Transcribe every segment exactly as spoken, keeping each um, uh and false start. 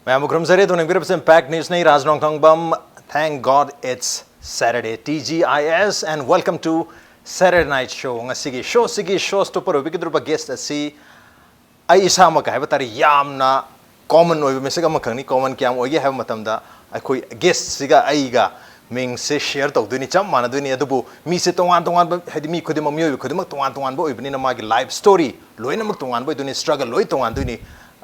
ꯃꯌꯥꯝꯕꯨ ꯈꯨꯔꯨꯝꯖꯔꯤ꯫ ꯑꯗꯨꯝ ꯌꯦꯡꯕꯤꯔꯕꯁꯦ Impact News ꯅꯤ, ꯔꯥꯖ ꯅꯣꯡꯊꯣꯡꯕꯝ꯫ Thank God it's Saturday, T G I S, and welcome to Saturday Night Show. ꯉꯁꯤꯒꯤ ꯁꯣꯁꯤꯒꯤ ꯁꯣ ꯁ꯭ꯇꯣꯄꯔ ꯑꯣꯏꯕꯤꯒꯗꯧꯔꯤꯕ gas ꯑꯁꯤ ꯑꯩ ꯏꯁꯥꯃꯛ ꯍꯥꯏꯕ ꯇꯥꯔꯦ, ꯌꯥꯝꯅ ꯀꯣꯃꯟ ꯑꯣꯏꯕ ꯃꯤꯁꯛ ꯑꯃꯈꯛꯅꯤ꯫ ꯀꯣꯃꯟ ꯀꯌꯥꯝ ꯑꯣꯏꯒꯦ ꯍꯥꯏꯕ ꯃꯇꯝꯗ, ꯑꯩꯈꯣꯏ ꯒꯦꯁꯁꯤꯒ ꯑꯩꯒ ꯃꯤꯡꯁꯦ ꯁꯤꯌꯔ ꯇꯧꯗꯣꯏꯅꯤ, ꯆꯞ ꯃꯥꯟꯅꯗꯣꯏꯅꯤ꯫ ꯑꯗꯨꯕꯨ ꯃꯤꯁꯦ ꯇꯣꯉꯥꯟ ꯇꯣꯉꯥꯟꯕ, ꯍꯥꯏꯗꯤ ꯃꯤ ꯈꯨꯗꯤꯡꯃꯛ, ꯃꯤꯑꯣꯏꯕ ꯈꯨꯗꯤꯡꯃꯛ ꯇꯣꯉꯥꯟ ꯇꯣꯉꯥꯟꯕ ꯑꯣꯏꯕꯅꯤꯅ, ꯃꯥꯒꯤ ꯂꯥꯏꯐ ꯁ꯭ꯇꯣꯔꯤ ꯂꯣꯏꯅꯃꯛ ꯇꯣꯉꯥꯟꯕ ꯑꯣꯏꯗꯣꯏꯅꯤ, ꯁ꯭ꯇ꯭ꯔꯒꯜ ꯂꯣꯏ ꯇꯣꯉꯥꯟꯗꯣꯏꯅꯤ꯫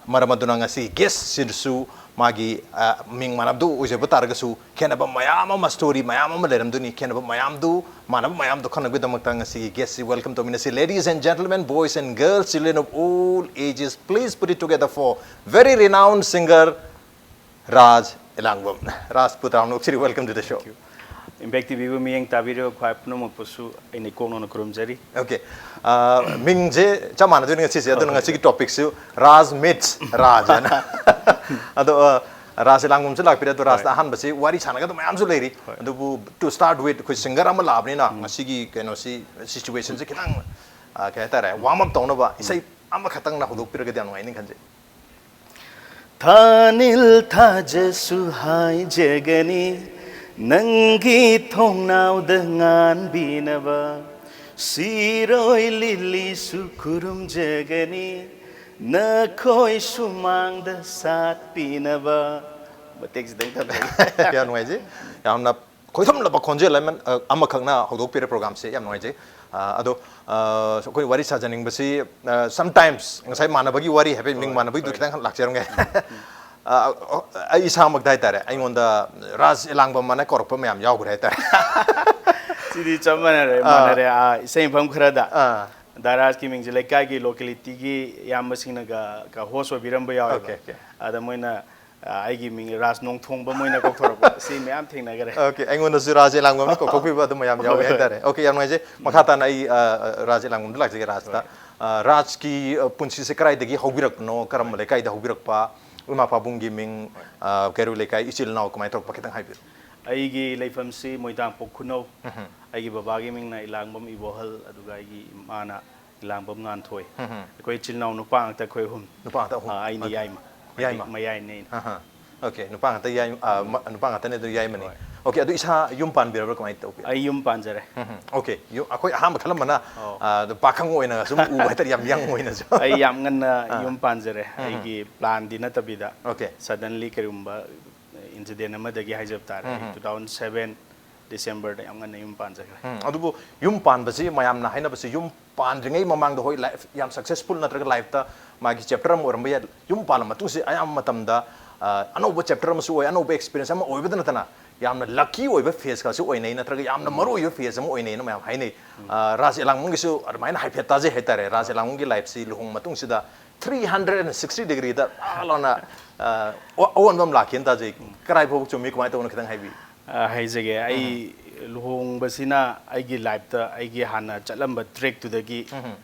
ꯃꯔꯝ ꯑꯗꯨꯅ ꯉꯁꯤ ꯒꯦꯁꯁꯤꯗꯁꯨ ꯃꯥꯒꯤ, ꯑ, ꯃꯤꯡ ꯃꯥꯟꯅꯕꯗꯨ ꯑꯣꯏꯖꯕ ꯇꯥꯔꯒꯁꯨ, ꯈꯦꯠꯅꯕ ꯃꯌꯥꯝ ꯑꯃ, ꯁ꯭ꯇꯣꯔꯤ ꯃꯌꯥꯝ ꯑꯃ ꯂꯩꯔꯝꯗꯣꯏꯅꯤ꯫ ꯈꯦꯠꯅꯕ ꯃꯌꯥꯝꯗꯨ ꯃꯥꯟꯅꯕ ꯃꯌꯥꯝꯗꯣ ꯈꯪꯅꯕꯒꯤꯗꯃꯛꯇ ꯉꯁꯤꯒꯤ ꯒꯦꯁꯁꯤ welcome ꯇꯧꯃꯤꯟꯅꯁꯤ꯫ Ladies and gentlemen, boys and girls, children of all ages, please put it together for very renowned singer Raj ꯏꯂꯥꯡꯕꯝ꯫ Raj, put on, welcome to the show. Impact ꯇꯤꯚꯤꯕꯨ ꯃꯤꯠꯌꯦꯡ ꯇꯥꯕꯤꯔꯤꯕ ꯈ꯭ꯋꯥꯏ ꯄꯨꯝꯅꯃꯛꯄꯨꯁꯨ ꯑꯩꯅ ꯏꯀꯣꯛ ꯅꯧꯅ ꯈꯨꯔꯨꯝꯖꯔꯤ꯫ Okay. ꯑ, ꯃꯤꯡꯁꯦ ꯆꯞ ꯃꯥꯟꯅꯗꯣꯏꯅꯤ ꯉꯁꯤꯁꯦ, ꯑꯗꯨꯅ ꯉꯁꯤꯒꯤ ꯇꯣꯄꯤꯛꯁꯨ ꯔꯥꯖ ꯃꯤꯠꯁ ꯔꯥꯖ ꯍꯥꯏꯅ꯫ ꯑꯗꯣ, ꯑ, ꯔꯥꯖ ꯏꯂꯥꯡꯕꯝꯁꯨ ꯂꯥꯛꯄꯤꯔꯦ, ꯑꯗꯣ ꯔꯥꯖꯇ ꯑꯍꯥꯟꯕꯁꯤ ꯋꯥꯔꯤ ꯁꯥꯟꯅꯒꯗꯕ ꯃꯌꯥꯝꯁꯨ ꯂꯩꯔꯤ꯫ ꯑꯗꯨꯕꯨ to start with, ꯑꯩꯈꯣꯏ ꯁꯤꯡꯒꯔ ꯑꯃ ꯂꯥꯛꯑꯕꯅꯤꯅ ꯉꯁꯤꯒꯤ ꯀꯩꯅꯣꯁꯤ, ꯁꯤꯆꯨꯋꯦꯁꯟꯁꯦ ꯈꯤꯇꯪ, ꯑ, ꯀꯩ ꯍꯥꯏꯇꯥꯔꯦ, ꯋꯥꯔꯝ ꯑꯞ ꯇꯧꯅꯕ ꯏꯁꯩ ꯑꯃꯈꯛꯇꯪꯅ ꯍꯧꯗꯣꯛꯄꯤꯔꯒꯗꯤ ꯌꯥꯝ ꯅꯨꯡꯉꯥꯏꯅꯤ ꯈꯟꯖꯩ꯫ ꯊꯥꯅꯤꯜ ꯊꯥꯖꯁꯨ ꯍꯥꯏꯖꯒꯅꯤ, ꯅꯪꯒꯤ ꯊꯣꯡꯅꯥꯎꯗ ꯉꯥꯟꯕꯤꯅꯕ꯫ ꯁꯤꯔꯣꯏ ꯂꯤꯂꯤꯁꯨ ꯈꯨꯔꯨꯝꯖꯒꯅꯤ, ꯅꯈꯣꯏ ꯁꯨꯃꯥꯡꯗ ꯁꯥꯠꯄꯤꯅꯕ꯫ ꯃꯇꯦꯛꯁꯤꯗꯪ ꯊꯝꯖꯒꯦ꯫ ꯌꯥꯝ ꯅꯨꯡꯉꯥꯏꯖꯩ꯫ ꯌꯥꯝꯅ ꯈꯣꯏꯊꯨꯝꯂꯕ ꯈꯣꯟꯖꯦꯜ ꯑꯃ, ꯑ, ꯑꯃꯈꯛꯅ ꯍꯧꯗꯣꯛꯄꯤꯔꯦ ꯄ꯭ꯔꯣꯒ꯭ꯔꯥꯝꯁꯦ꯫ ꯌꯥꯝ ꯅꯨꯡꯉꯥꯏꯖꯩ꯫ ꯑ, ꯑꯗꯣ, ꯑ, ꯑꯩꯈꯣꯏ ꯋꯥꯔꯤ ꯁꯥꯖꯅꯤꯡꯕꯁꯤ, ꯑ, ꯁꯝꯇꯥꯏꯝꯁ ꯉꯁꯥꯏ ꯃꯥꯟꯅꯕꯒꯤ ꯋꯥꯔꯤ ꯍꯥꯏꯐꯦꯠ, ꯃꯤꯡ ꯃꯥꯟꯅꯕꯒꯤꯗꯨ ꯈꯤꯇꯪ ꯂꯥꯛꯆꯔꯝꯒꯦ꯫ ꯑ, ꯑ, ꯑꯩ ꯏꯁꯥꯃꯛꯇ ꯍꯥꯏꯇꯥꯔꯦ, ꯑꯩꯉꯣꯟꯗ ꯔꯥꯖ ꯏꯂꯥꯡꯕꯝ ꯑꯅ ꯀꯧꯔꯛꯄ ꯃꯌꯥꯝ ꯌꯥꯎꯈ꯭ꯔꯦ ꯍꯥꯏꯇꯥꯔꯦ꯫ ꯁꯤꯗꯤ ꯆꯞ ꯃꯥꯟꯅꯔꯦ, ꯃꯥꯟꯅꯔꯦ꯫ ꯑꯥ, ꯏꯁꯩ ꯃꯐꯝ ꯈꯔꯗ ꯑꯥ꯫ ꯗꯥ ꯔꯥꯖꯀꯤ ꯃꯤꯡꯁꯦ ꯂꯩꯀꯥꯏꯒꯤ ꯂꯣꯀꯦꯂꯤꯇꯤꯒꯤ ꯏꯌꯥꯝꯕꯁꯤꯡꯅꯒ ꯀ ꯍꯣꯁ ꯑꯣꯏꯕꯤꯔꯝꯕ ꯌꯥꯎꯋꯦꯕ꯫ Okay, okay. ꯑꯗ ꯃꯣꯏꯅ, ꯑ, ꯑꯩꯒꯤ ꯃꯤꯡ ꯔꯥꯖ ꯅꯣꯡꯊꯣꯡꯕꯝ ꯑꯣꯏꯅ ꯀꯧꯊꯣꯔꯛꯄ꯫ ꯁꯤ ꯃꯌꯥꯝ ꯊꯦꯡꯅꯈ꯭ꯔꯦ꯫ Okay, ꯑꯩꯉꯣꯟꯗꯁꯨ ꯔꯥꯖ ꯏꯂꯥꯡꯕꯝꯅ ꯀꯧꯊꯣꯛꯄꯤꯕ ꯑꯗꯨꯝ ꯃꯌꯥꯝ ꯌꯥꯎꯋꯦ ꯍꯣꯏ, ꯍꯣꯏ꯫ ꯍꯥꯏꯇꯥꯔꯦ꯫ Okay, ꯌꯥꯝ ꯅꯨꯡꯉꯥꯏꯖꯩ꯫ ꯃꯈꯥ ꯇꯥꯅ ꯑꯩ, ꯑ, ꯑ, ꯔꯥꯖ ꯏꯂꯥꯡꯕꯝꯗ ꯂꯥꯛꯆꯒꯦ, ꯔꯥꯖꯇ꯫ ꯑ, ꯔꯥꯖꯀꯤ, ꯑ, ꯄꯨꯟꯁꯤꯁꯦ ꯀꯗꯥꯏꯗꯒꯤ ꯍꯧꯕꯤꯔꯛꯄꯅꯣ, ꯀꯔꯝꯕ ꯂꯩꯀꯥꯏꯗ ꯍꯧꯕꯤꯔꯛꯄ, ꯏꯃꯥ ꯄꯥꯕꯨꯡꯒꯤ ꯃꯤꯡ, ꯑ, ꯀꯩꯔꯣꯏ ꯂꯩꯀꯥꯏ, ꯏꯆꯤꯜ ꯏꯅꯥꯎ ꯀꯃꯥꯏꯅ ꯇꯧꯔꯛꯄ, ꯈꯤꯇꯪ ꯍꯥꯏꯕꯤꯌꯨ꯫ ꯑꯩꯒꯤ ꯂꯩꯐꯝꯁꯤ ꯃꯣꯏꯗꯥꯡꯄꯣꯛ ꯈꯨꯅꯧ꯫ ꯑꯩꯒꯤ ꯕꯕꯥꯒꯤ ꯃꯤꯡꯅ ꯏꯂꯥꯡꯕꯝ ꯏꯕꯣꯍꯜ, ꯑꯗꯨꯒ ꯑꯩꯒꯤ ꯏꯃꯥꯅ ꯏꯂꯥꯡꯕꯝ ꯉꯥꯟꯊꯣꯏ꯫ ꯑꯩꯈꯣꯏ ꯏꯆꯤꯜ ꯏꯅꯥꯎ ꯅꯨꯄꯥ ꯉꯥꯛꯇ ꯑꯩꯈꯣꯏ ꯑꯍꯨꯝ꯫ ꯅꯨꯄꯥ ꯉꯥꯛꯇ ꯑꯍꯨꯝ꯫ ꯑꯥ, ꯑꯩꯅ Okay. ꯌꯥꯏꯃ꯫ ꯌꯥꯏꯃ꯫ ꯃꯌꯥꯏꯅꯦ ꯑꯩꯅ꯫ ꯑꯣꯀꯦ, ꯅꯨꯄꯥ ꯉꯥꯛꯇ ꯌꯥꯏ, ꯑ, ꯃ- ꯅꯨꯄꯥ ꯉꯥꯛꯇꯅꯦ ꯑꯗꯨ ꯌꯥꯏꯃꯅꯤ꯫ ꯑꯣꯀꯦ, ꯑꯗꯨ ꯏꯁꯥ ꯌꯨꯝ ꯄꯥꯟꯕꯤꯔꯕ꯭ꯔꯥ ꯀꯃꯥꯏꯅ ꯇꯧꯒꯦ? ꯑꯩ ꯌꯨꯝ ꯄꯥꯟꯖꯔꯦ꯫ ꯑꯣꯀꯦ, ꯑꯩꯈꯣꯏ ꯑꯍꯥꯟꯕ ꯈꯜꯂꯝꯕꯅ ꯑꯧ꯫ ꯑ, ꯄꯥꯈꯪ ꯑꯣꯏꯅ ꯁꯨꯝ ꯎꯕ ꯍꯥꯏꯇꯥꯔꯦ, ꯌꯥꯝ ꯌꯪ ꯑꯣꯏꯅꯁꯨ꯫ ꯑꯩ ꯌꯥꯝ ꯉꯟꯅ ꯌꯨꯝ ꯄꯥꯟꯖꯔꯦ꯫ ꯑꯩꯒꯤ ꯄ꯭ꯂꯥꯟꯗꯤ ꯅꯠꯇꯕꯤꯗ ꯑꯣꯀꯦ꯫ ꯁꯗꯟꯂꯤ ꯀꯔꯤꯒꯨꯝꯕ ꯏꯟꯁꯤꯗꯦꯟ ꯑꯃꯗꯒꯤ ꯍꯥꯏꯖꯕ ꯇꯥꯔꯦ꯫ ꯑꯩ ꯇꯨ ꯊꯥꯎꯖꯟ ꯁꯚꯦꯟ ꯗꯤꯁꯦꯝꯕꯔꯗ ꯌꯥꯝ ꯉꯟꯅ ꯌꯨꯝ ꯄꯥꯟꯖꯈ꯭ꯔꯦ꯫ ꯎꯝ, ꯑꯗꯨꯕꯨ ꯌꯨꯝ ꯄꯥꯟꯕꯁꯤ ꯃꯌꯥꯝꯅ ꯍꯥꯏꯅꯕꯁꯤ ꯌꯨꯝ ꯄꯥꯟꯗ꯭ꯔꯤꯉꯩ ꯃꯃꯥꯡꯗ, ꯍꯣꯏ, ꯂꯥꯏꯐ ꯌꯥꯝ ꯁꯛꯁꯦꯁꯐꯨꯜ ꯅꯠꯇ꯭ꯔꯒ ꯂꯥꯏꯐꯇ ꯃꯥꯒꯤ ꯆꯦꯞꯇꯔ ꯑꯃ ꯑꯣꯏꯔꯝꯕ ꯌꯥꯏ꯫ ꯌꯨꯝ ꯄꯥꯜꯂ ꯃꯇꯨꯡꯁꯤ ꯑꯌꯥꯝꯕ ꯃꯇꯝꯗ, ꯑ, ꯑꯅꯧꯕ ꯆꯦꯞꯇꯔ ꯑꯃꯁꯨ ꯑꯣꯏ, ꯑꯅꯧꯕ ꯑꯦꯛꯁꯄꯤꯔꯤꯌꯦꯟꯁ ꯑꯃ ꯑꯣꯏꯕꯗ ꯅꯠꯇꯅ ꯌꯥꯝꯅ ꯂꯛꯀꯤ ꯑꯣꯏꯕ ꯐꯦꯁꯀꯁꯨ ꯑꯣꯏꯅꯩ, ꯅꯠꯇ꯭ꯔꯒ ꯌꯥꯝꯅ ꯃꯔꯨ ꯑꯣꯏꯕ ꯐꯦꯁ ꯑꯃ ꯑꯣꯏꯅꯩꯅ ꯃꯌꯥꯝ ꯍꯥꯏꯅꯩ꯫ ꯑ, ꯔꯥꯖ ꯑꯦꯂꯥꯡꯕꯝꯒꯤꯁꯨ ꯑꯗꯨꯃꯥꯏꯅ ꯍꯥꯏꯐꯦꯠ ꯇꯥꯖꯩ ꯍꯥꯏꯇꯥꯔꯦ꯫ ꯔꯥꯖ ꯑꯦꯂꯥꯡꯕꯝꯒꯤ ꯂꯥꯏꯐꯁꯤ ꯂꯨꯍꯣꯡ ꯃꯇꯨꯡꯁꯤꯗ ꯊ꯭ꯔꯤ ꯍꯟꯗ꯭ꯔꯦꯠ ꯑꯦꯟ ꯁꯤꯛꯁꯇꯤ ꯗꯤꯒ꯭ꯔꯤꯗ ꯂꯥꯎꯅ, ꯑ, ꯑꯣ- ꯑꯑꯣꯟꯕ ꯑꯃ ꯂꯥꯛꯈꯤꯅ ꯇꯥꯖꯩ꯫ ꯀꯔꯥꯏ ꯐꯥꯎꯕ ꯆꯨꯝꯃꯤ, ꯀꯃꯥꯏꯅ ꯇꯧꯕꯅꯣ, ꯈꯤꯇꯪ ꯍꯥꯏꯕꯤꯌꯨ꯫ ꯑ, ꯍꯥꯏꯖꯒꯦ, ꯑꯩ ꯂꯨꯍꯣꯡꯕꯁꯤꯅ ꯑꯩꯒꯤ ꯂꯥꯏꯐꯇ ꯑꯩꯒꯤ ꯍꯥꯟꯅ ꯆꯠꯂꯝꯕ ꯇ꯭ꯔꯦꯛꯇꯨꯗꯒꯤ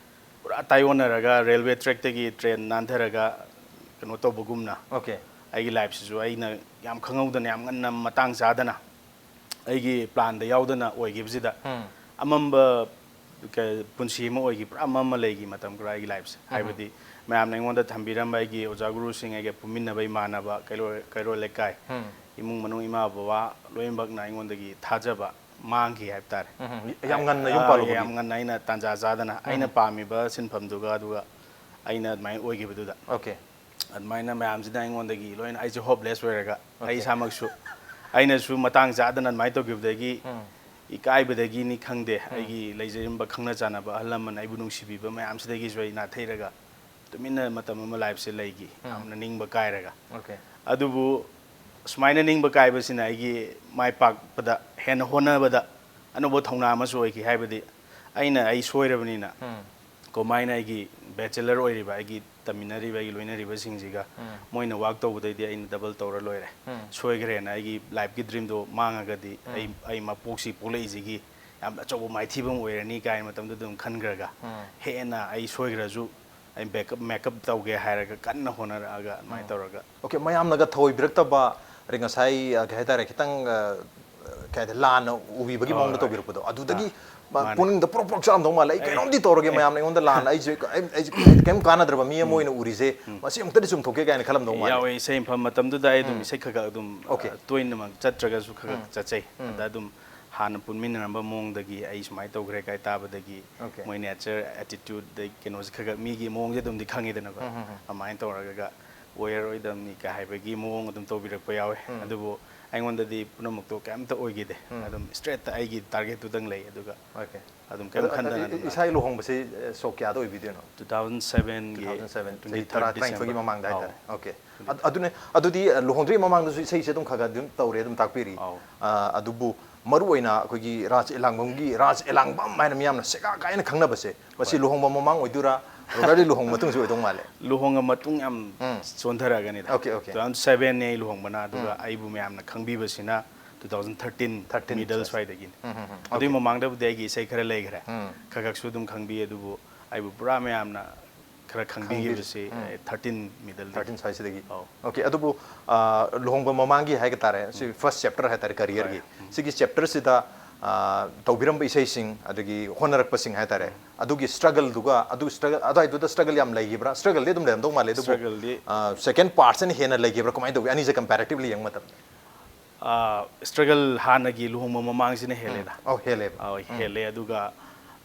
ꯄꯨꯔꯥ ꯇꯥꯏꯑꯣꯟꯅꯔꯒ, ꯔꯦꯜꯋꯦ ꯇ꯭ꯔꯦꯛꯇꯒꯤ ꯇ꯭ꯔꯦꯟ ꯅꯥꯟꯊꯔꯒ ꯀꯩꯅꯣ ꯇꯧꯕꯒꯨꯝꯅ, ꯑꯣꯀꯦ꯫ ꯑꯩꯒꯤ ꯂꯥꯏꯐꯁꯤꯁꯨ ꯑꯩꯅ ꯌꯥꯝ ꯈꯪꯍꯧꯗꯅ, ꯌꯥꯝ ꯉꯟꯅ, ꯃꯇꯥꯡ ꯆꯥꯗꯅ, ꯑꯩꯒꯤ ꯄ꯭ꯂꯥꯟꯗ ꯌꯥꯎꯗꯅ ꯑꯣꯏꯈꯤꯕꯁꯤꯗ, ꯑꯃꯝꯕ ꯀ- ꯄꯨꯟꯁꯤ ꯑꯃ ꯑꯣꯏꯈꯤ, ꯄꯨꯔꯥ ꯑꯃꯝꯕ ꯂꯩꯈꯤ ꯃꯇꯝ ꯈꯔ ꯑꯩꯒꯤ ꯂꯥꯏꯐꯁꯦ꯫ ꯍꯥꯏꯕꯗꯤ ꯃꯌꯥꯝꯅ ꯑꯩꯉꯣꯟꯗ ꯊꯝꯕꯤꯔꯝꯕ ꯑꯩꯒꯤ ꯑꯣꯖꯥ ꯒꯨꯔꯨꯁꯤꯡ, ꯑꯩꯒ ꯄꯨꯟꯃꯤꯟꯅꯕ ꯏꯃꯥꯟꯅꯕ, ꯀꯩꯔꯣꯜ ꯀꯩꯔꯣꯜ ꯂꯩꯀꯥꯏ, ꯏꯃꯨꯡ ꯃꯅꯨꯡ, ꯏꯃꯥ ꯕꯕꯥ ꯂꯣꯏꯅꯃꯛꯅ ꯑꯩꯉꯣꯟꯗꯒꯤ ꯊꯥꯖꯕ ꯃꯥꯡꯈꯤ ꯍꯥꯏꯕ ꯇꯥꯔꯦ꯫ ꯎꯝ, ꯌꯥꯝ ꯉꯟꯅ ꯌꯨꯝ ꯑ, ꯄꯥꯜꯂꯨꯕꯒꯤ? ꯌꯥꯝ ꯉꯟꯅ ꯑꯩꯅ ꯇꯥꯟꯖꯥ ꯆꯥꯗꯅ ꯑꯩꯅ ꯄꯥꯝꯃꯤꯕ ꯁꯤꯟꯐꯝꯗꯨꯒ ꯑꯗꯨꯒ ꯑꯩꯅ ꯑꯗꯨꯃꯥꯏꯅ ꯑꯣꯏꯈꯤꯕꯗꯨꯗ꯫ ꯑꯣꯀꯦ꯫ ꯑꯗꯨꯃꯥꯏꯅ ꯃꯌꯥꯝꯁꯤꯅ ꯑꯩꯉꯣꯟꯗꯒꯤ ꯂꯣꯏꯅ, ꯑꯩꯁꯦ ꯍꯣꯞꯂꯦꯁ ꯑꯣꯏꯔꯒ, ꯑꯩ ꯏꯁꯥꯃꯛꯁꯨ, ꯑꯩꯅꯁꯨ ꯃꯇꯥꯡ ꯆꯥꯗꯅ ꯑꯗꯨꯃꯥꯏꯅ ꯇꯧꯈꯤꯕꯗꯒꯤ ꯏꯀꯥꯏꯕꯗꯒꯤꯅꯤ ꯈꯪꯗꯦ, ꯑꯩꯒꯤ ꯂꯩꯖꯔꯝꯕ ꯈꯪꯅ ꯆꯥꯟꯅꯕ ꯑꯍꯜ ꯂꯃꯟ, ꯑꯩꯕꯨ ꯅꯨꯡꯁꯤꯕꯤꯕ ꯃꯌꯥꯝꯁꯤꯗꯒꯤꯁꯨ ꯑꯩ ꯅꯥꯊꯩꯔꯒ ꯇꯨꯃꯤꯟꯅ ꯃꯇꯝ ꯑꯃ ꯂꯥꯏꯐꯁꯦ ꯂꯩꯈꯤ, ꯌꯥꯝꯅ ꯅꯤꯡꯕ ꯀꯥꯏꯔꯒ꯫ ꯑꯣꯀꯦ꯫ ꯑꯗꯨꯕꯨ ꯁꯨꯃꯥꯏꯅ ꯅꯤꯡꯕ ꯀꯥꯏꯕꯁꯤꯅ ꯑꯩꯒꯤ ꯃꯥꯏ ꯄꯥꯛꯄꯗ ꯍꯦꯟꯅ ꯍꯣꯠꯅꯕꯗ ꯑꯅꯧꯕ ꯊꯧꯅꯥ ꯑꯃꯁꯨ ꯑꯣꯏꯈꯤ꯫ ꯍꯥꯏꯕꯗꯤ ꯑꯩꯅ ꯑꯩ ꯁꯣꯏꯔꯕꯅꯤꯅ ꯀꯃꯥꯏꯅ ꯑꯩꯒꯤ ꯕꯦꯆꯦꯂꯔ ꯑꯣꯏꯔꯤꯕ, ꯑꯩꯒꯤ ꯇꯝꯃꯤꯟꯅꯔꯤꯕ, ꯑꯩꯒꯤ ꯂꯣꯏꯅꯔꯤꯕꯁꯤꯡꯁꯤꯒ ꯃꯣꯏꯅ ꯋꯥꯛ ꯇꯧꯕꯗꯩꯗꯤ ꯑꯩꯅ ꯗꯕꯜ ꯇꯧꯔ ꯂꯣꯏꯔꯦ꯫ ꯁꯣꯏꯈ꯭ꯔꯦꯅ ꯑꯩꯒꯤ ꯂꯥꯏꯐꯀꯤ ꯗ꯭ꯔꯤꯝꯗꯣ ꯃꯥꯡꯉꯒꯗꯤ ꯑꯩ, ꯑꯩ ꯃꯄꯣꯛꯁꯤ ꯄꯣꯛꯂꯛꯏꯁꯤꯒꯤ ꯌꯥꯝꯅ ꯑꯆꯧꯕ ꯃꯥꯏꯊꯤꯕ ꯑꯃ ꯑꯣꯏꯔꯅꯤ ꯀꯥꯏꯅ ꯃꯇꯝꯗꯨꯗ ꯑꯗꯨꯝ ꯈꯟꯈ꯭ꯔꯒ, ꯍꯦꯟꯅ ꯑꯩ ꯁꯣꯏꯈ꯭ꯔꯁꯨ ꯑꯩ ꯕꯦꯛꯑꯞ, ꯃꯦꯛꯑꯞ ꯇꯧꯒꯦ ꯍꯥꯏꯔꯒ ꯀꯟꯅ ꯍꯣꯠꯅꯔꯛꯑꯒ ꯑꯗꯨꯃꯥꯏꯅ ꯇꯧꯔꯒ꯫ ꯑꯣꯀꯦ, ꯃꯌꯥꯝꯅꯒ ꯊꯧꯑꯣꯏꯕꯤꯔꯛꯇꯕ, ꯑꯗꯩ ꯉꯁꯥꯏ, ꯑ, ꯀꯩ ꯍꯥꯏꯇꯥꯔꯦ, ꯈꯤꯇꯪ, ꯑ, ꯀꯩ ꯍꯥꯏꯇꯥꯔꯦ, ꯂꯥꯟꯅ ꯎꯕꯤꯕꯒꯤ ꯍꯣꯏ, ꯃꯑꯣꯡꯗ ꯍꯣꯏ꯫ ꯇꯧꯕꯤꯔꯛꯄꯗꯣ, ꯑꯗꯨꯗꯒꯤ ꯃꯥꯅꯦ꯫ ꯄꯨꯛꯅꯤꯡꯗ ꯄ꯭ꯔꯣꯛ ꯄ꯭ꯔꯣꯛ ꯆꯥꯛꯑꯝꯗꯧ ꯃꯥꯜꯂꯦ꯫ "ꯑꯩ ꯀꯩꯅꯣꯝꯗꯤ ꯇꯧꯔꯒꯦ, ꯃꯌꯥꯝꯅ ꯑꯩꯉꯣꯟꯗ ꯂꯥꯟꯅ, ꯑꯩꯁꯦ, ꯑꯩ, ꯑꯩꯁꯦ, ꯑꯩ ꯀꯩꯝ ꯀꯥꯟꯅꯗ꯭ꯔꯕ ꯃꯤ ꯑꯃ ꯑꯣꯏꯅ ꯎꯔꯤꯁꯦ, ꯃꯁꯤ ꯑꯃꯨꯛꯇꯗꯤ ꯆꯨꯝꯊꯣꯛꯀꯦ" ꯀꯥꯏꯅ ꯈꯜꯂꯝꯗꯧ ꯃꯥꯜꯂꯦ꯫ ꯌꯥꯎꯋꯦ, ꯏꯁꯩ ꯃꯐꯝ ꯃꯇꯝꯗꯨꯗ ꯑꯩ ꯑꯗꯨꯝ ꯏꯁꯩ ꯈꯔ ꯈꯔ ꯑꯗꯨꯝ, ꯑꯣꯀꯦ꯫ ꯑ, ꯇꯣꯏꯅꯃꯛ ꯆꯠꯇ꯭ꯔꯒꯁꯨ ꯈꯔ ꯈꯔ ꯆꯠꯆꯩ꯫ ꯑꯗ ꯑꯗꯨꯝ ꯍꯥꯟꯅ ꯄꯨꯟꯃꯤꯟꯅꯔꯝꯕ ꯃꯑꯣꯡꯗꯒꯤ ꯑꯩ ꯁꯨꯃꯥꯏꯅ ꯇꯧꯈ꯭ꯔꯦ ꯀꯥꯏ ꯇꯥꯕꯗꯒꯤ ꯑꯣꯀꯦ꯫ ꯃꯣꯏ ꯅꯦꯆꯔ, ꯑꯦꯇꯤꯇ꯭ꯌꯨꯠ, ꯑꯗꯩ ꯀꯩꯅꯣꯁꯦ ꯈꯔ ꯈꯔ ꯃꯤꯒꯤ ꯃꯑꯣꯡꯁꯦ ꯑꯗꯨꯝꯗꯤ ꯈꯪꯉꯤꯗꯅꯀꯣ꯫ ꯑꯗꯨꯃꯥꯏꯅ ꯇꯧꯔꯒ ꯑꯣꯏꯔꯔꯣꯏꯗꯕꯅꯤ ꯀꯥꯏ ꯍꯥꯏꯕꯒꯤ ꯃꯑꯣꯡ ꯑꯗꯨꯝ ꯇꯧꯕꯤꯔꯛꯄ ꯌꯥꯎꯋꯦ꯫ ꯑꯗꯨꯕꯨ ꯑꯩꯉꯣꯟꯗꯗꯤ ꯄꯨꯝꯅꯃꯛꯇꯣ ꯀꯩꯝꯇ ꯑꯣꯏꯈꯤꯗꯦ꯫ ꯑꯗꯨꯝ ꯏꯁꯇ꯭ꯔꯦꯠꯇ ꯑꯩꯒꯤ ꯇꯥꯔꯒꯦꯠꯇꯨꯗꯪ ꯂꯩ꯫ ꯑꯗꯨꯒ ꯑꯣꯀꯦ꯫ ꯑꯗꯨꯝ ꯀꯩꯝ ꯑꯗꯣ, ꯑ, ꯈꯟꯗꯅ ꯑ, ꯑꯗꯨꯝ ꯏꯁꯥꯒꯤ ꯂꯨꯍꯣꯡꯕꯁꯦ, ꯑ, ꯁꯣꯛ ꯀꯌꯥꯗ ꯑꯣꯏꯕꯤꯗꯣꯏꯅꯣ? Two thousand seven ꯒꯤ two thousand seven, twenty-third ꯆꯍꯤ ꯇꯔꯥ ꯇꯔꯥꯅꯤꯊꯣꯏꯒꯤ December꯫ ꯃꯃꯥꯡꯗ ꯑꯧ꯫ ꯍꯥꯏꯇꯥꯔꯦ꯫ ꯑꯣꯀꯦ꯫ ꯑꯗꯨ, ꯑꯗꯨꯅꯦ, ꯑꯗꯨꯗꯤ, ꯑ, ꯂꯨꯍꯣꯡꯗ꯭ꯔꯤꯉꯩ ꯃꯃꯥꯡꯗꯁꯨ ꯏꯁꯩꯁꯦ ꯑꯗꯨꯝ ꯈꯔ ꯈꯔ ꯑꯗꯨꯝ ꯇꯧꯔꯦ, ꯑꯗꯨꯝ ꯇꯥꯛꯄꯤꯔꯤ꯫ ꯑꯧ꯫ ꯑ, ꯑꯗꯨꯕꯨ ꯃꯔꯨ ꯑꯣꯏꯅ ꯑꯩꯈꯣꯏꯒꯤ ꯔꯥꯖ ꯑꯦꯂꯥꯡꯕꯝꯒꯤ, ꯔꯥꯖ ꯑꯦꯂꯥꯡꯕꯝ ꯍꯥꯏꯅ ꯃꯤꯌꯥꯝꯅ ꯁꯦꯒꯥ ꯀꯥꯏꯅ ꯈꯪꯅꯕꯁꯦ, ꯃꯁꯤ ꯍꯣꯏ꯫ ꯂꯨꯍꯣꯡꯕ ꯃꯃꯥꯡ ꯑꯣꯏꯗꯣꯏꯔꯥ? ꯕ꯭ꯔꯗꯔꯗꯤ ꯂꯨꯍꯣꯡꯕ ꯃꯇꯨꯡꯁꯨ ꯑꯣꯏꯗꯧ ꯃꯥꯜꯂꯦ? ꯂꯨꯍꯣꯡꯉ ꯃꯇꯨꯡ ꯌꯥꯝ ꯎꯝ꯫ ꯆꯣꯟꯊꯔꯛꯑꯒꯅꯤꯗ꯫ Okay, okay. Two thousand seven ꯅꯦ ꯑꯩ ꯂꯨꯍꯣꯡꯕꯅ, ꯑꯗꯨꯒ ꯎꯝ꯫ ꯑꯩꯕꯨ ꯃꯌꯥꯝꯅ ꯈꯪꯕꯤꯕꯁꯤꯅ two thousand thirteen thirteen middle ꯁ꯭ꯋꯥꯏꯗ꯫ ꯁ꯭ꯋꯥꯏꯗꯒꯤꯅꯤ꯫ ꯎꯝ, ꯎꯝ, ꯎꯝ꯫ ꯑꯗꯨꯒꯤ ꯑꯣꯀꯦ꯫ ꯃꯃꯥꯡꯗꯕꯨꯗꯤ ꯑꯩꯒꯤ ꯏꯁꯩ ꯈꯔ ꯂꯩꯈ꯭ꯔꯦ꯫ ꯎꯝ꯫ ꯈꯔ ꯈꯛꯁꯨ ꯑꯗꯨꯝ ꯈꯪꯕꯤ, ꯑꯗꯨꯕꯨ ꯑꯩꯕꯨ ꯄꯨꯔꯥ ꯃꯌꯥꯝꯅ ꯈꯔ ꯈꯪꯕꯤꯈꯤꯕꯁꯤ, ꯈꯪꯕꯤ-, ꯎꯝ꯫ ꯑꯦ, thirteen ꯃꯤꯗꯜꯗꯒꯤ꯫ Thirteen ꯁ꯭ꯋꯥꯏꯁꯤꯗꯒꯤ꯫ ꯑꯧ꯫ ꯑꯣꯀꯦ, ꯑꯗꯨꯕꯨ, ꯑ, ꯂꯨꯍꯣꯡꯕ ꯃꯃꯥꯡꯒꯤ ꯍꯥꯏꯒ ꯇꯥꯔꯦ, ꯁꯤ ꯎꯝ꯫ First chapter ꯍꯥꯏ ꯇꯥꯔꯦ, career ꯒꯤ꯫ ꯍꯣꯏ꯫ ꯎꯝ꯫ ꯁꯤꯒꯤ chapter ꯁꯤꯗ, ꯑ, ꯇꯧꯕꯤꯔꯝꯕ ꯏꯁꯩꯁꯤꯡ, ꯑꯗꯒꯤ ꯍꯣꯠꯅꯔꯛꯄꯁꯤꯡ ꯍꯥꯏ ꯇꯥꯔꯦ, ꯎꯝ꯫ ꯑꯗꯨꯒꯤ struggle ꯗꯨꯒ, ꯑꯗꯨ struggle, ꯑꯗꯨꯋꯥꯏꯗꯨꯗ struggle ꯌꯥꯝ ꯂꯩꯈꯤꯕ꯭ꯔꯥ? Struggle ꯗꯤ ꯑꯗꯨꯝ ꯂꯩꯔꯝꯗꯧ ꯃꯥꯜꯂꯦ, ꯑꯗꯨꯕꯨ, struggle ꯗꯤ ꯑ, second part ꯁꯤꯅ ꯍꯦꯟꯅ ꯂꯩꯈꯤꯕ꯭ꯔꯥ? ꯀꯃꯥꯏꯅ ꯇꯧꯒꯦ? ꯑꯅꯤꯁꯦ comparatively ꯌꯦꯡꯕ ꯃꯇꯝꯗ꯫ ꯑ, struggle ꯍꯥꯟꯅꯒꯤ ꯂꯨꯍꯣꯡꯕ ꯃꯃꯥꯡꯁꯤꯅ ꯎꯝ꯫ ꯍꯦꯜꯂꯦꯗ꯫ ꯑꯧ, ꯍꯦꯜꯂꯦꯕ꯫ ꯑꯧ, ꯎꯝ꯫ ꯍꯦꯜꯂꯦ꯫ ꯑꯗꯨꯒ,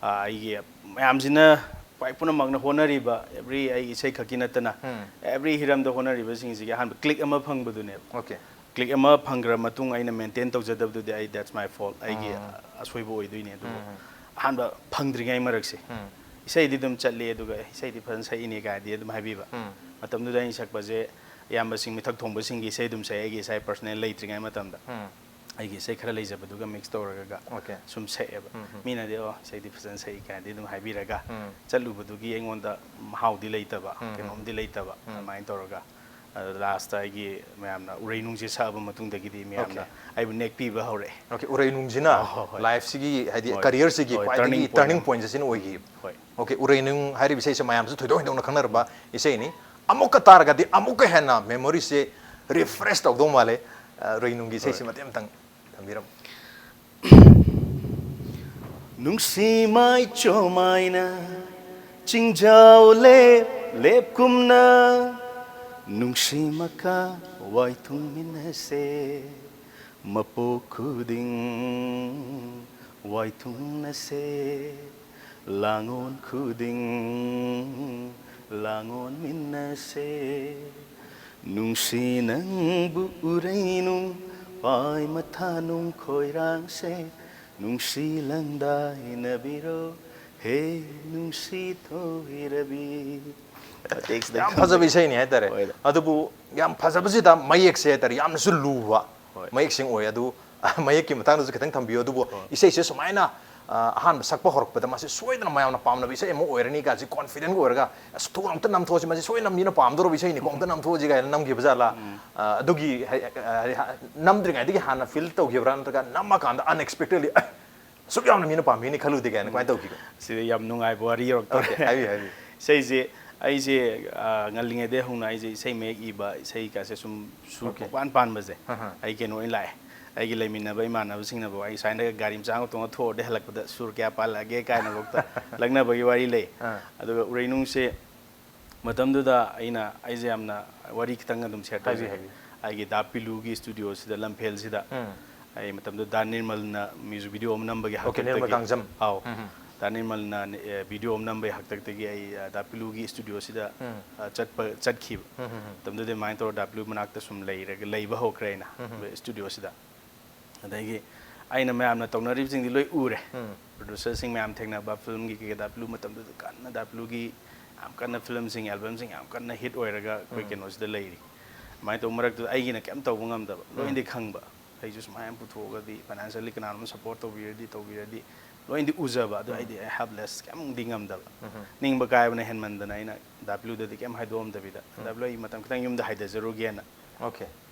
ꯑ, ꯑꯩꯒꯤ ꯃꯌꯥꯝꯁꯤꯅ ꯈ꯭ꯋꯥꯏ ꯄꯨꯝꯅꯃꯛꯅ ꯍꯣꯠꯅꯔꯤꯕ, every ꯑꯩ ꯏꯁꯩ ꯈꯛꯀꯤ ꯅꯠꯇꯅ, ꯎꯝ꯫ Every ꯍꯤꯔꯝꯗ ꯍꯣꯠꯅꯔꯤꯕꯁꯤꯡꯁꯤꯒꯤ ꯑꯍꯥꯟꯕ click ꯑꯃ ꯐꯪꯕꯗꯨꯅꯦꯕ꯫ ꯑꯣꯀꯦ꯫ Click ꯑꯃ ꯐꯪꯈ꯭ꯔ ꯃꯇꯨꯡ ꯑꯩꯅ maintain ꯇꯧꯖꯗꯕꯗꯨꯗꯤ ꯑꯩ, that's my fault, ꯑꯩꯒꯤ ꯎꯝ꯫ ꯑꯁꯣꯏꯕ ꯑꯣꯏꯗꯣꯏꯅꯦ꯫ ꯑꯗꯨꯕꯨ ꯎꯝ꯫ ꯑꯍꯥꯟꯕ ꯐꯪꯗ꯭ꯔꯤꯉꯩ ꯃꯔꯛꯁꯦ, ꯎꯝ꯫ ꯏꯁꯩꯗꯤ ꯑꯗꯨꯝ ꯆꯠꯂꯤ, ꯑꯗꯨꯒ ꯏꯁꯩꯗꯤ ꯐꯖꯅ ꯁꯛꯏꯅꯦ ꯀꯥꯏꯗꯤ ꯑꯗꯨꯝ ꯍꯥꯏꯕꯤꯕ꯫ ꯎꯝ꯫ ꯃꯇꯝꯗꯨꯗ ꯑꯩꯅ ꯁꯛꯄꯁꯦ ꯏꯌꯥꯝꯕꯁꯤꯡ, ꯃꯤꯊꯛ ꯊꯣꯡꯕꯁꯤꯡꯒꯤ ꯏꯁꯩ ꯑꯗꯨꯝ ꯁꯛꯑꯦ, ꯑꯩꯒꯤ ꯏꯁꯥ personal ꯂꯩꯇ꯭ꯔꯤꯉꯩ ꯃꯇꯝꯗ꯫ ꯎꯝ꯫ ꯑꯩꯒꯤ ꯏꯁꯩ ꯈꯔ ꯂꯩꯖꯕꯗꯨꯒ mix ꯇꯧꯔꯒ ꯑꯣꯀꯦ꯫ ꯁꯨꯝ ꯁꯛꯑꯦꯕ꯫ ꯎꯝ, ꯎꯝ꯫ ꯃꯤꯅꯗꯤ, "ꯑꯣ, ꯏꯁꯩꯗꯤ ꯐꯖꯅ ꯁꯛꯏ" ꯀꯥꯏꯅꯗꯤ ꯑꯗꯨꯝ ꯍꯥꯏꯕꯤꯔꯒ, ꯎꯝ꯫ ꯆꯠꯂꯨꯕꯗꯨꯒꯤ ꯑꯩꯉꯣꯟꯗ ꯃꯍꯥꯎꯗꯤ ꯂꯩꯇꯕ, ꯎꯝ, ꯎꯝ꯫ ꯀꯩꯅꯣꯝꯗꯤ ꯂꯩꯇꯕ, ꯎꯝ꯫ ꯑꯗꯨꯃꯥꯏꯅ ꯇꯧꯔꯒ, ꯑꯗꯨ last ꯑꯩꯒꯤ ꯃꯌꯥꯝꯅ ꯎꯔꯩ ꯅꯨꯡꯁꯤ ꯁꯛꯑꯕ ꯃꯇꯨꯡꯗꯒꯤꯗꯤ ꯃꯌꯥꯝꯅ ꯑꯣꯀꯦ꯫ ꯑꯩꯕꯨ ꯅꯦꯛꯄꯤꯕ ꯍꯧꯔꯛꯑꯦ꯫ ꯑꯣꯀꯦ, ꯎꯔꯩ ꯅꯨꯡꯁꯤꯅ ꯑꯣ, ꯍꯣꯏ, ꯍꯣꯏ꯫ Life ꯁꯤꯒꯤ, ꯍꯥꯏꯗꯤ, ꯍꯣꯏ, career ꯁꯤꯒꯤ ꯍꯣꯏ, ꯈ꯭ꯋꯥꯏꯗꯒꯤ turning point turning ꯑꯃ꯫ Point ꯁꯤꯅ ꯑꯣꯏꯈꯤ꯫ ꯍꯣꯏ꯫ ꯑꯣꯀꯦ, ꯎꯔꯩ ꯅꯨꯡ ꯍꯥꯏꯔꯤꯕ ꯏꯁꯩꯁꯦ ꯃꯌꯥꯝꯁꯨ ꯊꯣꯏꯗꯣꯛ ꯍꯦꯟꯗꯣꯛꯅ ꯈꯪꯅꯔꯕ ꯏꯁꯩꯅꯤ꯫ ꯑꯃꯨꯛꯀ ꯇꯥꯔꯒꯗꯤ ꯑꯃꯨꯛꯀ ꯍꯦꯟꯅ memory ꯁꯦ refresh ꯇꯧꯗꯧ ꯃꯥꯜꯂꯦ꯫ ꯑ, ꯎꯔꯩ ꯅꯨꯡꯒꯤ ꯏꯁꯩꯁꯤ ꯍꯣꯏ꯫ ꯃꯇꯦꯛ ꯑꯃꯇꯪ ꯊꯝꯕꯤꯔꯝꯃꯨ꯫ ꯅꯨꯡꯁꯤ ꯃꯥꯏꯆꯣꯝ ꯍꯥꯏꯅ ꯆꯤꯡꯖꯥꯎ ꯂꯦꯞ ꯂꯦꯞꯀꯨꯝꯅ ꯅꯨꯡꯁꯤ ꯃꯀꯥ ꯋꯥꯏ ꯊꯨꯡꯃꯤꯟꯅꯁꯦ꯫ ꯃꯄꯣꯛ ꯈꯨꯗꯤꯡ ꯋꯥꯏ ꯊꯨꯡꯅꯁꯦ꯫ ꯂꯥꯡꯑꯣꯟ ꯈꯨꯗꯤꯡ ꯂꯥꯡꯑꯣꯟꯃꯤꯟꯅꯁꯦ꯫ ꯅꯨꯡꯁꯤ ꯅꯪꯕꯨ ꯎꯔꯩꯅꯨ ꯄꯥꯏ ꯃꯊꯥꯅꯨꯡ ꯈꯣꯏꯔꯥꯡꯁꯦ꯫ ꯅꯨꯡꯁꯤ ꯂꯪꯗꯥꯏꯅꯕꯤꯔꯣ ꯍꯦ ꯅꯨꯡꯁꯤ ꯊꯣꯏꯔꯕꯤ꯫ ꯃꯇꯦꯛꯁꯤꯗ ꯌꯥꯝ ꯈꯪꯖꯩ꯫ ꯐꯖꯕ ꯏꯁꯩꯅꯤ ꯍꯥꯏꯇꯥꯔꯦ꯫ ꯍꯣꯏꯗ꯫ ꯑꯗꯨꯕꯨ ꯌꯥꯝ ꯐꯖꯕꯁꯤꯗ ꯃꯌꯦꯛꯁꯦ ꯍꯥꯏꯇꯥꯔꯦ ꯌꯥꯝꯅꯁꯨ ꯂꯨꯕ ꯍꯣꯏ꯫ ꯃꯌꯦꯛꯁꯤꯡ ꯑꯣꯏ꯫ ꯑꯗꯨ ꯃꯌꯦꯛꯀꯤ ꯃꯇꯥꯡꯗꯁꯨ ꯈꯤꯇꯪ ꯊꯝꯕꯤꯌꯨ꯫ ꯑꯗꯨꯕꯨ ꯍꯣꯏ꯫ ꯏꯁꯩꯁꯦ ꯁꯨꯃꯥꯏꯅ ꯑ, ꯑꯍꯥꯟꯕ ꯁꯛꯄ ꯍꯧꯔꯛꯄꯗ ꯃꯥꯁꯦ ꯁꯣꯏꯗꯅ ꯃꯌꯥꯝꯅ ꯄꯥꯝꯅꯕ ꯏꯁꯩ ꯑꯃ ꯑꯣꯏꯔꯅꯤ ꯀꯥꯏꯁꯦ confident ꯑꯣꯏꯔꯒ ꯑꯁ ꯊꯨꯅ ꯑꯝꯇ ꯅꯝꯊꯣꯛꯑꯁꯤ, ꯃꯁꯤ ꯁꯣꯏꯗꯅ ꯃꯤꯅ ꯄꯥꯝꯗꯧꯔꯕ ꯏꯁꯩꯅꯤꯀꯣ, ꯑꯝꯇ ꯅꯝꯊꯣꯛꯑꯁꯤ ꯀꯥꯏꯅ ꯅꯝꯈꯤꯕ ꯖꯥꯠꯂꯥ? ꯎꯝ꯫ ꯑ, ꯑꯗꯨꯒꯤ ꯍꯥꯏ-, ꯑ, ꯍꯥꯏ-, ꯅꯝꯗ꯭ꯔꯤꯉꯩꯗꯒꯤ ꯍꯥꯟꯅ feel ꯇꯧꯈꯤꯕ꯭ꯔꯥ, ꯅꯠꯇ꯭ꯔꯒ ꯅꯝꯃꯀꯥꯟꯗ unexpectedly "ꯑꯦ, ꯑꯁꯨꯛ ꯌꯥꯝꯅ ꯃꯤꯅ ꯄꯥꯝꯕꯤꯅꯤ ꯈꯜꯂꯨꯗꯦ" ꯀꯥꯏꯅ ꯎꯝ꯫ ꯀꯃꯥꯏꯅ ꯇꯧꯈꯤꯒꯦ? ꯁꯤꯗ ꯌꯥꯝ ꯅꯨꯡꯉꯥꯏꯕ ꯋꯥꯔꯤ ꯌꯧꯔꯛꯇꯧꯔꯦ꯫ Okay, ꯍꯥꯏꯕꯤꯌꯨ, ꯍꯥꯏꯕꯤꯌꯨ꯫ ꯏꯁꯩꯁꯦ ꯑꯩꯁꯦ, ꯑ, ꯉꯜꯂꯤꯉꯩꯗꯒꯤ ꯍꯧꯅ ꯑꯩꯁꯦ ꯏꯁꯩ ꯃꯌꯦꯛ ꯏꯕ, ꯏꯁꯩ ꯀꯥꯁꯦ ꯁꯨꯝ ꯁꯨꯔ Okay. ꯄꯪꯄꯥꯟ ꯄꯥꯟꯕꯁꯦ ꯑꯍ꯫ ꯑꯩ ꯀꯩꯅꯣ ꯑꯣꯏꯅ ꯂꯥꯛꯑꯦ꯫ ꯑꯩꯒꯤ ꯂꯩꯃꯤꯟꯅꯕ ꯏꯃꯥꯟꯅꯕꯁꯤꯡꯅꯕꯨ ꯑꯩ ꯁꯨꯃꯥꯏꯅ ꯒꯥꯔꯤ ꯃꯆꯥ ꯑꯃ ꯇꯣꯡꯉ ꯊꯣꯛꯎꯔꯗꯤ ꯍꯜꯂꯛꯄꯗ ꯁꯨꯔ ꯀꯌꯥ ꯄꯥꯜꯂꯛꯑꯒꯦ ꯀꯥꯏꯅꯐꯥꯎꯗ ꯂꯛꯅꯕꯒꯤ ꯋꯥꯔꯤ ꯂꯩ꯫ ꯑꯥ꯫ ꯑꯗꯨꯒ ꯎꯔꯩꯅꯨꯡꯁꯦ ꯃꯇꯝꯗꯨꯗ ꯑꯩꯅ, ꯑꯩꯁꯦ ꯌꯥꯝꯅ ꯋꯥꯔꯤ ꯈꯤꯇꯪ ꯑꯗꯨꯝ share ꯍꯥꯏꯕꯤꯌꯨ, ꯇꯧꯖꯒꯦ꯫ ꯍꯥꯏꯕꯤꯌꯨ꯫ ꯑꯩꯒꯤ ꯗꯥ ꯄꯤꯂꯨꯒꯤ studio ꯁꯤꯗ ꯂꯝꯐꯦꯜꯁꯤꯗ ꯎꯝ꯫ ꯑꯩ ꯃꯇꯝꯗꯨꯗ ꯗꯥ ꯅꯤꯔꯃꯜꯅ music video ꯑꯃ ꯅꯝꯕꯒꯤ Okay, ꯅꯤꯔꯃꯜ ꯍꯥꯛꯇꯛꯇꯒꯤ꯫ ꯀꯥꯡꯖꯝ꯫ ꯑꯥꯎ꯫ ꯎꯝ ꯍꯝ꯫ ꯗꯥ ꯅꯤꯔꯃꯜꯅ, ꯑꯦ, video ꯑꯃ ꯅꯝꯕꯒꯤ ꯍꯥꯛꯇꯛꯇꯒꯤ ꯑꯩ, ꯑ, ꯗꯥ ꯄꯤꯂꯨꯒꯤ studio ꯁꯤꯗ, ꯎꯝ꯫ ꯑ, ꯆꯠꯄ, ꯆꯠꯈꯤꯕ꯫ ꯎꯝ ꯍꯝ ꯍꯝ꯫ ꯃꯇꯝꯗꯨꯗ ꯑꯗꯨꯃꯥꯏꯅ ꯇꯧꯔ ꯗꯥ ꯄꯤꯂꯨ ꯃꯅꯥꯛꯇ ꯁꯨꯝ ꯂꯩꯔꯒ, ꯂꯩꯕ ꯍꯧꯈ꯭ꯔꯦ ꯑꯩꯅ, ꯎꯝ ꯍꯝ꯫ Studio ꯁꯤꯗ꯫ ꯑꯗꯒꯤ ꯑꯩꯅ ꯃꯌꯥꯝꯅ ꯇꯧꯅꯔꯤꯕꯁꯤꯡꯗꯤ ꯂꯣꯏ ꯎꯔꯦ꯫ ꯎꯝ꯫ Producer ꯁꯤꯡ ꯃꯌꯥꯝ ꯊꯦꯡꯅꯕ, film ꯒꯤ ꯀꯩꯀꯩ ꯗꯥ ꯄꯤꯂꯨ ꯃꯇꯝꯗꯨꯗ ꯀꯟꯅ ꯗꯥ ꯄꯤꯂꯨꯒꯤ ꯌꯥꯝ ꯀꯟꯅ film ꯁꯤꯡ, album ꯁꯤꯡ ꯌꯥꯝ ꯀꯟꯅ hit ꯑꯣꯏꯔꯒ ꯑꯩꯈꯣꯏ ꯎꯝ꯫ ꯀꯩꯅꯣꯁꯤꯗ ꯂꯩꯔꯤ꯫ ꯑꯗꯨꯃꯥꯏꯅ ꯇꯧꯕ ꯃꯔꯛꯇꯨꯗ ꯑꯩꯒꯤꯅ ꯀꯩꯝ ꯇꯧꯕ ꯉꯝꯗꯕ, ꯎꯝ꯫ ꯂꯣꯏꯅꯗꯤ ꯈꯪꯕ꯫ ꯑꯩꯁꯨ ꯁꯨꯃꯥꯏꯅ ꯄꯨꯊꯣꯛꯑꯒꯗꯤ, financially ꯀꯅꯥꯅꯣꯝ support ꯇꯧꯕꯤꯔꯗꯤ, ꯇꯧꯕꯤꯔꯗꯤ, ꯂꯣꯏꯅꯗꯤ ꯎꯖꯕ, ꯑꯗꯨ ꯎꯝ꯫ ꯑꯩꯗꯤ ꯑꯩ helpless, ꯀꯩꯝꯗꯤ ꯉꯝꯗꯕ꯫ ꯎꯝ ꯍꯝ꯫ ꯅꯤꯡꯕ ꯀꯥꯏꯕꯅ ꯍꯦꯟꯃꯟꯗꯅ ꯑꯩꯅ ꯗꯥ ꯄꯤꯂꯨꯗꯗꯤ ꯀꯩꯝ ꯍꯥꯏꯗꯣꯛꯑꯝꯗꯕꯤꯗ, ꯎꯝ꯫ "ꯗꯥ ꯄꯤꯂꯨ, ꯑꯩ ꯃꯇꯝ ꯈꯤꯇꯪ ꯌꯨꯝꯗ ꯍꯥꯏꯊꯖꯔꯨꯒꯦꯅ" Okay꯫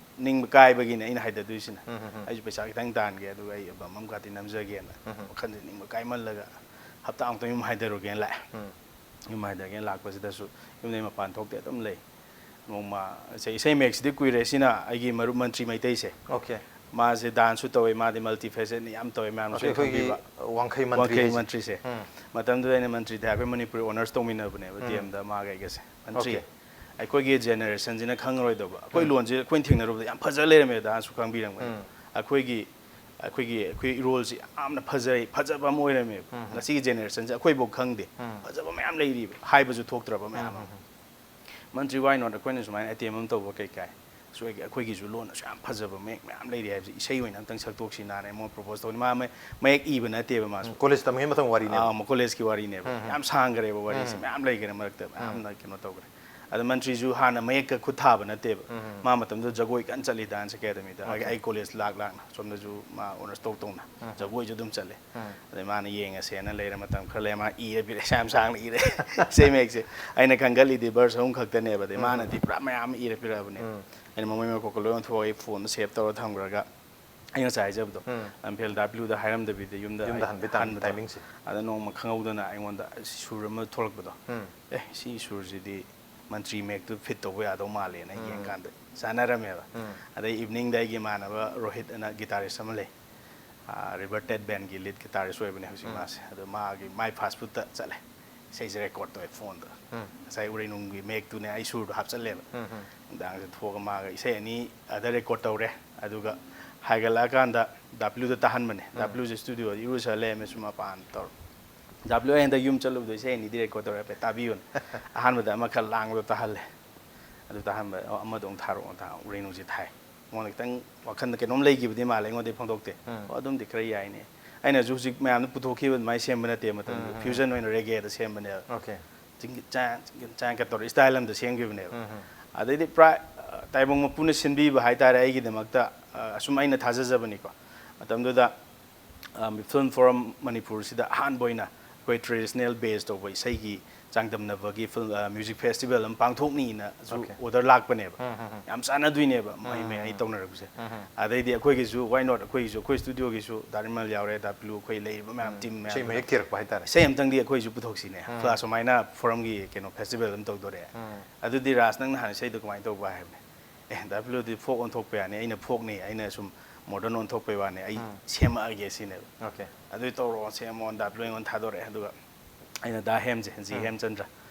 ꯅꯤꯡꯕ ꯀꯥꯏꯕꯒꯤꯅꯦ ꯑꯩꯅ ꯍꯥꯏꯗꯗꯣꯏꯁꯤꯅ꯫ ꯎꯝ ꯍꯝ ꯍꯝ꯫ "ꯑꯩꯁꯨ ꯄꯩꯁꯥ ꯈꯤꯇꯪ ꯇꯥꯟꯒꯦ, ꯑꯗꯨꯒ ꯑꯩ album ꯑꯃ ꯀꯥꯇꯤ ꯅꯝꯖꯒꯦꯅ" ꯎꯝ ꯍꯝ꯫ ꯋꯥꯈꯜꯁꯦ ꯅꯤꯡꯕ ꯀꯥꯏꯃꯜꯂꯒ ꯍꯞꯇꯥ ꯑꯃꯨꯛꯇꯪ ꯌꯨꯝ ꯍꯥꯏꯊꯔꯨꯒꯦꯅ ꯂꯥꯛꯑꯦ꯫ ꯎꯝ꯫ ꯌꯨꯝ ꯍꯥꯏꯊꯔꯒꯦꯅ ꯂꯥꯛꯄꯁꯤꯗꯁꯨ ꯌꯨꯝꯗꯩ ꯃꯄꯥꯟ ꯊꯣꯛꯇꯦ, ꯑꯗꯨꯝ ꯂꯩ꯫ ꯅꯣꯡꯃ ꯏꯁꯩ, ꯏꯁꯩ ꯃꯌꯦꯛꯁꯤꯗꯤ ꯀꯨꯏꯔꯦ, ꯁꯤꯅ ꯑꯩꯒꯤ ꯃꯔꯨꯞ ꯃꯟꯇ꯭ꯔꯤ ꯃꯩꯇꯩꯁꯦ꯫ Okay꯫ ꯃꯥꯁꯦ ꯗꯥꯟꯁꯁꯨ ꯇꯧꯋꯦ, ꯃꯥꯗꯤ ꯃꯜꯇꯤ ꯐꯦꯁꯦꯠꯅꯤ, ꯌꯥꯝ ꯇꯧꯋꯦ, ꯃꯌꯥꯝꯁꯨ ꯑꯩꯈꯣꯏꯒꯤ ꯈꯪꯕꯤꯕ꯫ ꯋꯥꯡꯈꯩ ꯃꯟꯇ꯭ꯔꯤ ꯋꯥꯡꯈꯩ ꯍꯥꯏꯁꯦ꯫ ꯃꯟꯇ꯭ꯔꯤꯁꯦ꯫ ꯃꯇꯝꯗꯨꯗ ꯑꯩꯅ ꯃꯟꯇ꯭ꯔꯤꯗ ꯑꯩꯈꯣꯏ ꯃꯅꯤꯄꯨꯔꯤ ꯑꯣꯅꯔꯁ ꯇꯧꯃꯤꯟꯅꯕꯅꯦꯕ ꯗꯤ ꯑꯦꯝꯗ ꯃꯥꯒ ꯑꯩꯒꯁꯦ꯫ ꯃꯟꯇ꯭ꯔꯤ꯫ Okay. ꯑꯩꯈꯣꯏꯒꯤ ꯖꯦꯅꯦꯔꯦꯁꯟꯁꯤꯅ ꯈꯪꯉꯔꯣꯏꯗꯕ꯫ ꯑꯩꯈꯣꯏ ꯂꯣꯟꯁꯦ ꯑꯩꯈꯣꯏꯅ ꯊꯦꯡꯅꯔꯨꯕꯗ ꯌꯥꯝ ꯐꯖ ꯂꯩꯔꯝꯃꯦ, ꯗꯥꯟꯁꯁꯨ ꯈꯪꯕꯤꯔꯝꯒꯅꯤ꯫ ꯑꯩꯈꯣꯏꯒꯤ ꯑꯩꯈꯣꯏꯒꯤ ꯑꯩꯈꯣꯏ ꯏꯔꯣꯜꯁꯤ ꯌꯥꯝꯅ ꯐꯖꯩ, ꯐꯖꯕ ꯑꯃ ꯑꯣꯏꯔꯝꯃꯦꯕ꯫ ꯉꯁꯤꯒꯤ ꯖꯦꯅꯦꯔꯦꯁꯟꯁꯦ ꯑꯩꯈꯣꯏꯐꯥꯎ ꯈꯪꯗꯦ꯫ ꯐꯖꯕ ꯃꯌꯥꯝ ꯂꯩꯔꯤꯕ, ꯍꯥꯏꯕꯁꯨ ꯊꯣꯛꯇ꯭ꯔꯕ ꯃꯌꯥꯝ ꯑꯃ꯫ ꯃꯟꯇ꯭ꯔꯤ, why not ꯑꯩꯈꯣꯏꯅ ꯁꯨꯃꯥꯏꯅ ꯑꯥꯏꯇꯦꯝ ꯑꯃ ꯇꯧꯕ ꯀꯩ ꯀꯥꯏ? ꯑꯁ, ꯑꯩꯈꯣꯏꯒꯤ, ꯑꯩꯈꯣꯏꯒꯤꯁꯨ ꯂꯣꯟ ꯑꯁꯨꯛ ꯌꯥꯝ ꯐꯖꯕ ꯃꯌꯦꯛ ꯃꯌꯥꯝ ꯂꯩꯔꯤ ꯍꯥꯏꯕꯁꯦ ꯏꯁꯩ ꯑꯣꯏꯅ ꯑꯝꯇꯪ ꯁꯛꯇꯣꯛꯁꯤꯅꯥꯅ ꯑꯩꯉꯣꯟꯗ ꯄ꯭ꯔꯣꯄꯣꯁ ꯇꯧꯅꯤ꯫ ꯃꯥ ꯃ-, ꯃꯌꯦꯛ ꯏꯕ ꯅꯠꯇꯦꯕ ꯃꯥꯁꯨ꯫ ꯀꯣꯂꯦꯖ ꯇꯝꯃꯤꯉꯩ ꯃꯇꯝ ꯋꯥꯔꯤꯅꯦꯕ꯫ ꯑꯥ, ꯀꯣꯂꯦꯖꯀꯤ ꯋꯥꯔꯤꯅꯦꯕ꯫ ꯌꯥꯝ ꯁꯥꯡꯈ꯭ꯔꯦꯕ ꯋꯥꯔꯤꯁꯦ, ꯃꯌꯥꯝ ꯂꯩꯈ꯭ꯔꯦ ꯃꯔꯛꯇ, ꯃꯌꯥꯝꯅ ꯀꯩꯅꯣ ꯇꯧꯈ꯭ꯔꯦ꯫ ꯑꯗ ꯃꯟꯇ꯭ꯔꯤꯁꯨ ꯍꯥꯟꯅ ꯃꯌꯦꯛꯀ ꯈꯨꯠ ꯊꯥꯕ ꯅꯠꯇꯦꯕ꯫ ꯃꯥ ꯃꯇꯝꯗꯨꯗ ꯖꯒꯣꯏ ꯀꯟꯅ ꯆꯠꯂꯤ ꯗꯥꯟꯁ ꯑꯦꯀꯥꯗꯃꯤꯗ꯫ ꯑꯩ, ꯑꯩ ꯀꯣꯂꯦꯖ ꯂꯥꯛ ꯂꯥꯛꯅ ꯁꯣꯝꯗꯁꯨ ꯃꯥ ꯑꯣꯅꯔꯁ ꯇꯧ ꯇꯧꯅ ꯖꯒꯣꯏꯁꯨ ꯑꯗꯨꯝ ꯆꯠꯂꯦ꯫ ꯑꯗꯩ ꯃꯥꯅ ꯌꯦꯡꯉꯁꯦꯅ ꯂꯩꯔ ꯃꯇꯝ ꯈꯔ ꯂꯩꯔ ꯃꯥ ꯏꯔ ꯄꯤꯔꯛꯑꯦ, ꯌꯥꯝ ꯁꯥꯡꯅ ꯏꯔꯦ꯫ ꯏꯁꯩ ꯃꯌꯦꯛꯁꯦ ꯑꯩꯅ ꯈꯪꯒꯜꯂꯤꯗꯤ ꯚꯔꯁ ꯑꯍꯨꯝ ꯈꯛꯇꯅꯦꯕ, ꯑꯗꯩ ꯃꯥꯅꯗꯤ ꯄꯨꯔꯥ ꯃꯌꯥꯝ ꯑꯃ ꯏꯔ ꯄꯤꯔꯛꯑꯕꯅꯦ꯫ ꯑꯩꯅ ꯃꯃꯩ ꯃꯀꯣꯛꯀ ꯂꯣꯏ ꯑꯣꯟꯊꯣꯛꯑꯒ ꯑꯩ ꯐꯣꯟꯗ ꯁꯦꯞ ꯇꯧꯔ ꯊꯝꯈ꯭ꯔꯒ, ꯑꯩ ꯉꯁꯥꯏ ꯍꯥꯏꯖꯕꯗꯣ, ꯂꯝꯐꯦꯜ ꯗꯥ ꯕ꯭ꯂꯨꯗ ꯍꯥꯏꯔꯝꯗꯕꯤꯗ ꯌꯨꯝꯗ ꯌꯨꯝꯗ ꯍꯟꯕꯩ ꯇꯥꯏꯝ-, ꯍꯟꯕꯗꯣ꯫ ꯇꯥꯏꯃꯤꯡꯁꯦ꯫ ꯑꯗ ꯅꯣꯡꯃ ꯈꯪꯍꯧꯗꯅ ꯑꯩꯉꯣꯟꯗ ꯁꯨꯔ ꯑꯃ ꯊꯣꯛꯂꯛꯄꯗꯣ, "ꯑꯦ, ꯁꯤ ꯁꯨꯔꯁꯤꯗꯤ ꯃꯟꯇ꯭ꯔꯤ ꯃꯌꯦꯛꯇꯨ ꯐꯤꯠ ꯇꯧꯕ ꯌꯥꯗꯧ ꯃꯥꯜꯂꯦꯅ" ꯌꯦꯡꯀꯥꯟꯗ ꯆꯥꯟꯅꯔꯝꯃꯦꯕ꯫ ꯑꯗꯩ ꯏꯚꯤꯅꯤꯡꯗ ꯑꯩꯒꯤ ꯏꯃꯥꯟꯅꯕ ꯔꯣꯍꯤꯠ ꯑꯅ ꯒꯤꯇꯥꯔꯤꯁ ꯑꯃ ꯂꯩ, ꯔꯤꯚꯔ ꯇꯦꯠ ꯕꯦꯟꯒꯤ ꯂꯤꯗ ꯒꯤꯇꯥꯔꯤꯁ ꯑꯣꯏꯕꯅꯦ ꯍꯧꯖꯤꯛ ꯃꯥꯁꯦ꯫ ꯑꯗꯣ ꯃꯥꯒꯤ, ꯃꯥꯏ ꯐꯥꯁ ꯐꯨꯗꯇ ꯆꯠꯂꯦ, ꯏꯁꯩꯁꯦ ꯔꯦꯀꯣꯔꯗ ꯇꯧꯋꯦ ꯐꯣꯟꯗ꯫ ꯉꯁꯥꯏ ꯎꯔꯩꯅꯨꯡꯒꯤ ꯃꯌꯦꯛꯇꯨꯅꯦ ꯑꯩ ꯁꯨꯔꯗꯣ ꯍꯥꯞꯆꯜꯂꯦꯕ꯫ ꯅꯨꯡꯗꯥꯡꯁꯦ ꯊꯣꯛꯑꯒ ꯃꯥꯒ ꯏꯁꯩ ꯑꯅꯤ ꯑꯗ ꯔꯦꯀꯣꯔꯗ ꯇꯧꯔꯦ꯫ ꯑꯗꯨꯒ ꯍꯥꯏꯒꯠꯂꯛꯑꯀꯥꯟꯗ ꯗꯥ ꯕ꯭ꯂꯨꯗ ꯇꯥꯍꯟꯕꯅꯦ꯫ ꯗꯥ ꯕ꯭ꯂꯨꯁꯦ ꯁ꯭ꯇꯨꯗꯤꯑꯣꯗ ꯏꯔꯨꯖ ꯂꯩꯔꯝꯃꯦ, ꯁꯨꯝ ꯃꯄꯥꯟ ꯇꯧꯔ꯫ "ꯗꯥ ꯕ꯭ꯂꯨ, ꯑꯩ ꯍꯟꯗꯛ ꯌꯨꯝ ꯆꯠꯂꯨꯕꯗꯣ ꯏꯁꯩ ꯑꯅꯤꯗꯤ ꯔꯦꯀꯣꯔꯗ ꯇꯧꯔꯦ ꯍꯥꯏꯐꯦꯠ ꯇꯥꯕꯤꯌꯨꯅ"꯫ ꯑꯍꯥꯟꯕꯗ ꯑꯃ ꯈꯔ ꯂꯥꯡꯕꯗꯣ ꯇꯥꯍꯜꯂꯦ꯫ ꯑꯗꯨ ꯇꯥꯍꯟꯕ, "ꯑꯣ, ꯑꯃꯗꯣ ꯑꯃꯨꯛ ꯊꯥꯔꯛꯑꯣ", ꯊꯥ-, ꯎꯔꯩꯅꯨꯡꯁꯦ ꯊꯥꯏ꯫ ꯑꯩꯉꯣꯟꯗ ꯈꯤꯇꯪ ꯋꯥꯈꯜꯗ ꯀꯩꯅꯣꯝ ꯂꯩꯈꯤꯕꯗꯤ ꯃꯥꯜꯂꯦ, ꯑꯩꯉꯣꯟꯗꯗꯤ ꯐꯣꯡꯗꯣꯛꯇꯦ꯫ "ꯑꯣ, ꯑꯗꯨꯝꯗꯤ ꯈꯔ ꯌꯥꯏꯅꯦ"꯫ ꯑꯩꯅꯁꯨ ꯍꯧꯖꯤꯛ ꯃꯌꯥꯝꯅ ꯄꯨꯊꯣꯛꯈꯤꯕ ꯑꯗꯨꯃꯥꯏꯅ ꯁꯦꯝꯕ ꯅꯠꯇꯦ, ꯃꯇꯝꯗꯨ ꯐ꯭ꯌꯨꯖꯟ ꯑꯣꯏꯅ ꯔꯦꯒꯦꯗ ꯁꯦꯝꯕꯅꯦꯕ꯫ Okay. ꯆꯤꯡꯒꯤ ꯆꯥꯡ, ꯆꯤꯡꯒꯤ ꯆꯥꯡ ꯀ ꯇꯧꯔ ꯏꯁꯇꯥꯏꯜ ꯑꯃꯗ ꯁꯦꯝꯈꯤꯕꯅꯦꯕ꯫ ꯑꯗꯩꯗꯤ ꯄꯨꯔꯥ, ꯑ, ꯇꯥꯏꯕꯪ ꯃꯄꯨꯅ ꯁꯤꯟꯕꯤꯕ ꯍꯥꯏꯇꯥꯔꯦ ꯑꯩꯒꯤꯗꯃꯛꯇ, ꯑ, ꯑꯁꯨꯝ ꯑꯩꯅ ꯊꯥꯖꯖꯕꯅꯤꯀꯣ꯫ ꯃꯇꯝꯗꯨꯗ, ꯑ, ꯐꯤꯜꯝ ꯐꯣꯔꯝ ꯃꯅꯤꯄꯨꯔꯁꯤꯗ ꯑꯍꯥꯟꯕ ꯑꯣꯏꯅ ꯑꯩꯈꯣꯏ ꯇ꯭ꯔꯦꯗꯤꯁꯅꯦꯜ ꯕꯦꯁ ꯇꯧꯕ ꯏꯁꯩꯒꯤ ꯆꯥꯡꯗꯝꯅꯕꯒꯤ ꯐꯤꯜꯝ, ꯑ, ꯃ꯭ꯌꯨꯖꯤꯛ ꯐꯦꯁꯇꯤꯚꯦꯜ ꯑꯃ ꯄꯥꯡꯊꯣꯛꯅꯤꯅꯁꯨ Okay. ꯑꯣꯔꯗꯔ ꯂꯥꯛꯄꯅꯦꯕ꯫ ꯌꯥꯝ ꯆꯥꯟꯅꯗꯣꯏꯅꯦꯕ ꯃꯍꯩ ꯃꯍꯩ ꯇꯧꯅꯔꯛꯄꯁꯦ꯫ ꯑꯗꯩꯗꯤ ꯑꯩꯈꯣꯏꯒꯤꯁꯨ, why not, ꯑꯩꯈꯣꯏꯒꯤꯁꯨ, ꯑꯩꯈꯣꯏ ꯁ꯭ꯇꯨꯗꯤꯑꯣꯒꯤꯁꯨ ꯗꯥ ꯔꯤꯃꯜ ꯌꯥꯎꯔꯦ, ꯗꯥ ꯕ꯭ꯂꯨ, ꯑꯩꯈꯣꯏ ꯂꯩꯔꯤꯕ ꯃꯌꯥꯝ ꯇꯤꯝ ꯃꯌꯥꯝ ꯏꯁꯩ ꯃꯌꯦꯛ ꯊꯤꯔꯛꯄ ꯍꯥꯏꯇꯥꯔꯦ꯫ ꯏꯁꯩ ꯑꯃꯇꯪꯗꯤ ꯑꯩꯈꯣꯏꯁꯨ ꯄꯨꯊꯣꯛꯁꯤꯅꯦ꯫ ꯀ꯭ꯂꯥꯁ ꯁꯨꯃꯥꯏꯅ ꯐꯣꯔꯝꯒꯤ ꯀꯩꯅꯣ ꯐꯦꯁꯇꯤꯚꯦꯜ ꯑꯃ ꯇꯧꯗꯣꯔꯦ꯫ ꯑꯗꯨꯗꯤ ꯔꯥꯖ, ꯅꯪ ꯅꯍꯥꯟ ꯏꯁꯩꯗꯣ ꯀꯃꯥꯏꯅ ꯇꯧꯕ ꯍꯥꯏꯕꯅꯦ꯫ "ꯑꯦ, ꯗꯥ ꯕ꯭ꯂꯨꯗꯤ ꯐꯣꯛ ꯑꯣꯟꯊꯣꯛꯄ ꯌꯥꯅꯤ, ꯑꯩꯅ ꯐꯣꯛꯅꯤ, ꯑꯩꯅ ꯁꯨꯝ ꯃꯣꯗꯔꯟ ꯑꯣꯟꯊꯣꯛꯄꯩ ꯋꯥꯅꯤ, ꯑꯩ ꯁꯦꯝꯃꯛꯑꯒꯦ ꯁꯤꯅꯦꯕ꯫ ꯑꯣꯀꯦ꯫ ꯑꯗꯨ ꯇꯧꯔꯛꯑꯣ, ꯁꯦꯝꯃꯣ, ꯗꯥ ꯕ꯭ꯂꯨ ꯑꯩꯉꯣꯟꯗ ꯊꯥꯗꯣꯔꯛꯑꯦ꯫ ꯑꯗꯨꯒ ꯑꯩꯅ ꯗꯥ ꯍꯦꯝꯁꯦ, ꯖꯤ ꯍꯦꯝꯆꯟꯗ꯭ꯔ,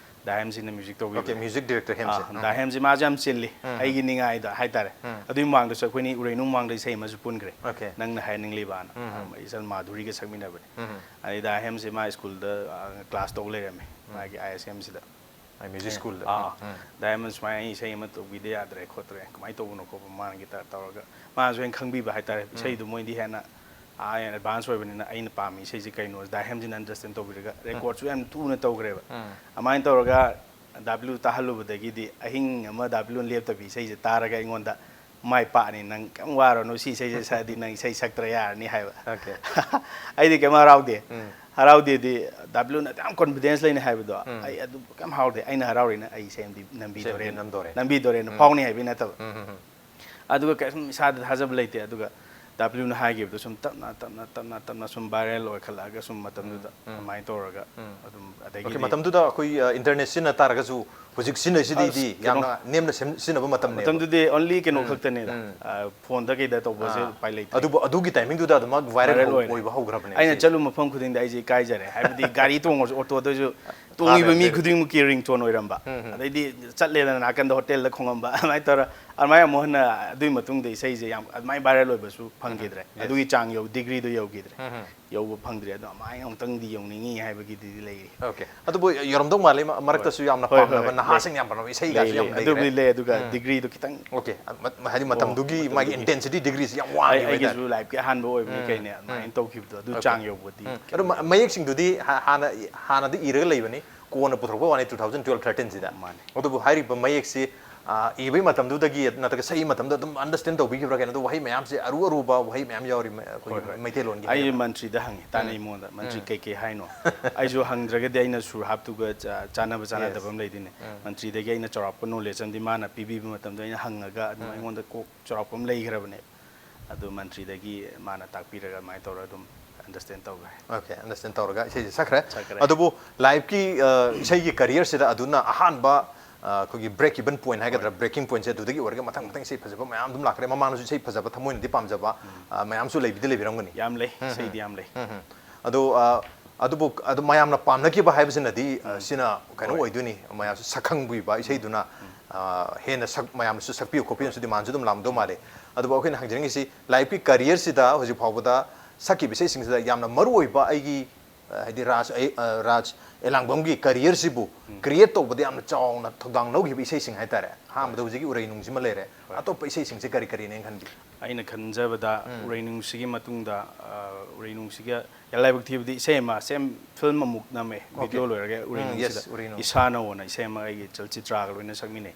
ꯗꯥ ꯍꯦꯝꯁꯤꯅ ꯃ꯭ꯌꯨꯖꯤꯛ ꯇꯧꯕꯤꯕ꯫ ꯑꯣꯀꯦ, ꯃ꯭ꯌꯨꯖꯤꯛ ꯗꯥꯏꯔꯦꯛꯇꯔ ꯍꯦꯝꯁꯦ꯫ ꯑꯥ, ꯗꯥ ꯍꯦꯝꯁꯦ ꯃꯥꯁꯦ ꯌꯥꯝ ꯆꯤꯜꯂꯤ ꯑꯩꯒꯤ ꯅꯤꯡꯉꯥꯏꯗ ꯍꯥꯏꯇꯥꯔꯦ꯫ ꯑꯗꯨꯒꯤ ꯃꯃꯥꯡꯗꯁꯨ ꯑꯩꯈꯣꯏꯅꯤ ꯎꯔꯩꯅꯨꯡ ꯃꯃꯥꯡꯗ ꯏꯁꯩ ꯑꯃꯁꯨ ꯄꯨꯟꯈ꯭ꯔꯦ, ꯑꯣꯀꯦ꯫ ꯅꯪꯅ ꯍꯥꯏꯅꯤꯡꯂꯤꯕꯅ, ꯏꯆꯟ ꯃꯥꯙꯨꯔꯤꯒ ꯁꯛꯃꯤꯟꯅꯕꯅꯦ꯫ ꯑꯗꯩ ꯗꯥ ꯍꯦꯝꯁꯦ ꯃꯥ ꯁ꯭ꯀꯨꯜꯗ, ꯑ, ꯀ꯭ꯂꯥꯁ ꯇꯧ ꯂꯩꯔꯝꯃꯦ, ꯃꯥꯒꯤ ꯑꯥꯏ ꯑꯦꯁ ꯑꯦꯝꯁꯤꯗ꯫ ꯃ꯭ꯌꯨꯖꯤꯛ ꯁ꯭ꯀꯨꯜꯗ꯫ ꯑꯥ, ꯗꯥ ꯍꯦꯝꯁ ꯁꯨꯃꯥꯏꯅ ꯑꯩ ꯏꯁꯩ ꯑꯃ ꯇꯧꯕꯤꯗ ꯌꯥꯗ꯭ꯔꯦ ꯈꯣꯠꯇ꯭ꯔꯦ, ꯀꯃꯥꯏꯅ ꯇꯧꯕꯅꯣ ꯈꯣꯠꯄꯅꯣ, ꯃꯥꯅ ꯒꯤꯇꯥꯔ ꯇꯧꯔꯒ, ꯃꯥꯅꯁꯨ ꯑꯩꯅ ꯈꯪꯕꯤꯕ ꯍꯥꯏꯇꯥꯔꯦ꯫ ꯏꯁꯩꯗꯨ ꯃꯣꯏꯗꯤ ꯍꯦꯟꯅ, ꯑꯥ, ꯑꯦꯗꯚꯥꯟꯁ ꯑꯣꯏꯕꯅꯤꯅ, ꯑꯩꯅ ꯄꯥꯝꯃꯤ ꯏꯁꯩꯁꯦ ꯀꯩꯅꯣ, ꯗꯥ ꯍꯦꯝꯁꯤꯅ ꯑꯟꯗꯔꯁꯇꯦꯟ ꯇꯧꯕꯤꯔꯒ, ꯔꯦꯀꯣꯔꯗꯁꯨ ꯌꯥꯝ ꯊꯨꯅ ꯇꯧꯈ꯭ꯔꯦꯕ꯫ ꯑꯗꯨꯃꯥꯏꯅ ꯇꯧꯔꯒ ꯗꯥ ꯕ꯭ꯂꯨ ꯇꯥꯍꯜꯂꯨꯕꯗꯒꯤꯗꯤ, ꯑꯍꯤꯡ ꯑꯃ ꯗꯥ ꯕ꯭ꯂꯨꯅ ꯂꯦꯞꯇꯕꯤ ꯏꯁꯩꯁꯦ ꯇꯥꯔꯒ ꯑꯩꯉꯣꯟꯗ, "ꯃꯥꯏ ꯄꯥꯛꯑꯅꯤ, ꯅꯪ ꯀꯩꯝ ꯋꯥꯔꯨꯅꯨ, ꯁꯤ ꯏꯁꯩꯁꯦ ꯁꯛꯑꯗꯤ ꯅꯪ ꯏꯁꯩ ꯁꯛꯇ꯭ꯔ ꯌꯥꯔꯅꯤ" ꯍꯥꯏꯕ꯫ ꯑꯣꯀꯦ꯫ ꯑꯩꯗꯤ ꯀꯩꯝ ꯍꯔꯥꯎꯗꯦ꯫ ꯍꯔꯥꯎꯗꯦꯗꯤ, ꯗꯥ ꯕ꯭ꯂꯨꯅ ꯑꯗꯨꯌꯥꯝ ꯀꯣꯟꯐꯤꯗꯦꯟꯁ ꯂꯩꯅ ꯍꯥꯏꯕꯗꯣ, ꯑꯩ ꯑꯗꯨ ꯀꯩꯝ ꯍꯔꯥꯎꯗꯦ꯫ ꯑꯩꯅ ꯍꯔꯥꯎꯔꯤꯅ ꯑꯩ ꯏꯁꯩ ꯑꯃꯗꯤ ꯅꯝꯕꯤꯗꯣꯔꯦꯅ, ꯅꯝꯗꯣꯔꯦ꯫ ꯅꯝꯕꯤꯗꯣꯔꯦꯅ ꯐꯥꯎꯅꯤ ꯍꯥꯏꯕꯒꯤ ꯅꯠꯇꯕ꯫ ꯑꯗꯨꯒ ꯀꯩꯁꯨꯝ ꯏꯁꯥꯗ ꯊꯥꯖꯕ ꯂꯩꯇꯦ꯫ ꯑꯗꯨꯒ ꯗꯥ ꯕ꯭ꯂꯨꯅ ꯍꯥꯏꯈꯤꯕꯗꯣ ꯁꯨꯝ ꯇꯞꯅ, ꯇꯞꯅ, ꯇꯞꯅ, ꯇꯞꯅ ꯁꯨꯝ ꯚꯥꯏꯔꯦꯜ ꯑꯣꯏꯈꯠꯂꯛꯑꯒ ꯁꯨꯝ ꯃꯇꯝꯗꯨꯗ ꯑꯗꯨꯃꯥꯏꯅ ꯇꯧꯔꯒ ꯑꯗꯨꯝ, ꯑꯣꯀꯦ, ꯑꯗꯒꯤꯗꯤ ꯃꯇꯝꯗꯨꯗ ꯑꯩꯈꯣꯏ, ꯑ, ꯏꯟꯇꯔꯅꯦꯠ ꯁꯤꯖꯤꯟꯅ ꯇꯥꯔꯒꯁꯨ ꯍꯧꯖꯤꯛ ꯁꯤꯖꯤꯟꯅꯩꯁꯤꯗꯤ ꯑꯁ, ꯀꯩꯅꯣ, ꯌꯥꯝꯅ ꯅꯦꯝꯅ ꯁꯦꯝ-, ꯁꯤꯖꯤꯟꯅꯕ ꯃꯇꯝꯅꯦꯕ꯫ ꯃꯇꯝꯗꯨꯗꯤ only ꯀꯩꯅꯣ ꯈꯛꯇꯅꯦꯗ, ꯑ, ꯐꯣꯟꯗ ꯀꯩꯗ ꯇꯧꯕꯁꯦ ꯑꯥ꯫ ꯎꯄꯥꯏ ꯂꯩꯇ꯭ꯔꯦ꯫ ꯑꯗꯨꯕꯨ ꯑꯗꯨꯒꯤ ꯇꯥꯏꯃꯤꯡꯗꯨꯗ ꯑꯗꯨꯃꯛ ꯚꯥꯏꯔꯦꯜ ꯚꯥꯏꯔꯦꯜ ꯑꯣꯏ-, ꯑꯣꯏꯔꯦ꯫ ꯑꯣꯏꯕ ꯍꯧꯈ꯭ꯔꯕꯅꯦ ꯑꯩꯅ ꯁꯤꯁꯦ꯫ ꯆꯠꯂꯨ ꯃꯐꯝ ꯈꯨꯗꯤꯡꯗ ꯑꯩꯁꯦ ꯏꯀꯥꯏꯖꯔꯦ꯫ ꯍꯥꯏꯕꯗꯤ ꯒꯥꯔꯤ ꯇꯣꯡꯉꯁꯨ, ꯑꯣꯇꯣꯗꯁꯨ ꯇꯣꯡꯉꯤꯕ ꯐꯥꯔꯦ ꯃꯤ ꯑꯗꯨꯗꯤ꯫ ꯈꯨꯗꯤꯡꯃꯛꯀꯤ ringtone ꯑꯣꯏꯔꯝꯕ꯫ ꯑꯗꯩꯗꯤ ꯆꯠꯂꯦꯗꯅ ꯅꯥꯀꯟꯗ ꯍꯣꯇꯦꯜꯗ ꯈꯣꯡꯉꯝꯕ꯫ ꯑꯗꯨꯃꯥꯏꯅ ꯇꯧꯔ, ꯑꯗꯨꯃꯥꯏꯅ ꯑꯃꯨꯛ ꯍꯟꯅ ꯑꯗꯨꯒꯤ ꯃꯇꯨꯡꯗ ꯏꯁꯩꯁꯦ ꯌꯥꯝ ꯑꯗꯨꯃꯥꯏꯅ ꯚꯥꯏꯔꯦꯜ ꯑꯣꯏꯕꯁꯨ ꯐꯪꯈꯤꯗ꯭ꯔꯦ꯫ Yes. ꯑꯗꯨꯒꯤ ꯆꯥꯡ ꯌꯧ, ꯗꯤꯒ꯭ꯔꯤꯗꯣ ꯌꯧꯈꯤꯗ꯭ꯔꯦ꯫ ꯌꯧꯕ ꯐꯪꯗ꯭ꯔꯦ꯫ ꯑꯗꯣ ꯑꯗꯨꯃꯥꯏꯅ ꯑꯃꯨꯛꯇꯪꯗꯤ ꯌꯧꯅꯤꯡꯉꯤ ꯍꯥꯏꯕꯒꯤꯗꯤ ꯂꯩꯔꯤ꯫ ꯑꯣꯀꯦ꯫ ꯑꯗꯨꯕꯨ ꯌꯧꯔꯝꯗꯧ ꯃꯥꯜꯂꯤ, ꯃ-, ꯃꯔꯛꯇꯁꯨ ꯌꯥꯝꯅ ꯍꯣꯏ, ꯍꯣꯏ, ꯄꯥꯝꯅꯕ, ꯍꯣꯏ, ꯅꯍꯥꯁꯤꯡ ꯂꯩ꯫ ꯌꯥꯝ ꯄꯥꯝꯅꯕ ꯏꯁꯩꯒꯁꯨ ꯂꯩ, ꯌꯥꯝ ꯂꯩ꯫ ꯂꯩꯈ꯭ꯔꯦ꯫ ꯑꯗꯨꯕꯨꯗꯤ ꯂꯩ, ꯑꯗꯨꯒ ꯗꯤꯒ꯭ꯔꯤꯗꯣ ꯈꯤꯇꯪ ꯑꯣꯀꯦ꯫ ꯑ, ꯃ-, ꯍꯥꯏꯗꯤ ꯃꯇꯝꯗꯨꯒꯤ ꯃꯥꯒꯤ ꯃꯇꯝꯗꯨꯒꯤ꯫ intensity, degree ꯁꯤ ꯌꯥꯝ ꯑꯩ, ꯋꯥꯡꯉꯦꯕ ꯍꯥꯏꯇꯥꯔꯦ꯫ ꯑꯩꯒꯤꯁꯨ ꯂꯥꯏꯐꯀꯤ ꯑꯍꯥꯟꯕ ꯑꯣꯏꯕꯅꯤ ꯀꯩꯅꯦ, ꯑꯗꯨꯃꯥꯏꯅ ꯇꯧꯈꯤꯕꯗꯣ ꯑꯗꯨ ꯑꯣꯀꯦ꯫ ꯆꯥꯡ ꯌꯧꯕꯗꯤ ꯑꯗꯣ ꯃ-, ꯃꯌꯦꯛꯁꯤꯡꯗꯨꯗꯤ ꯍꯥ-, ꯍꯥꯟꯅ ꯏ-, ꯍꯥꯟꯅꯗꯤ ꯏꯔꯒ ꯂꯩꯕꯅꯤ, ꯀꯣꯟꯅ ꯄꯨꯊꯣꯔꯛꯄ ꯋꯥꯅꯤ two thousand twelve thirteen ꯁꯤꯗ꯫ ꯃꯥꯅꯦ꯫ ꯑꯗꯨꯕꯨ ꯍꯥꯏꯔꯤꯕ ꯃꯌꯦꯛꯁꯤ, ꯑ, ꯏꯕꯒꯤ ꯃꯇꯝꯗꯨꯗꯒꯤ ꯅꯠꯇ꯭ꯔꯒ ꯁꯛꯏ ꯃꯇꯝꯗ ꯑꯗꯨꯝ understand ꯇꯧꯕꯤꯈꯤꯕ꯭ꯔꯥ ꯀꯩꯅꯣ? ꯑꯗꯨ ꯋꯥꯍꯩ ꯃꯌꯥꯝꯁꯦ ꯑꯔꯨ ꯑꯔꯨꯕ ꯋꯥꯍꯩ ꯃꯌꯥꯝ ꯌꯥꯎꯔꯤ ꯃ-, ꯑꯩꯈꯣꯏꯒꯤ ꯍꯣꯏ, ꯍꯣꯏ꯫ ꯃꯩꯇꯩꯂꯣꯟꯒꯤ ꯑꯩ ꯍꯥꯏꯒꯗ꯭ꯔꯥ? ꯃꯟꯇ꯭ꯔꯤꯗ ꯍꯪꯉꯦ, ꯇꯥꯟꯅꯩ ꯃꯉꯣꯟꯗ, "ꯃꯟꯇ꯭ꯔꯤ, ꯀꯩꯀꯩ ꯍꯥꯏꯅꯣ?" ꯑꯩꯁꯨ ꯍꯪꯗ꯭ꯔꯒꯗꯤ ꯑꯩꯅ ꯁꯨꯔ ꯍꯥꯞꯇꯨꯒ ꯆꯥ-, ꯆꯥꯅꯕ ꯆꯥꯅꯗꯕ ꯑꯃ ꯂꯩꯗꯣꯏꯅꯦ꯫ ꯃꯟꯇ꯭ꯔꯤꯗꯒꯤ ꯑꯩꯅ ꯆꯥꯎꯔꯥꯛꯄ ꯅꯣꯂꯦꯖ ꯑꯃꯗꯤ ꯃꯥꯅ ꯄꯤꯕꯤꯕ ꯃꯇꯝꯗ ꯑꯩꯅ ꯍꯪꯉꯒ ꯑꯗꯨꯝ ꯑꯩꯉꯣꯟꯗ ꯀꯣꯛ ꯆꯥꯎꯔꯥꯛꯄ ꯑꯃ ꯂꯩꯈ꯭ꯔꯕꯅꯦ꯫ ꯑꯗꯨ ꯃꯟꯇ꯭ꯔꯤꯗꯒꯤ ꯃꯥꯅ ꯇꯥꯛꯄꯤꯔꯒ ꯑꯗꯨꯃꯥꯏꯅ ꯇꯧꯔꯒ ꯑꯗꯨꯝ ꯑꯟꯗꯔꯁꯇꯦꯟ ꯇꯧꯈ꯭ꯔꯦ꯫ ꯑꯣꯀꯦ, ꯑꯟꯗꯔꯁꯇꯦꯟ ꯇꯧꯔꯒ ꯏꯁꯩꯁꯦ ꯁꯛꯈ꯭ꯔꯦ꯫ ꯁꯛꯈ꯭ꯔꯦ꯫ ꯑꯗꯨꯕꯨ ꯂꯥꯏꯐꯀꯤ, ꯑ, ꯏꯁꯩꯒꯤ ꯀꯔꯤꯌꯔꯁꯤꯗ ꯑꯗꯨꯅ ꯑꯍꯥꯟꯕ, ꯑ, ꯑꯩꯈꯣꯏꯒꯤ break even point ꯍꯥꯏꯒꯗ꯭ꯔꯥ, breaking pointꯁꯦ ꯑꯗꯨꯗꯒꯤ ꯑꯣꯏꯔꯒ ꯃꯊꯪ ꯃꯊꯪ ꯏꯁꯩ ꯐꯖꯕ ꯃꯌꯥꯝ ꯑꯗꯨꯝ ꯂꯥꯛꯈ꯭ꯔꯦ꯫ ꯃꯃꯥꯡꯗꯁꯨ ꯏꯁꯩ ꯐꯖꯕ ꯊꯃꯣꯏꯅꯗꯤ ꯄꯥꯝꯖꯕ, ꯑ, ꯃꯌꯥꯝꯁꯨ ꯂꯩꯕꯤꯗꯤ ꯂꯩꯕꯤꯔꯝꯒꯅꯤ꯫ ꯌꯥꯝ ꯂꯩ, ꯏꯁꯩꯗꯤ ꯌꯥꯝ ꯂꯩ꯫ ꯎꯝ, ꯎꯝ꯫ ꯑꯗꯣ, ꯑ, ꯑꯗꯨꯕꯨ ꯑꯗꯨ ꯃꯌꯥꯝꯅ ꯄꯥꯝꯅꯈꯤꯕ ꯍꯥꯏꯕꯁꯤꯅꯗꯤ, ꯑ, ꯁꯤꯅ ꯀꯩꯅꯣ ꯑꯣꯏꯗꯣꯏꯅꯤ, ꯃꯌꯥꯝꯁꯨ ꯁꯛꯈꯪꯕꯤꯕ ꯏꯁꯩꯗꯨꯅ, ꯑ, ꯍꯦꯟꯅ ꯁꯛ-, ꯃꯌꯥꯝꯅꯁꯨ ꯁꯛꯄꯤꯌꯨ ꯈꯣꯠꯄꯤꯌꯨꯅꯁꯨ demandꯁꯨ ꯑꯗꯨꯝ ꯂꯥꯛꯑꯝꯗꯧ ꯃꯥꯜꯂꯦ꯫ ꯑꯗꯨꯕꯨ ꯑꯩꯈꯣꯏꯅ ꯍꯪꯖꯅꯤꯡꯉꯤꯁꯤ, ꯂꯥꯏꯔꯤꯛꯀꯤ careerꯁꯤꯗ ꯍꯧꯖꯤꯛ ꯐꯥꯎꯕꯗ ꯁꯛꯈꯤꯕ ꯏꯁꯩꯁꯤꯡꯁꯤꯗ ꯌꯥꯝꯅ ꯃꯔꯨ ꯑꯣꯏꯕ ꯑꯩꯒꯤ, ꯑ, ꯍꯥꯏꯗꯤ ꯔꯥꯖ, ꯑꯩ, ꯑ, ꯔꯥꯖ ꯑꯦꯂꯥꯡꯕꯝꯒꯤ careerꯁꯤꯕꯨ create ꯇꯧꯕꯗ ꯌꯥꯝꯅ ꯆꯥꯎꯅ ꯊꯧꯗꯥꯡ ꯂꯧꯈꯤꯕ ꯏꯁꯩꯁꯤꯡ ꯍꯥꯏꯇꯥꯔꯦ꯫ ꯑꯍꯥꯟꯕꯗ ꯍꯧꯖꯤꯛꯀꯤ ꯎꯔꯩ ꯅꯨꯡꯁꯤꯃ ꯂꯩꯔꯦ꯫ ꯑꯇꯣꯞꯄ ꯏꯁꯩꯁꯤꯡꯁꯦ ꯀꯔꯤ ꯀꯔꯤꯅꯦꯅ ꯈꯟꯕꯤ? ꯑꯩꯅ ꯈꯟꯖꯕꯗ ꯎꯔꯩ ꯅꯨꯡꯁꯤꯒꯤ ꯃꯇꯨꯡꯗ, ꯑ, ꯎꯔꯩ ꯅꯨꯡꯁꯤꯒ ꯌꯥꯂꯥꯏꯕꯛ ꯊꯤꯕꯗꯤ ꯏꯁꯩ ꯑꯃ, same film ꯑꯃꯨꯛ ꯅꯝꯃꯦ꯫ Video ꯂꯣꯏꯔꯒ ꯎꯔꯩ ꯎꯝ, ꯅꯨꯡꯁꯤꯗ yes, ꯎꯔꯩ ꯅꯨꯡꯁꯤ꯫ ꯏꯁꯥꯅ ꯑꯣꯏꯅ ꯏꯁꯩ ꯑꯃ ꯑꯩꯒꯤ ꯆꯜꯆꯤꯇ꯭ꯔꯥꯒ ꯂꯣꯏꯅ ꯁꯛꯃꯤꯟꯅꯩ꯫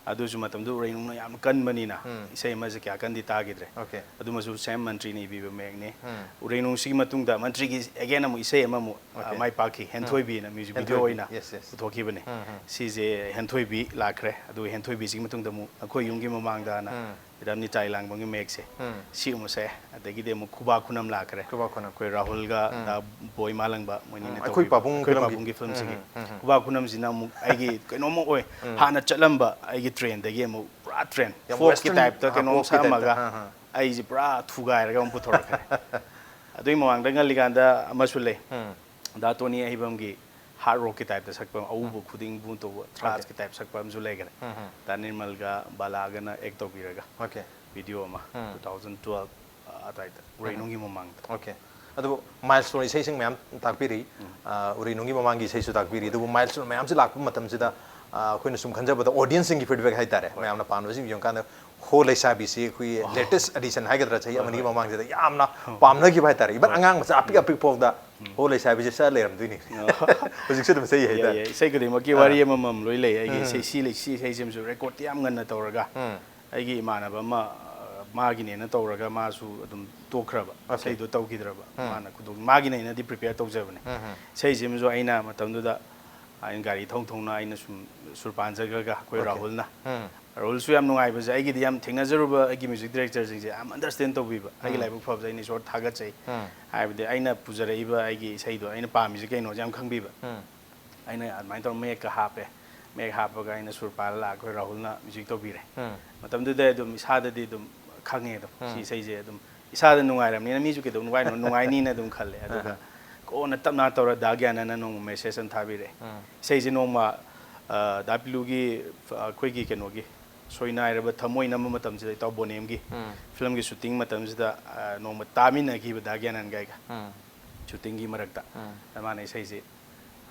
ꯑꯗꯨꯁꯨ ꯃꯇꯝꯗꯨ ꯎꯔꯩ ꯅꯨꯡꯅ ꯌꯥꯝ ꯀꯟꯕꯅꯤꯅ ꯏꯁꯩ ꯑꯃꯁꯦ ꯀꯌꯥ ꯀꯟꯗꯤ ꯇꯥꯈꯤꯗ꯭ꯔꯦ꯫ Okay. ꯑꯗꯨꯃꯁꯨ same ꯃꯟꯇ꯭ꯔꯤꯅ ꯏꯕꯤꯕ ꯃꯌꯦꯛꯅꯤ꯫ ꯎꯔꯩ ꯅꯨꯡꯁꯤꯒꯤ ꯃꯇꯨꯡꯗ ꯃꯟꯇ꯭ꯔꯤꯒꯤ again ꯑꯃꯨꯛ ꯏꯁꯩ ꯑꯃꯃꯨꯛ, ꯑ, Okay. ꯃꯥꯏ ꯄꯥꯛꯈꯤ, ꯍꯦꯟꯊꯣꯏꯕꯤꯅ music video ꯍꯦꯟꯊꯣꯏꯕꯤ, ꯑꯣꯏꯅ yes, yes. ꯄꯨꯊꯣꯛꯈꯤꯕꯅꯤ꯫ ꯁꯤꯁꯦ ꯍꯦꯟꯊꯣꯏꯕꯤ ꯂꯥꯛꯈ꯭ꯔꯦ꯫ ꯑꯗꯨꯒ ꯍꯦꯟꯊꯣꯏꯕꯤꯁꯤꯒꯤ ꯃꯇꯨꯡꯗ ꯑꯃꯨꯛ ꯑꯩꯈꯣꯏ ꯌꯨꯝꯒꯤ ꯃꯃꯥꯡꯗꯅ ꯔꯥꯝꯅꯤꯇꯥꯏ ꯂꯥꯡꯕꯝꯒꯤ ꯃꯌꯦꯛꯁꯦ꯫ ꯁꯤ ꯑꯃꯨꯛ ꯁꯛꯑꯦ꯫ ꯑꯗꯒꯤꯗꯤ ꯑꯃꯨꯛ ꯈꯨꯕꯥꯛ ꯈꯨꯅꯝ ꯂꯥꯛꯈ꯭ꯔꯦ꯫ ꯈꯨꯕꯥꯛ ꯈꯨꯅꯝ꯫ ꯑꯩꯈꯣꯏ ꯔꯥꯍꯨꯜꯒ ꯗꯥ ꯕꯣꯏ ꯃꯥꯂꯪꯕ ꯃꯣꯏꯅꯤꯅ ꯑꯩꯈꯣꯏ ꯇꯧꯈꯤꯕ ꯄꯥꯕꯨꯡ ꯑꯩꯈꯣꯏ filmꯒꯤ꯫ ꯄꯥꯕꯨꯡꯒꯤ filmꯁꯤꯒꯤ꯫ ꯈꯨꯕꯥꯛ ꯈꯨꯅꯝꯁꯤꯅ ꯑꯃꯨꯛ ꯑꯩꯒꯤ ꯀꯩꯅꯣꯝꯃ ꯑꯣꯏ꯫ ꯍꯥꯟꯅ ꯆꯠꯂꯝꯕ ꯑꯩꯒꯤ trendꯗꯒꯤ ꯑꯃꯨꯛ ꯄꯨꯔꯥ trend, ꯌꯥꯝ folkꯀꯤ western, typeꯇ ꯑꯥ, ꯀꯩꯅꯣꯝ folkꯀꯤ typeꯇ, ꯁꯛꯑꯝꯃꯒ ꯑꯥ, ꯑꯥ꯫ ꯑꯩꯁꯦ ꯄꯨꯔꯥ ꯊꯨꯒꯥꯏꯔꯒ ꯑꯃꯨꯛ ꯄꯨꯊꯣꯔꯛꯈ꯭ꯔꯦ꯫ ꯑꯗꯨꯒꯤ ꯃꯃꯥꯡꯗ ꯉꯜꯂꯤꯀꯥꯟꯗ ꯑꯃꯁꯨ ꯂꯩ꯫ ꯗꯥ ꯇꯣꯅꯤ ꯑꯍꯩꯕꯝꯒꯤ hard rockꯀꯤ typeꯇ ꯁꯛꯄ, ꯑꯎꯕ ꯈꯨꯗꯤꯡꯕꯨ ꯇꯧꯕ, thrash type ꯁꯛꯄ ꯑꯃꯁꯨ ꯂꯩꯈꯔꯦ꯫ ꯗꯥ ꯅꯤꯔꯃꯜꯒ ꯕꯥꯂꯥꯒꯅ act ꯇꯧꯕꯤꯔꯒ Okay. video ꯑꯃ, two thousand twelve ꯑꯗꯨꯋꯥꯏꯗ, ꯎꯔꯩꯅꯨꯡꯒꯤ ꯃꯃꯥꯡꯗ꯫ Okay. ꯑꯗꯨꯕꯨ milestone ꯏꯁꯩꯁꯤꯡ ꯃꯌꯥꯝ ꯇꯥꯛꯄꯤꯔꯤ꯫ ꯑ, ꯎꯔꯩꯅꯨꯡꯒꯤ ꯃꯃꯥꯡꯒꯤ ꯏꯁꯩꯁꯨ ꯇꯥꯛꯄꯤꯔꯤ꯫ ꯑꯗꯨꯕꯨ milestone ꯃꯌꯥꯝꯁꯤ ꯂꯥꯛꯄ ꯃꯇꯝꯁꯤꯗ, ꯑ, ꯑꯩꯈꯣꯏꯅ ꯁꯨꯝ ꯈꯟꯖꯕꯗ audienceꯁꯤꯡꯒꯤ feedback ꯍꯥꯏꯇꯥꯔꯦ, ꯃꯌꯥꯝꯅ ꯄꯥꯝꯅꯕꯁꯤꯡ ꯌꯦꯡꯉꯀꯥꯟꯗ ꯍꯣ ꯂꯩꯁꯥꯕꯤꯁꯤ ꯑꯩꯈꯣꯏꯒꯤ latest addition ꯍꯥꯏꯒꯗ꯭ꯔꯥ, ꯆꯍꯤ ꯑꯃꯅꯤꯒꯤ ꯃꯃꯥꯡꯁꯤꯗ ꯌꯥꯝꯅ ꯄꯥꯝꯅꯈꯤꯕ ꯍꯥꯏꯇꯥꯔꯦ꯫ Even ꯑꯉꯥꯡ ꯃꯆꯥ ꯑꯄꯤꯛ ꯑꯄꯤꯛ ꯐꯥꯎꯗ ꯍꯣ ꯂꯩꯁꯥꯕꯤꯁꯦ ꯁꯛꯑ ꯂꯩꯔꯝꯗꯣꯏꯅꯤ꯫ ꯍꯧꯖꯤꯛꯁꯨ ꯑꯗꯨꯝ ꯁꯛꯏ ꯌꯥꯏ, ꯍꯥꯏꯇꯥꯔꯦ꯫ ꯌꯥꯏ꯫ ꯏꯁꯩ ꯈꯨꯗꯤꯡꯃꯛꯀꯤ ꯋꯥꯔꯤ ꯑꯃꯃꯝ ꯂꯣꯏ ꯂꯩ꯫ ꯑꯩꯒꯤ ꯏꯁꯩ, ꯁꯤ ꯂꯩ, ꯁꯤ ꯏꯁꯩꯁꯤꯃꯁꯨ recordꯇꯤ ꯌꯥꯝ ꯉꯟꯅ ꯇꯧꯔꯒ, ꯑꯩꯒꯤ ꯏꯃꯥꯟꯅꯕ ꯑꯃ, ꯑ, ꯃꯥꯒꯤꯅꯦꯅ ꯇꯧꯔꯒ ꯃꯥꯁꯨ ꯑꯗꯨꯝ ꯇꯣꯛꯈ꯭ꯔꯕ꯫ ꯏꯁꯩꯗꯣ ꯇꯧꯈꯤꯗ꯭ꯔꯕ꯫ ꯃꯥꯅ ꯈꯨꯗꯣꯡ-, ꯃꯥꯒꯤꯅꯦꯅꯗꯤ prepare ꯇꯧꯖꯕꯅꯦ꯫ ꯏꯁꯩꯁꯤꯃꯁꯨ ꯑꯩꯅ ꯃꯇꯝꯗꯨꯗ ꯑꯩꯅ ꯒꯥꯔꯤ ꯊꯧ ꯊꯧꯅ ꯑꯩꯅ ꯁꯨꯝ ꯁꯨꯔ ꯄꯥꯟꯖꯈ꯭ꯔꯒ ꯑꯩꯈꯣꯏ Okay. ꯔꯥꯍꯨꯜꯅ꯫ ꯔꯥꯍꯨꯜꯁꯨ ꯌꯥꯝ ꯅꯨꯡꯉꯥꯏꯕꯁꯦ, ꯑꯩꯒꯤꯗꯤ ꯌꯥꯝ ꯊꯦꯡꯅꯖꯔꯨꯕ ꯑꯩꯒꯤ music directorꯁꯤꯡꯁꯦ ꯌꯥꯝ understand ꯇꯧꯕꯤꯕ꯫ ꯑꯩꯒꯤ ꯂꯥꯏꯕꯛ ꯐꯕꯁꯦ ꯑꯩꯅ ꯏꯁꯣꯔ ꯊꯥꯒꯠꯆꯩ꯫ ꯍꯥꯏꯕꯗꯤ ꯑꯩꯅ ꯄꯨꯖꯔꯛꯏꯕ ꯑꯩꯒꯤ ꯏꯁꯩꯗꯣ ꯑꯩꯅ ꯄꯥꯝꯃꯤꯁꯦ ꯀꯩꯅꯣꯁꯦ ꯌꯥꯝ ꯈꯪꯕꯤꯕ꯫ ꯑꯩꯅ ꯑꯗꯨꯃꯥꯏꯅ ꯇꯧꯔ ꯃꯌꯦꯛꯀ ꯍꯥꯞꯄꯦ꯫ ꯃꯌꯦꯛ ꯍꯥꯞꯄꯒ ꯑꯩꯅ ꯁꯨꯔ ꯄꯥꯜꯂ ꯂꯥꯛꯑꯒ ꯑꯩꯈꯣꯏ ꯔꯥꯍꯨꯜꯅ ꯃ꯭ꯌꯨꯖꯤꯛ ꯇꯧꯕꯤꯔꯦ꯫ ꯎꯝ꯫ ꯃꯇꯝꯗꯨꯗ ꯑꯗꯨꯝ ꯏꯁꯥꯗꯗꯤ ꯑꯗꯨꯝ ꯈꯪꯉꯦ ꯑꯗꯨꯝ ꯁꯤ ꯎꯝ꯫ ꯏꯁꯩꯁꯦ ꯑꯗꯨꯝ ꯏꯁꯥꯗ ꯅꯨꯡꯉꯥꯏꯔꯕꯅꯤꯅ ꯃꯤꯁꯨ ꯀꯩꯗꯧ ꯅꯨꯡꯉꯥꯏꯅꯣ ꯅꯨꯡꯉꯥꯏꯅꯤꯅ ꯑꯗꯨꯝ ꯈꯜꯂꯦ꯫ ꯑꯗꯨꯒ ꯑꯍ꯫ ꯀꯣꯟꯅ ꯇꯞꯅ ꯇꯧꯔ ꯗꯥ ꯒ꯭ꯌꯥꯅꯟꯅ ꯅꯣꯡꯃ ꯃꯦꯁꯦꯖ ꯑꯃ ꯊꯥꯕꯤꯔꯛꯑꯦ꯫ ꯎꯝ꯫ ꯏꯁꯩꯁꯦ ꯅꯣꯡꯃ ꯑ, ꯗꯥ ꯄꯤꯂꯨꯒꯤ ꯑ, ꯑꯩꯈꯣꯏꯒꯤ ꯀꯩꯅꯣꯒꯤ ꯁꯣꯏꯅꯥꯏꯔꯕ ꯊꯃꯣꯏ ꯅꯝꯕ ꯃꯇꯝꯁꯤꯗ ꯏꯇꯥꯎ ꯕꯣꯅꯦꯝꯒꯤ ꯎꯝ꯫ ꯐꯤꯂꯝꯒꯤ ꯁꯨꯇꯤꯡ ꯃꯇꯝꯁꯤꯗ ꯑ, ꯅꯣꯡꯃ ꯇꯥꯃꯤꯟꯅꯈꯤꯕ ꯗꯥ ꯒ꯭ꯌꯥꯅꯟꯒ ꯑꯩꯒ ꯎꯝ꯫ ꯁꯨꯇꯤꯡꯒꯤ ꯃꯔꯛꯇ ꯎꯝ꯫ ꯃꯥꯅ ꯏꯁꯩꯁꯦ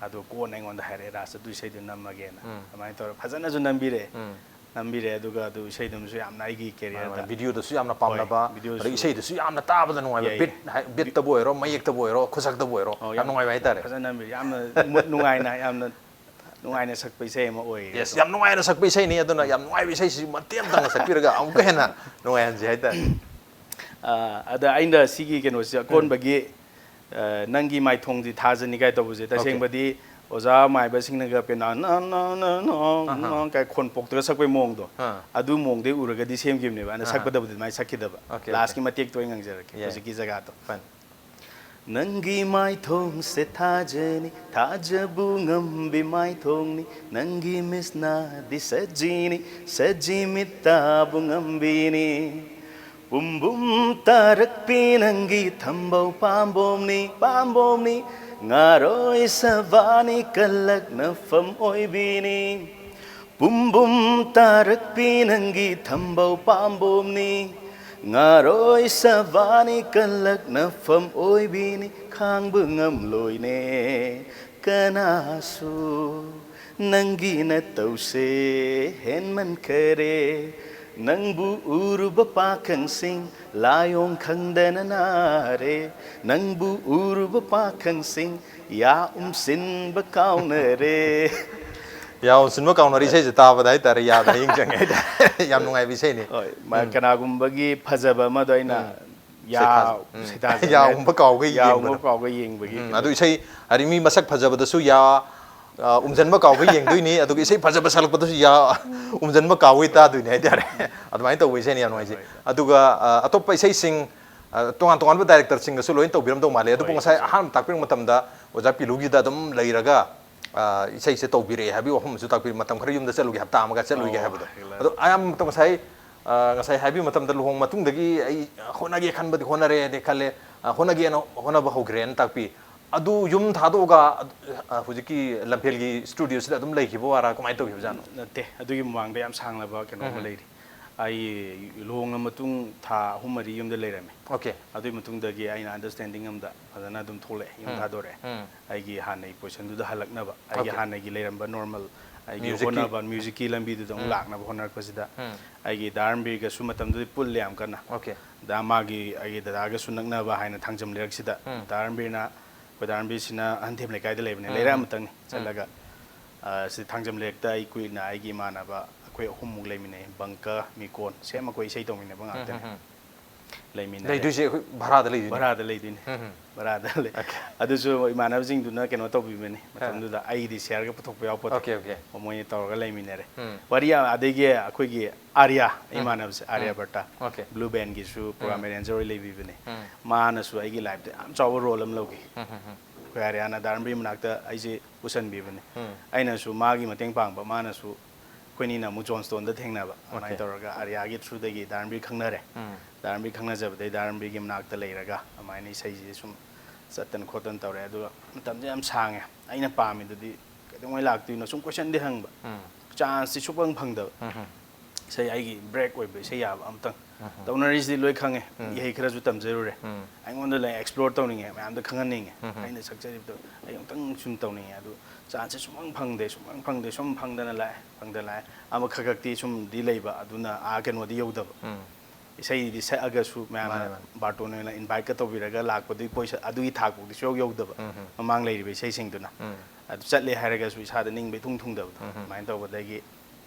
ꯑꯗꯣ ꯀꯣꯟꯅ ꯑꯩꯉꯣꯟꯗ ꯍꯥꯏꯔꯛꯑꯦ, "ꯔꯥꯖ, ꯑꯗꯨ ꯏꯁꯩꯗꯨ ꯅꯝꯃꯒꯦꯅ"꯫ ꯎꯝ꯫ ꯑꯗꯨꯃꯥꯏꯅ ꯇꯧꯔ ꯐꯖꯅꯁꯨ ꯅꯝꯕꯤꯔꯛꯑꯦ꯫ ꯎꯝ꯫ ꯅꯝꯕꯤꯔꯛꯑꯦ ꯑꯗꯨꯒ ꯑꯗꯨ ꯏꯁꯩꯗꯨꯃꯁꯨ ꯌꯥꯝꯅ ꯑꯩꯒꯤ ꯃꯥꯅꯦ, ꯀꯦꯔꯤꯌꯔꯗ ꯃꯥꯅꯦ꯫ ꯚꯤꯗꯤꯑꯣꯗꯁꯨ ꯌꯥꯝꯅ ꯍꯣꯏ, ꯄꯥꯝꯅꯕ, ꯚꯤꯗꯤꯑꯣꯁꯨ ꯑꯗꯩ ꯏꯁꯩꯗꯨꯁꯨ ꯌꯥꯝꯅ ꯇꯥꯕꯗ ꯅꯨꯡꯉꯥꯏꯕ, ꯌꯥꯏ, ꯕꯤꯠ ꯌꯥꯏ꯫ ꯍꯥꯏ-, ꯕꯤꯠꯇꯕꯨ ꯑꯣꯏꯔꯣ, ꯃꯌꯦꯛꯇꯕꯨ ꯑꯣꯏꯔꯣ, ꯈꯨꯁꯛꯇꯕꯨ ꯑꯣꯏꯔꯣ, ꯑꯣ, ꯌꯥꯝ ꯌꯥꯝ ꯅꯨꯡꯉꯥꯏꯕ ꯍꯥꯏꯇꯥꯔꯦ꯫ ꯐꯖꯅ ꯅꯝꯕꯤꯔꯦ꯫ ꯌꯥꯝꯅ ꯃꯨꯠ ꯅꯨꯡꯉꯥꯏꯅ, ꯌꯥꯝꯅ ꯅꯨꯡꯉꯥꯏꯅ ꯁꯛꯄ ꯏꯁꯩ ꯑꯃ ꯑꯣꯏꯌꯦ ꯌꯦꯁ, ꯑꯗꯣ꯫ ꯌꯥꯝ ꯅꯨꯡꯉꯥꯏꯅ ꯁꯛꯄ ꯏꯁꯩꯅꯤ꯫ ꯑꯗꯨꯅ ꯌꯥꯝ ꯅꯨꯡꯉꯥꯏꯕ ꯏꯁꯩꯁꯤ ꯃꯇꯦꯛ ꯑꯃꯇꯪꯒ ꯁꯛꯄꯤꯔꯒ ꯑꯃꯨꯛꯀ ꯍꯦꯟꯅ ꯅꯨꯡꯉꯥꯏꯍꯟꯁꯦ ꯍꯥꯏꯇꯥꯔꯦ꯫ ꯑ, ꯑꯗ ꯑꯩꯅ ꯁꯤꯒꯤ ꯀꯩꯅꯣꯁꯦ ꯎꯝ꯫ ꯑꯀꯣꯟꯕꯒꯤ, ꯑ, "ꯅꯪꯒꯤ ꯃꯥꯏꯊꯣꯡꯁꯤ ꯊꯥꯖꯅꯤ" ꯀꯥꯏ ꯇꯧꯕꯁꯦ, ꯑꯣꯀꯦ꯫ ꯇꯁꯦꯡꯕꯗꯤ ꯑꯣꯖꯥ ꯃꯥꯏꯕꯁꯤꯡꯅꯒ ꯄꯦꯅꯥ ꯅ, ꯅ, ꯅ, ꯅ, ꯑꯍꯥ꯫ ꯅ ꯀꯥꯏ ꯈꯣꯟ ꯄꯣꯛꯇꯒ ꯁꯛꯄꯩ ꯃꯑꯣꯡꯗꯣ, ꯑꯥ꯫ ꯑꯗꯨ ꯃꯑꯣꯡꯗꯩ ꯎꯔꯒꯗꯤ ꯁꯦꯝꯈꯤꯕꯅꯦꯕ꯫ ꯑꯗ ꯑꯍꯥ꯫ ꯁꯛꯄꯗꯕꯨꯗꯤ ꯑꯗꯨꯃꯥꯏꯅ ꯁꯛꯈꯤꯗꯕ꯫ Okay, ꯂꯥꯁꯀꯤ okay. ꯃꯇꯦꯛꯇꯣ ꯑꯩ ꯉꯪꯖꯔꯛꯀꯦ, ꯌꯥꯏ꯫ ꯍꯧꯖꯤꯛꯀꯤ ꯖꯒꯥꯗꯣ꯫ ꯐꯅꯤ꯫ ꯅꯪꯒꯤ ꯃꯥꯏꯊꯣꯡꯁꯦ ꯊꯥꯖꯅꯤ, ꯊꯥꯖꯕꯨ ꯉꯝꯕꯤ ꯃꯥꯏꯊꯣꯡꯅꯤ, ꯅꯪꯒꯤ ꯃꯤꯠꯁꯅꯥꯗꯤ ꯁꯖꯤꯅꯤ, ꯁꯖꯤ ꯃꯤꯠꯇꯥꯕꯨ ꯉꯝꯕꯤꯅꯤ꯫ ꯄꯨꯝꯕꯨꯝ ꯇꯥꯔꯛꯄꯤ ꯅꯪꯒꯤ ꯊꯝꯕꯧ ꯄꯥꯝꯕꯣꯝꯅꯤ, ꯄꯥꯝꯕꯣꯝꯅꯤ, ꯉꯥꯔꯣꯏ ꯁꯕꯥꯅꯤ ꯀꯜꯂꯛꯅꯐꯝ ꯑꯣꯏꯕꯤꯅꯤ꯫ ꯄꯨꯝꯕꯨꯝ ꯇꯥꯔꯛꯄꯤ ꯅꯪꯒꯤ ꯊꯝꯕꯧ ꯄꯥꯝꯕꯣꯝꯅꯤ, ꯉꯥꯔꯣꯏ ꯁꯕꯥꯅꯤ ꯀꯜꯂꯛꯅꯐꯝ ꯑꯣꯏꯕꯤꯅꯤ, ꯈꯥꯡꯕ ꯉꯝꯂꯣꯏꯅꯦ ꯀꯅꯥꯁꯨ꯫ ꯅꯪꯒꯤ ꯅꯇꯧꯁꯦ ꯍꯦꯟꯃꯟꯈꯔꯦ, ꯅꯪꯕꯨ ꯎꯔꯨꯕ ꯄꯥꯈꯪꯁꯤꯡ ꯂꯥꯏꯑꯣꯡ ꯈꯪꯗꯅ ꯅꯥꯔꯦ, ꯅꯪꯕꯨ ꯎꯔꯨꯕ ꯄꯥꯈꯪꯁꯤꯡ ꯌꯥ ꯎꯝꯁꯤꯟꯕ ꯀꯥꯎꯅꯔꯦ꯫ ꯌꯥ ꯎꯝꯁꯤꯟꯕ ꯀꯥꯎꯅꯔꯦ ꯏꯁꯩꯁꯦ ꯇꯥꯕꯗ ꯍꯥꯏꯇꯥꯔꯦ, ꯌꯥꯗ ꯍꯌꯦꯡ ꯆꯪꯉꯦ ꯍꯥꯏꯇꯥꯔꯦ꯫ ꯌꯥꯝ ꯅꯨꯡꯉꯥꯏꯕ ꯏꯁꯩꯅꯤ꯫ ꯍꯣꯏ, ꯃꯥ-, ꯎꯝ꯫ ꯀꯅꯥꯒꯨꯝꯕꯒꯤ ꯐꯖꯕ ꯑꯃꯗꯣ ꯑꯩꯅ ꯎꯝ꯫ ꯌꯥ ꯁꯩꯊꯥ-, ꯎꯝ꯫ ꯁꯩꯊꯥꯖꯅꯤꯡꯉꯥꯏ ꯌꯥ ꯎꯝꯕ ꯀꯥꯎꯕ ꯌꯥ ꯎꯝꯕ ꯌꯦꯡꯕꯗꯣ꯫ ꯀꯥꯎꯕ ꯌꯦꯡꯕꯒꯤ ꯎꯝ, ꯀꯩꯅꯣ꯫ ꯑꯗꯨ ꯏꯁꯩ, ꯍꯥꯏꯗꯤ ꯃꯤ ꯃꯁꯛ ꯐꯖꯕꯗꯁꯨ ꯌꯥ, ꯑ, ꯎꯝꯖꯟꯕ ꯀꯥꯎꯕ ꯌꯦꯡꯗꯣꯏꯅꯤ, ꯑꯗꯨꯒ ꯏꯁꯩ ꯐꯖꯕ ꯁꯛꯂꯛꯄꯗꯁꯨ ꯌꯥ ꯎꯝꯖꯟꯕ ꯀꯥꯎꯕꯩ ꯇꯥꯗꯣꯏꯅꯤ ꯍꯥꯏꯇꯥꯔꯦ꯫ ꯑꯗꯨꯃꯥꯏꯅ ꯇꯧꯕ ꯏꯁꯩꯅꯤ ꯌꯥꯝ ꯅꯨꯡꯉꯥꯏꯖꯩ꯫ ꯍꯣꯏ, ꯍꯣꯏ꯫ ꯑꯗꯨꯒ, ꯑ, ꯑꯇꯣꯞꯄ ꯏꯁꯩꯁꯤꯡ, ꯑ, ꯇꯣꯉꯥꯟ ꯇꯣꯉꯥꯟꯕ ꯗꯥꯏꯔꯦꯛꯇꯔꯁꯤꯡꯒꯁꯨ ꯂꯣꯏꯅ ꯇꯧꯕꯤꯔꯝꯗꯧ ꯃꯥꯜꯂꯦ꯫ ꯑꯗꯨꯕꯨ ꯍꯣꯏ, ꯉꯁꯥꯏ ꯇꯧꯖꯩ꯫ ꯑꯍꯥꯟꯕ ꯇꯥꯛꯄꯤꯔꯛꯄ ꯃꯇꯝꯗ ꯑꯣꯖꯥ ꯄꯤꯂꯨꯒꯤꯗ ꯑꯗꯨꯝ ꯂꯩꯔꯒ ꯑ, ꯏꯁꯩꯁꯦ ꯇꯧꯕꯤꯔꯛꯑꯦ ꯍꯥꯏꯕꯒꯤ ꯋꯥꯐꯝ ꯑꯃꯁꯨ ꯇꯥꯛꯄꯤꯔꯦ, ꯃꯇꯝ ꯈꯔ ꯌꯨꯝꯗ ꯆꯠꯂꯨꯒꯦ, ꯍꯞꯇꯥ ꯑꯃꯒ ꯆꯠꯂꯨꯒꯦ ꯑꯣ, ꯍꯥꯏꯕꯗꯣ꯫ ꯍꯦꯛꯂ- ꯑꯗꯣ ꯑꯌꯥꯝꯕ ꯃꯇꯝ ꯉꯁꯥꯏ, ꯑ, ꯉꯁꯥꯏ ꯍꯥꯏꯕꯤꯕ ꯃꯇꯝꯗ ꯂꯨꯍꯣꯡ ꯃꯇꯨꯡꯗꯒꯤ ꯑꯩ ꯍꯣꯠꯅꯒꯦ ꯈꯟꯕꯗꯤ ꯍꯣꯠꯅꯔꯦ, ꯑꯗꯩ ꯈꯜꯂꯦ, ꯑ, ꯍꯣꯠꯅꯒꯦꯅ ꯍꯣꯠꯅꯕ ꯍꯧꯈ꯭ꯔꯦꯅ ꯇꯥꯛꯄꯤ꯫ ꯑꯗꯨ ꯌꯨꯝ ꯊꯥꯗꯣꯛꯑꯒ, ꯑ, ꯍꯧꯖꯤꯛꯀꯤ ꯂꯝꯐꯦꯜꯒꯤ ꯁ꯭ꯇꯨꯗꯤꯑꯣꯁꯤꯗ ꯑꯗꯨꯝ ꯂꯩꯈꯤꯕ ꯋꯥꯔꯥ, ꯀꯃꯥꯏꯅ ꯇꯧꯈꯤꯕꯖꯥꯠꯅꯣ? ꯅꯠꯇꯦ, ꯑꯗꯨꯒꯤ ꯃꯃꯥꯡꯗ ꯌꯥꯝ ꯁꯥꯡꯂꯕ ꯀꯩꯅꯣꯝꯃ ꯎꯝ꯫ ꯂꯩꯔꯤ꯫ ꯑꯩ ꯂꯨꯍꯣꯡꯉ ꯃꯇꯨꯡ ꯊꯥ ꯑꯍꯨꯝ ꯃꯔꯤ ꯌꯨꯝꯗ ꯂꯩꯔꯝꯃꯦ꯫ ꯑꯣꯀꯦ꯫ ꯑꯗꯨꯒꯤ ꯃꯇꯨꯡꯗꯒꯤ ꯑꯩꯅ ꯑꯟꯗꯔꯁ꯭ꯇꯦꯟꯗꯤꯡ ꯑꯃꯗ ꯐꯖꯅ ꯑꯗꯨꯝ ꯊꯣꯛꯂꯛꯑꯦ, ꯌꯨꯝ ꯎꯝ, ꯊꯥꯗꯣꯔꯛꯑꯦ꯫ ꯎꯝ꯫ ꯑꯩꯒꯤ ꯍꯥꯟꯅꯒꯤ ꯄꯣꯖꯤꯁꯟꯗꯨꯗ ꯍꯜꯂꯛꯅꯕ, ꯑꯩꯒꯤ ꯑꯣꯀꯦ꯫ ꯍꯥꯟꯅꯒꯤ ꯂꯩꯔꯝꯕ ꯅꯣꯔꯃꯦꯜ ꯑꯩꯒꯤ ꯃ꯭ꯌꯨꯖꯤꯛꯀꯤ? ꯍꯣꯠꯅꯕ, ꯃ꯭ꯌꯨꯖꯤꯛꯀꯤ ꯂꯝꯕꯤꯗꯨꯗ ꯑꯃꯨꯛ ꯎꯝ꯫ ꯂꯥꯛꯅꯕ ꯍꯣꯠꯅꯔꯛꯄꯁꯤꯗ ꯎꯝ꯫ ꯑꯩꯒꯤ ꯗꯥ ꯔꯟꯕꯤꯔꯒꯁꯨ ꯃꯇꯝꯗꯨꯗꯤ ꯄꯨꯜꯂꯦ ꯌꯥꯝ ꯀꯟꯅ꯫ ꯑꯣꯀꯦ꯫ ꯗꯥ ꯃꯥꯒꯤ, ꯑꯩꯒꯤ ꯗꯗꯥꯒꯁꯨ ꯅꯛꯅꯕ ꯍꯥꯏꯅ ꯊꯥꯡꯖꯝ ꯂꯩꯔꯛꯁꯤꯗ ꯎꯝ꯫ ꯗꯥ ꯔꯟꯕꯤꯔꯅ, ꯑꯩꯈꯣꯏ ꯗꯥ ꯔꯟꯕꯤꯔꯁꯤꯅ ꯑꯍꯟꯊꯦꯝ ꯂꯩꯀꯥꯏꯗ ꯂꯩꯕꯅꯦ, ꯎꯝ, ꯂꯩꯔꯛ ꯎꯝ꯫ ꯑꯃꯇꯪꯅꯤ ꯎꯝ꯫ ꯆꯠꯂꯒ, ꯑ, ꯁꯤ ꯊꯥꯡꯖꯝ ꯂꯩꯔꯛꯇ ꯑꯩ ꯀꯨꯏꯅ ꯑꯩꯒꯤ ꯏꯃꯥꯟꯅꯕ ꯑꯩꯈꯣꯏ ꯑꯍꯨꯝꯃꯨꯛ ꯂꯩꯃꯤꯟꯅꯩ, ꯕꯪꯀ, ꯃꯤꯀꯣꯟ, ꯁꯦꯝ ꯑꯩꯈꯣꯏ ꯏꯁꯩ ꯇꯧꯃꯤꯟꯅꯕ ꯎꯝ, ꯉꯥꯛꯇꯅꯤ꯫ ꯎꯝ, ꯎꯝ꯫ ꯂꯩꯃꯤꯟꯅꯔꯦ꯫ ꯂꯩꯗꯣꯏꯁꯦ ꯑꯩꯈꯣꯏ ꯚꯔꯥꯗ ꯂꯩꯗꯣꯏꯅꯦ? ꯚꯔꯥꯗ ꯂꯩꯗꯣꯏꯅꯤ꯫ ꯎꯝ, ꯎꯝ꯫ ꯚꯔꯥꯗ ꯂꯩ꯫ ꯑꯣꯀꯦ꯫ ꯑꯗꯨꯁꯨ ꯏꯃꯥꯟꯅꯕꯁꯤꯡꯗꯨꯅ ꯀꯩꯅꯣ ꯇꯧꯕꯤꯕꯅꯤ, ꯑꯥ꯫ ꯃꯇꯝꯗꯨꯗ ꯑꯩꯒꯤꯗꯤ ꯁꯤꯌꯥꯔꯒ ꯄꯨꯊꯣꯛꯄ ꯌꯥꯎꯄꯣꯠꯇꯦ꯫ Okay, okay. ꯃꯣꯏꯅ ꯇꯧꯔꯒ ꯂꯩꯃꯤꯟꯅꯔꯦ꯫ ꯎꯝ꯫ ꯋꯥꯔꯤ ꯌꯥꯝ-, ꯑꯗꯒꯤ ꯑꯩꯈꯣꯏꯒꯤ ꯑꯥꯔꯌꯥ, ꯎꯝ꯫ ꯏꯃꯥꯟꯅꯕꯁꯦ, ꯑꯥꯔꯌꯥ ꯎꯝ꯫ ꯚꯠꯇ, ꯑꯣꯀꯦ꯫ ꯕ꯭ꯂꯨ ꯕꯦꯟꯒꯤꯁꯨ ꯄ꯭ꯔꯣꯒ꯭ꯔꯥꯝ ꯎꯝ꯫ ꯑꯦꯔꯦꯟꯖꯔ ꯑꯣꯏ ꯂꯩꯕꯤꯕꯅꯦ꯫ ꯎꯝ꯫ ꯃꯥꯅꯁꯨ ꯑꯩꯒꯤ ꯂꯥꯏꯐꯇ ꯌꯥꯝ ꯆꯥꯎꯕ ꯔꯣꯜ ꯑꯃ ꯂꯧꯈꯤ꯫ ꯎꯝ, ꯎꯝ, ꯎꯝ꯫ ꯑꯩꯈꯣꯏ ꯑꯥꯔꯌꯥꯅ ꯗꯥ ꯔꯟꯕꯤꯔ ꯃꯅꯥꯛꯇ ꯑꯩꯁꯦ ꯄꯨꯁꯟꯕꯤꯕꯅꯦ꯫ ꯎꯝ꯫ ꯑꯩꯅꯁꯨ ꯃꯥꯒꯤ ꯃꯇꯦꯡ ꯄꯥꯡꯕ, ꯃꯥꯅꯁꯨ ꯑꯩꯈꯣꯏꯅꯤꯅ ꯑꯃꯨꯛ ꯖꯣꯟ ꯁ꯭ꯇꯣꯟꯗ ꯊꯦꯡꯅꯕ, ꯑꯗꯨꯃꯥꯏꯅ ꯑꯣꯀꯦ꯫ ꯇꯧꯔꯒ ꯑꯥꯔꯌꯥꯒꯤ ꯊ꯭ꯔꯨꯗꯒꯤ ꯗꯥ ꯔꯟꯕꯤꯔ ꯈꯪꯅꯔꯦ꯫ ꯎꯝ꯫ ꯗꯥ ꯔꯟꯕꯤꯔ ꯈꯪꯅꯖꯕꯗꯒꯤ ꯗꯥ ꯔꯟꯕꯤꯔꯒꯤ ꯃꯅꯥꯛꯇ ꯂꯩꯔꯒ ꯑꯗꯨꯃꯥꯏꯅ ꯏꯁꯩꯁꯦ ꯁꯨꯝ ꯆꯠꯇꯅ ꯈꯣꯠꯇꯅ ꯇꯧꯔꯦ꯫ ꯑꯗꯨꯒ ꯃꯇꯝꯁꯦ ꯌꯥꯝ ꯁꯥꯡꯉꯦ꯫ ꯑꯩꯅ ꯄꯥꯝꯃꯤꯗꯨꯗꯤ ꯀꯩꯗꯧꯉꯩ ꯂꯥꯛꯇꯣꯏꯅꯣ ꯁꯨꯝ ꯀꯣꯏꯁꯟꯗꯤ ꯍꯪꯕ, ꯎꯝ꯫ ꯆꯥꯟꯁꯇꯤ ꯁꯨꯐꯪ ꯐꯪꯗꯕ꯫ ꯎꯝ, ꯎꯝ꯫ ꯏꯁꯩ ꯑꯩꯒꯤ ꯕ꯭ꯔꯦꯛ ꯑꯣꯏꯕ ꯏꯁꯩ ꯌꯥꯕ ꯑꯝꯇꯪ ꯎꯝ, ꯎꯝ꯫ ꯇꯧꯅꯔꯤꯁꯤꯗꯤ ꯂꯣꯏ ꯈꯪꯉꯦ꯫ ꯎꯝ꯫ ꯏꯍꯩ ꯈꯔꯁꯨ ꯇꯝꯖꯔꯨꯔꯦ꯫ ꯎꯝ꯫ ꯑꯩꯉꯣꯟꯗ ꯂꯩ ꯑꯦꯛꯁꯄ꯭ꯂꯣꯔ ꯇꯧꯅꯤꯡꯉꯦ, ꯃꯌꯥꯝꯗ ꯈꯪꯍꯟꯅꯤꯡꯉꯦ꯫ ꯎꯝ, ꯎꯝ꯫ ꯑꯩꯅ ꯁꯛꯆꯔꯤꯕꯗꯣ ꯑꯩ ꯑꯃꯨꯛꯇꯪ ꯁꯨꯝ ꯇꯧꯅꯤꯡꯉꯦ꯫ ꯑꯗꯨ ꯆꯥꯟꯁꯁꯦ ꯁꯨꯝꯐꯪ ꯐꯪꯗꯦ, ꯁꯨꯝꯐꯪ ꯐꯪꯗꯦ, ꯁꯨꯝ ꯐꯪꯗꯅ ꯂꯥꯛꯑꯦ, ꯐꯪꯗꯅ ꯂꯥꯛꯑꯦ꯫ ꯑꯃ ꯈꯛ ꯈꯛꯇꯤ ꯁꯨꯝꯗꯤ ꯂꯩꯕ, ꯑꯗꯨꯅ ꯑꯥ ꯀꯩꯅꯣꯗꯤ ꯌꯧꯗꯕ꯫ ꯎꯝ꯫ ꯏꯁꯩꯗꯤ ꯁꯛꯑꯒꯁꯨ ꯃꯌꯥꯝꯅ ꯃꯥꯅꯦ, ꯃꯥꯅꯦ꯫ ꯕꯥꯔꯇꯣꯟ ꯑꯣꯏꯅ ꯏꯟꯚꯥꯏꯠꯀ ꯇꯧꯕꯤꯔꯒ ꯂꯥꯛꯄꯗꯨꯒꯤ ꯄꯣꯏꯁ-, ꯑꯗꯨꯒꯤ ꯊꯥꯛꯐꯥꯎꯗꯤ ꯁꯨꯌꯧ ꯌꯧꯗꯕ꯫ ꯎꯝ, ꯎꯝ꯫ ꯃꯃꯥꯡ ꯂꯩꯔꯤꯕ ꯏꯁꯩꯁꯤꯡꯗꯨꯅ꯫ ꯎꯝ꯫ ꯑꯗꯨ ꯆꯠꯂꯦ ꯍꯥꯏꯔꯒꯁꯨ ꯏꯁꯥꯗ ꯅꯤꯡꯕ ꯏꯊꯨꯡ ꯊꯨꯡꯗꯕꯗꯣ꯫ ꯎꯝ, ꯎꯝ꯫ ꯑꯗꯨꯃꯥꯏꯅ ꯇꯧꯕꯗꯒꯤ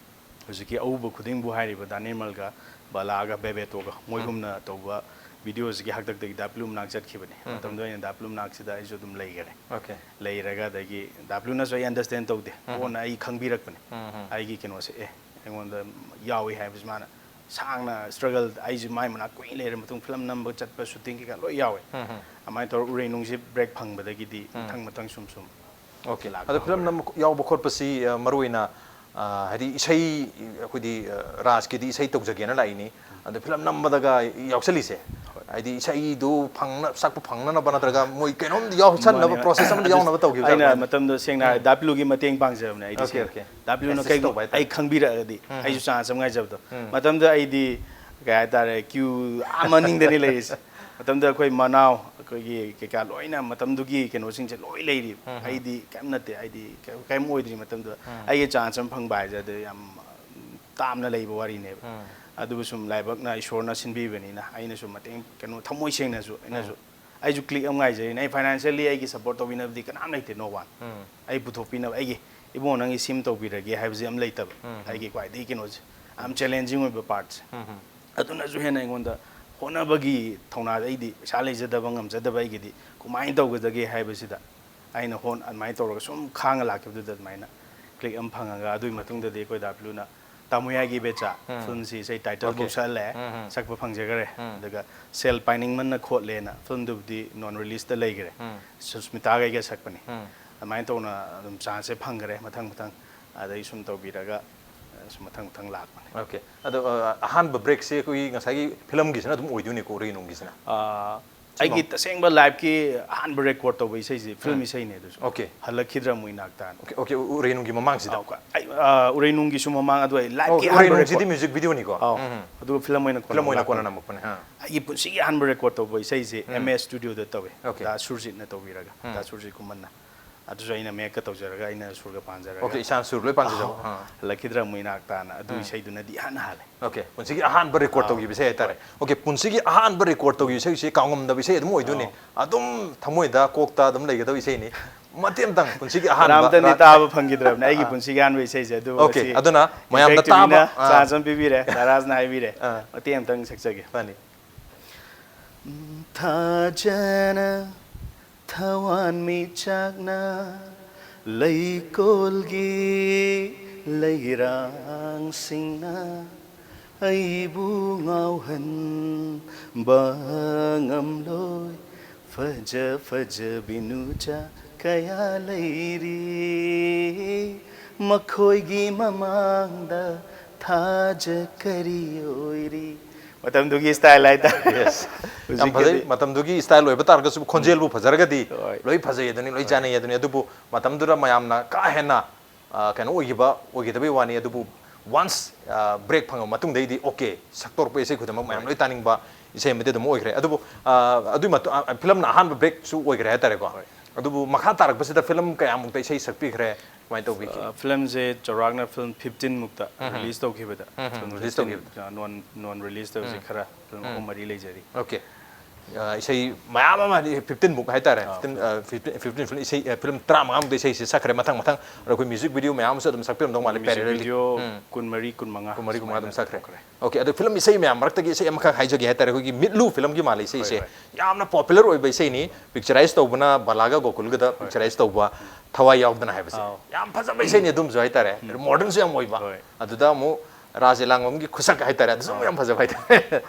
ꯍꯧꯖꯤꯛꯀꯤ ꯑꯎꯕ ꯈꯨꯗꯤꯡꯕꯨ ꯍꯥꯏꯔꯤꯕ ꯗꯥ ꯅꯤꯔꯃꯜꯒ ꯕꯂꯥꯒ ꯕꯦꯕꯦꯇꯣꯒ ꯃꯣꯏ ꯎꯝ꯫ ꯍꯨꯝꯅ ꯇꯧꯕ ꯚꯤꯗꯤꯑꯣꯁꯤꯒꯤ ꯍꯥꯛꯇꯛꯇꯒꯤ ꯗꯥ ꯄꯤꯂꯨ ꯃꯅꯥꯛ ꯆꯠꯈꯤꯕꯅꯦ꯫ ꯎꯝ, ꯎꯝ꯫ ꯃꯇꯝꯗꯨꯗ ꯑꯩꯅ ꯗꯥ ꯄꯤꯂꯨ ꯃꯅꯥꯛꯁꯤꯗ ꯑꯩꯁꯨ ꯑꯗꯨꯝ ꯂꯩꯈꯔꯦ꯫ ꯑꯣꯀꯦ꯫ ꯂꯩꯔꯒ ꯑꯗꯒꯤ ꯗꯥ ꯄꯤꯂꯨꯅꯁꯨ ꯑꯩ ꯑꯟꯗꯔꯁꯇꯦꯟ ꯇꯧꯗꯦ꯫ ꯎꯝ꯫ ꯀꯣꯟꯅ ꯑꯩ ꯈꯪꯕꯤꯔꯛꯄꯅꯦ꯫ ꯎꯝ, ꯎꯝ꯫ ꯑꯩꯒꯤ ꯀꯩꯅꯣꯁꯦ, ꯑꯦ, ꯑꯩꯉꯣꯟꯗ ꯌꯥꯎꯏ ꯍꯥꯏꯕꯁꯤ ꯃꯥꯅ ꯁꯥꯡꯅ ꯁ꯭ꯇ꯭ꯔꯒꯜ, ꯑꯩꯁꯦ ꯃꯥꯏ ꯃꯅꯥꯛ ꯀꯨꯏꯅ ꯂꯩꯔ ꯃꯇꯨꯡ ꯐꯤꯂꯝ ꯅꯝꯕ ꯆꯠꯄ, ꯁꯨꯇꯤꯡ ꯀꯩꯀꯥ ꯂꯣꯏ ꯌꯥꯎꯋꯦ꯫ ꯎꯝ, ꯎꯝ꯫ ꯑꯗꯨꯃꯥꯏꯅ ꯇꯧꯔꯒ ꯎꯔꯦꯡ ꯅꯨꯡꯁꯤꯠ ꯕ꯭ꯔꯦꯛ ꯐꯪꯕꯗꯒꯤꯗꯤ ꯎꯝ꯫ ꯃꯊꯪ ꯃꯊꯪ ꯁꯨꯝ ꯁꯨꯝ ꯑꯣꯀꯦ, ꯑꯗꯣ ꯐꯤꯂꯝ ꯅꯝꯕ ꯌꯥꯎꯕ ꯈꯣꯠꯄꯁꯤ, ꯑ, ꯃꯔꯨꯑꯣꯏꯅ, ꯑ, ꯍꯥꯏꯗꯤ ꯏꯁꯩ, ꯑꯩꯈꯣꯏꯗꯤ, ꯑ, ꯔꯥꯖꯀꯤꯗꯤ ꯏꯁꯩ ꯇꯧꯖꯒꯦꯅ ꯂꯥꯛꯏꯅꯤ, ꯑꯗꯣ ꯐꯤꯂꯝ ꯅꯝꯕꯗꯒ ꯌꯥꯎꯁꯜꯂꯤꯁꯦ, ꯍꯥꯏꯗꯤ ꯏꯁꯩꯗꯨ ꯐꯪꯅ-, ꯁꯛꯄ ꯐꯪꯅꯅꯕ ꯅꯠꯇ꯭ꯔꯒ ꯃꯣꯏ ꯀꯩꯅꯣꯝ ꯌꯥꯎꯁꯟꯅꯕ ꯃꯥꯅꯦ꯫ ꯄ꯭ꯔꯣꯁꯦꯁ ꯑꯃꯗꯤ ꯑꯗꯨ ꯌꯥꯎꯅꯕ ꯇꯧꯈꯤꯕ ꯑꯩꯅ ꯖꯥꯠꯂꯥ? ꯃꯇꯝꯗꯣ ꯁꯦꯡꯅ ꯍꯥꯏ, ꯗꯥ ꯄꯤꯂꯨꯒꯤ ꯃꯇꯦꯡ ꯄꯥꯡꯖꯕꯅꯦ ꯑꯩꯗꯤ꯫ ꯑꯣꯀꯦ, ꯁꯦꯡꯅ꯫ ꯑꯣꯀꯦ꯫ ꯗꯥ ꯄꯤꯂꯨꯅ ꯑꯦꯁꯤꯁ ꯀꯩꯒꯨꯝ-, ꯇꯧꯕ ꯍꯥꯏꯇꯥꯔꯦ꯫ ꯑꯩ ꯈꯪꯕꯤꯔꯛꯑꯒꯗꯤ ꯎꯝ, ꯎꯝ꯫ ꯑꯩꯁꯨ ꯆꯥꯟꯁ ꯑꯃ ꯉꯥꯏꯖꯕꯗꯣ꯫ ꯎꯝ, ꯎꯝ꯫ ꯃꯇꯝꯗꯨꯗ ꯑꯩꯗꯤ, ꯀꯩ ꯍꯥꯏꯇꯥꯔꯦ, ꯀ꯭ꯌꯨ ꯑꯥ ꯃꯅꯤꯡꯗꯅꯤ ꯂꯩꯔꯤꯁꯦ꯫ ꯃꯇꯝꯗꯨꯗ ꯑꯩꯈꯣꯏ ꯃꯅꯥꯎ, ꯑꯩꯈꯣꯏꯒꯤ ꯀꯩꯀꯥ ꯂꯣꯏꯅ ꯃꯇꯝꯗꯨꯒꯤ ꯀꯩꯅꯣꯁꯤꯡꯁꯦ ꯂꯣꯏ ꯂꯩꯔꯤꯕ꯫ ꯎꯝ, ꯎꯝ꯫ ꯑꯩꯗꯤ ꯀꯩꯝ ꯅꯠꯇꯦ, ꯑꯩꯗꯤ ꯀꯩ-, ꯀꯩꯝ ꯑꯣꯏꯗ꯭ꯔꯤ ꯃꯇꯝꯗꯨꯗ꯫ ꯎꯝ꯫ ꯑꯩꯒꯤ ꯆꯥꯟꯁ ꯑꯃ ꯐꯪꯕ ꯍꯥꯏꯁꯦ ꯑꯗꯨ ꯌꯥꯝ ꯇꯥꯝꯅ ꯂꯩꯕ ꯋꯥꯔꯤꯅꯦꯕ꯫ ꯎꯝ꯫ ꯑꯗꯨꯕꯨ ꯁꯨꯝ ꯂꯥꯏꯕꯛꯅ ꯏꯁꯣꯔꯅ ꯁꯤꯟꯕꯤꯕꯅꯤꯅ ꯑꯩꯅꯁꯨ ꯃꯇꯦꯡ, ꯀꯩꯅꯣ, ꯊꯃꯣꯏ ꯁꯦꯡꯅꯁꯨ ꯑꯩꯅꯁꯨ, ꯎꯝ꯫ ꯑꯩꯁꯨ ꯀ꯭ꯂꯤꯛ ꯑꯃ ꯉꯥꯏꯖꯔꯤꯅꯦ꯫ ꯑꯩ ꯐꯥꯏꯅꯥꯟꯁꯤꯌꯦꯜꯂꯤ ꯑꯩꯒꯤ ꯁꯞꯄꯣꯔꯠ ꯇꯧꯕꯤꯅꯕꯗꯤ ꯀꯅꯥꯝ ꯂꯩꯇꯦ, no one꯫ ꯎꯝ꯫ ꯑꯩ ꯄꯨꯊꯣꯛꯄꯤꯅꯕ, ꯑꯩꯒꯤ "ꯏꯕꯨꯡꯉꯣ ꯅꯪꯒꯤ ꯁꯤꯝ ꯇꯧꯕꯤꯔꯒꯦ" ꯍꯥꯏꯕꯁꯤ ꯑꯃ ꯂꯩꯇꯕ꯫ ꯎꯝ, ꯎꯝ꯫ ꯑꯩꯒꯤ ꯈ꯭ꯋꯥꯏꯗꯒꯤ ꯀꯩꯅꯣꯁꯦ, ꯌꯥꯝ ꯆꯦꯂꯦꯟꯖꯤꯡ ꯑꯣꯏꯕ ꯄꯥꯔꯠꯁꯦ꯫ ꯎꯝ, ꯎꯝ꯫ ꯑꯗꯨꯅꯁꯨ ꯍꯦꯟꯅ ꯑꯩꯉꯣꯟꯗ ꯍꯣꯠꯅꯕꯒꯤ ꯊꯧꯅꯥꯗ, ꯑꯩꯗꯤ ꯄꯩꯁꯥ ꯂꯩꯖꯗꯕ, ꯉꯝꯖꯗꯕ ꯑꯩꯒꯤꯗꯤ, ꯀꯃꯥꯏꯅ ꯇꯧꯒꯗꯒꯦ ꯍꯥꯏꯕꯁꯤꯗ ꯑꯩꯅ ꯍꯣꯟ-, ꯑꯗꯨꯃꯥꯏꯅ ꯇꯧꯔꯒ ꯁꯨꯝ ꯈꯥꯡꯉ ꯂꯥꯛꯈꯤꯕꯗꯨꯗ ꯑꯗꯨꯃꯥꯏꯅ ꯀ꯭ꯂꯤꯛ ꯑꯃ ꯐꯪꯉꯒ, ꯑꯗꯨꯒꯤ ꯃꯇꯨꯡꯗꯗꯤ ꯑꯩꯈꯣꯏ ꯗꯥ ꯄꯤꯂꯨꯅ "ꯇꯥꯃꯣꯌꯥꯏꯒꯤ ꯕꯦꯆꯥ" ꯎꯝ꯫ ꯐꯤꯂꯝꯁꯤ ꯏꯁꯩ ꯇꯥꯏꯇꯜ ꯑꯣꯀꯦ꯫ ꯐꯥꯎ ꯁꯛꯍꯜꯂꯦ, ꯎꯝ, ꯎꯝ꯫ ꯁꯛꯄ ꯐꯪꯖꯈꯔꯦ꯫ ꯎꯝ꯫ ꯑꯗꯨꯒ "ꯁꯦꯜ ꯄꯥꯏꯅꯤꯡꯃꯟꯅ ꯈꯣꯠꯂꯦꯅ" ꯐꯤꯂꯝꯗꯨꯕꯨꯗꯤ ꯅꯣꯟ ꯔꯤꯂꯤꯁꯇ ꯂꯩꯈ꯭ꯔꯦ꯫ ꯎꯝ꯫ ꯁꯨꯁꯃꯤꯇꯥꯒ ꯑꯩꯒ ꯁꯛꯄꯅꯤ꯫ ꯎꯝ꯫ ꯑꯗꯨꯃꯥꯏꯅ ꯇꯧꯅ ꯑꯗꯨꯝ ꯆꯥꯟꯁꯁꯦ ꯐꯪꯈꯔꯦ ꯃꯊꯪ ꯃꯊꯪ꯫ ꯑꯗꯩ ꯁꯨꯝ ꯇꯧꯕꯤꯔꯒ, ꯑ, ꯁꯨꯝ ꯃꯊꯪ ꯃꯊꯪ ꯂꯥꯛꯄꯅꯦ꯫ ꯑꯣꯀꯦ꯫ ꯑꯗꯣ, ꯑ, ꯑꯍꯥꯟꯕ ꯕ꯭ꯔꯦꯛꯁꯦ ꯑꯩꯈꯣꯏꯒꯤ ꯉꯁꯥꯏꯒꯤ ꯐꯤꯂꯝꯒꯤꯁꯤꯅ ꯑꯗꯨꯝ ꯑꯣꯏꯗꯣꯏꯅꯤꯀꯣ, ꯎꯔꯩꯅꯨꯡꯒꯤꯁꯤꯅ? ꯑ, ꯁꯤꯃ ꯑꯩꯒꯤ ꯇꯁꯦꯡꯕ ꯂꯥꯏꯐꯀꯤ ꯑꯍꯥꯟꯕ ꯔꯦꯀꯣꯔꯗ ꯇꯧꯕ ꯏꯁꯩꯁꯦ ꯐꯤꯂꯝ ꯎꯝ꯫ ꯏꯁꯩꯅꯦ ꯑꯗꯨꯁꯨ꯫ ꯑꯣꯀꯦ꯫ "ꯍꯜꯂꯛꯈꯤꯗ꯭ꯔꯥ ꯃꯣꯏ ꯅꯥꯛꯇꯥꯅ"꯫ ꯑꯣꯀꯦ, ꯑꯣꯀꯦ, ꯎ-, ꯎꯔꯩꯅꯨꯡꯒꯤ ꯃꯃꯥꯡꯁꯤꯗ? ꯑꯥꯎ, ꯀ-, ꯑꯩ, ꯑ, ꯎꯔꯩꯅꯨꯡꯒꯤꯁꯨ ꯃꯃꯥꯡ, ꯑꯗꯨ ꯑꯩ ꯑꯣ, ꯂꯥꯏꯐꯀꯤ ꯑꯍꯥꯟꯕ ꯎꯔꯩꯅꯨꯡꯁꯤꯗꯤ ꯔꯦꯀꯣꯔꯗ꯫ ꯃ꯭ꯌꯨꯖꯤꯛ ꯚꯤꯗꯤꯑꯣꯅꯤꯀꯣ? ꯑꯥꯎ꯫ ꯎꯝ, ꯎꯝ꯫ ꯑꯗꯨꯒ ꯐꯤꯂꯝ ꯑꯣꯏꯅ ꯀꯣꯟꯅ ꯐꯤꯂꯝ ꯑꯣꯏꯅ ꯂꯥꯛꯄꯅꯦ꯫ ꯀꯣꯟꯅ ꯅꯝꯃꯛꯄꯅꯦ, ꯑꯥ꯫ ꯑꯩꯒꯤ ꯄꯨꯟꯁꯤꯒꯤ ꯑꯍꯥꯟꯕ ꯔꯦꯀꯣꯔꯗ ꯇꯧꯕ ꯏꯁꯩꯁꯦ ꯎꯝ꯫ ꯑꯦꯝ ꯑꯦꯁ ꯁ꯭ꯇꯨꯗꯤꯑꯣꯗ ꯇꯧꯋꯦ꯫ ꯑꯣꯀꯦ꯫ ꯗꯥ ꯁꯨꯔꯖꯤꯠꯅ ꯇꯧꯕꯤꯔꯒ, ꯎꯝ꯫ ꯗꯥ ꯁꯨꯔꯖꯤꯠ ꯈꯨꯃꯟꯅ꯫ ꯑꯗꯨꯁꯨ ꯑꯩꯅ ꯃꯌꯦꯛꯀ ꯇꯧꯖꯔꯒ, ꯑꯩꯅ ꯁꯨꯔꯒ ꯄꯥꯟꯖꯔꯒ꯫ ꯑꯣꯀꯦ, ꯏꯁꯥꯅ ꯁꯨꯔ ꯂꯣꯏ ꯄꯥꯟꯖꯕ꯫ ꯑꯥ, ꯑꯥ꯫ "ꯍꯜꯂꯛꯈꯤꯗ꯭ꯔꯥ ꯃꯣꯏ ꯅꯥꯛꯇꯥꯅ" ꯑꯗꯨ ꯎꯝ꯫ ꯏꯁꯩꯗꯨꯅꯗꯤ ꯏꯍꯥꯟ ꯍꯥꯜꯂꯦ꯫ ꯑꯣꯀꯦ, ꯄꯨꯟꯁꯤꯒꯤ ꯑꯍꯥꯟꯕ ꯔꯦꯀꯣꯔꯗ ꯑꯥ, ꯇꯧꯈꯤꯕ ꯏꯁꯩ ꯍꯥꯏꯇꯥꯔꯦ꯫ ꯍꯣꯏ꯫ ꯑꯣꯀꯦ, ꯄꯨꯟꯁꯤꯒꯤ ꯑꯍꯥꯟꯕ ꯔꯦꯀꯣꯔꯗ ꯇꯧꯈꯤꯕ ꯏꯁꯩꯁꯦ ꯀꯥꯎꯉꯝꯗꯕ ꯏꯁꯩ ꯑꯗꯨꯝ ꯑꯣꯏꯗꯣꯏꯅꯤ꯫ ꯑꯥ꯫ ꯑꯗꯨꯝ ꯊꯃꯣꯏꯗ, ꯀꯣꯛꯇ ꯑꯗꯨꯝ ꯂꯩꯒꯗꯕ ꯏꯁꯩꯅꯤ꯫ ꯃꯇꯦꯛ ꯑꯃꯇꯪ ꯄꯨꯟꯁꯤꯒꯤ ꯑꯍꯥꯟꯕ ꯀꯅꯥꯝꯇꯅꯗꯤ ꯔꯥ-, ꯇꯥꯕ ꯐꯪꯈꯤꯗ꯭ꯔꯕꯅꯦ꯫ ꯑꯩꯒꯤ ꯑꯥ꯫ ꯄꯨꯟꯁꯤꯒꯤ ꯑꯍꯥꯟꯕ ꯏꯁꯩꯁꯦ ꯑꯗꯨ ꯑꯣꯀꯦ, ꯉꯁꯤ ꯑꯗꯨꯅ ꯃꯌꯥꯝꯗ ꯏꯝꯄꯦꯛ ꯇꯤꯚꯤꯅ ꯇꯥꯕ, ꯑꯥ꯫ ꯆꯥꯟꯁ ꯑꯃ ꯄꯤꯕꯤꯔꯦ꯫ ꯗꯥ ꯔꯥꯖꯅ ꯍꯥꯏꯕꯤꯔꯦ꯫ ꯑꯥ꯫ ꯃꯇꯦꯛ ꯑꯃꯇꯪ ꯁꯛꯆꯒꯦ꯫ ꯐꯅꯤ꯫ ꯊꯥꯖꯅ ꯊꯋꯥꯟꯃꯤꯆꯥꯛꯅ ꯂꯩꯀꯣꯜꯒꯤ ꯂꯩꯔꯥꯡꯁꯤꯡꯅ ꯑꯩꯕꯨ ꯉꯥꯎꯍꯟꯕ ꯉꯝꯂꯣꯏ꯫ ꯐꯖ ꯐꯖꯕꯤ ꯅꯨꯆꯥ ꯀꯌꯥ ꯂꯩꯔꯤ, ꯃꯈꯣꯏꯒꯤ ꯃꯃꯥꯡꯗ ꯊꯥꯖ ꯀꯔꯤ ꯑꯣꯏꯔꯤ? ꯃꯇꯝꯗꯨꯒꯤ ꯁ꯭ꯇꯥꯏꯜ ꯍꯥꯏꯇꯥꯔꯦ꯫ ꯌꯥꯝ ꯐꯖꯩ꯫ ꯃꯇꯝꯗꯨꯒꯤ ꯁ꯭ꯇꯥꯏꯜ ꯑꯣꯏꯕ ꯇꯥꯔꯒꯁꯨ, ꯈꯣꯟꯖꯦꯜꯕꯨ ꯐꯖꯔꯒꯗꯤ ꯍꯣꯏ꯫ ꯂꯣꯏ ꯐꯖꯩ ꯑꯗꯨꯅꯤ, ꯂꯣꯏ ꯆꯥꯅꯩ ꯑꯗꯨꯅꯤ꯫ ꯑꯗꯨꯕꯨ ꯃꯇꯝꯗꯨꯗ ꯃꯌꯥꯝꯅ ꯀꯥ ꯍꯦꯟꯅ, ꯑ, ꯀꯩꯅꯣ ꯑꯣꯏꯈꯤꯕ ꯑꯣꯏꯈꯤꯗꯕꯩ ꯋꯥꯅꯤ꯫ ꯑꯗꯨꯕꯨ ꯋꯥꯟꯁ ꯕ꯭ꯔꯦꯛ ꯐꯪꯉꯕ ꯃꯇꯨꯡꯗꯩꯗꯤ ꯑꯣꯀꯦ, ꯁꯛꯇꯣꯔꯛꯄ ꯏꯁꯩ ꯈꯨꯗꯤꯡꯃꯛ ꯃꯌꯥꯝ ꯂꯣꯏ ꯇꯥꯅꯤꯡꯕ ꯏꯁꯩ ꯑꯃꯗꯤ ꯑꯗꯨꯝ ꯑꯣꯏꯈ꯭ꯔꯦ꯫ ꯑꯗꯨꯕꯨ, ꯑ, ꯑꯗꯨꯏ ꯃꯇꯨꯡ, ꯑ, ꯐꯤꯂꯝꯅ ꯑꯍꯥꯟꯕ ꯕ꯭ꯔꯦꯛꯁꯨ ꯑꯣꯏꯈ꯭ꯔꯦ ꯍꯥꯏꯇꯥꯔꯦꯀꯣ꯫ ꯑꯗꯨꯕꯨ ꯃꯈꯥ ꯇꯥꯔꯛꯄꯁꯤꯗ ꯐꯤꯂꯝ ꯀꯌꯥꯃꯨꯛꯇ ꯏꯁꯩ ꯁꯛꯄꯤꯈ꯭ꯔꯦ, ꯀꯃꯥꯏꯅ ꯇꯧꯕꯤꯈꯤ? ꯑ, ꯐꯤꯂꯝꯁꯦ ꯆꯥꯎꯔꯥꯛꯅ ꯐꯤꯂꯝ ꯐꯤꯐꯇꯤꯟ ꯃꯨꯛꯇ ꯔꯤꯂꯤꯁ ꯇꯧꯈꯤꯕꯗ, ꯐꯤꯂꯝ ꯔꯤꯂꯤꯁ ꯐꯤꯐꯇꯤꯟ, ꯇꯧꯈꯤꯕꯗ꯫ ꯑ, ꯅꯣꯟ ꯅꯣꯟ ꯔꯤꯂꯤꯁ ꯇꯧꯕꯁꯦ ꯈꯔ ꯐꯤꯂꯝ ꯑꯍꯨꯝ ꯃꯔꯤ ꯂꯩꯖꯔꯤ꯫ ꯑꯣꯀꯦ꯫ ꯑ, ꯏꯁꯩ ꯃꯌꯥꯝ ꯑꯃ, ꯍꯥꯏꯗꯤ ꯐꯤꯐꯇꯤꯟ ꯃꯨꯛ ꯍꯥꯏꯇꯥꯔꯦ꯫ ꯐꯤꯐꯇꯤꯟ, ꯑ, ꯐꯤꯐꯇꯤꯟ, ꯐꯤꯐꯇꯤꯟ ꯐꯤꯂꯝ ꯏꯁꯩ, ꯑ, ꯐꯤꯂꯝ ꯇꯔꯥꯃꯉꯥꯃꯨꯛꯇ ꯏꯁꯩꯁꯦ ꯁꯛꯈ꯭ꯔꯦ ꯃꯊꯪ ꯃꯊꯪ꯫ ꯑꯗꯣ ꯑꯩꯈꯣꯏ ꯃ꯭ꯌꯨꯖꯤꯛ ꯚꯤꯗꯤꯑꯣ ꯃꯌꯥꯝ ꯑꯃꯁꯨ ꯑꯗꯨꯝ ꯁꯛꯄꯤꯔꯝꯗꯧ ꯃꯥꯜꯂꯦ, ꯃ꯭ꯌꯨꯖꯤꯛ ꯄꯦꯔꯦꯂꯦꯜꯂꯤ꯫ ꯚꯤꯗꯤꯑꯣ ꯀꯨꯟꯃꯔꯤ, ꯀꯨꯟꯃꯉꯥ ꯀꯨꯟꯃꯔꯤ, ꯀꯨꯟꯃꯉꯥ ꯑꯗꯨꯝ ꯁꯨꯃꯥꯏꯅ ꯁꯛꯈ꯭ꯔꯦ꯫ ꯊꯣꯛꯈ꯭ꯔꯦ꯫ ꯑꯣꯀꯦ, ꯑꯗꯣ ꯐꯤꯂꯝ ꯏꯁꯩ ꯃꯌꯥꯝ ꯃꯔꯛꯇꯒꯤ ꯏꯁꯩ ꯑꯃꯈꯛ ꯍꯥꯏꯖꯒꯦ ꯍꯥꯏꯇꯥꯔꯦ꯫ ꯑꯩꯈꯣꯏꯒꯤ ꯃꯤꯠꯂꯨ ꯐꯤꯂꯝꯒꯤ ꯃꯥꯜꯂꯦ ꯏꯁꯩꯁꯦ꯫ ꯍꯣꯏ꯫ ꯌꯥꯝꯅ ꯄꯣꯄꯨꯂꯔ ꯑꯣꯏꯕ ꯏꯁꯩꯅꯤ꯫ ꯄꯤꯛꯆꯔꯥꯏꯁ ꯇꯧꯕꯅ ꯕꯂꯥꯒ ꯒꯣꯀꯨꯜꯒꯗ ꯄꯤꯛꯆꯔꯥꯏꯁ ꯇꯧꯕ, ꯊꯋꯥꯏ ꯌꯥꯎꯗꯅ ꯍꯥꯏꯕꯁꯦ꯫ ꯑꯥꯎ꯫ ꯌꯥꯝ ꯐꯖꯕ ꯏꯁꯩꯅꯤ ꯑꯗꯨꯝꯁꯨ ꯍꯥꯏꯇꯥꯔꯦ꯫ ꯃꯣꯗꯔꯟꯁꯨ ꯌꯥꯝ ꯑꯣꯏꯕ꯫ ꯍꯣꯏ꯫ ꯑꯗꯨꯗ ꯑꯃꯨꯛ ꯔꯥꯖ ꯏꯂꯥꯡꯕꯝꯒꯤ ꯈꯨꯁꯛ ꯍꯥꯏꯇꯥꯔꯦ, ꯑꯗꯨꯁꯨ ꯑꯥꯎ꯫ ꯌꯥꯝ ꯐꯖꯕ ꯍꯥꯏꯇꯥꯔꯦ꯫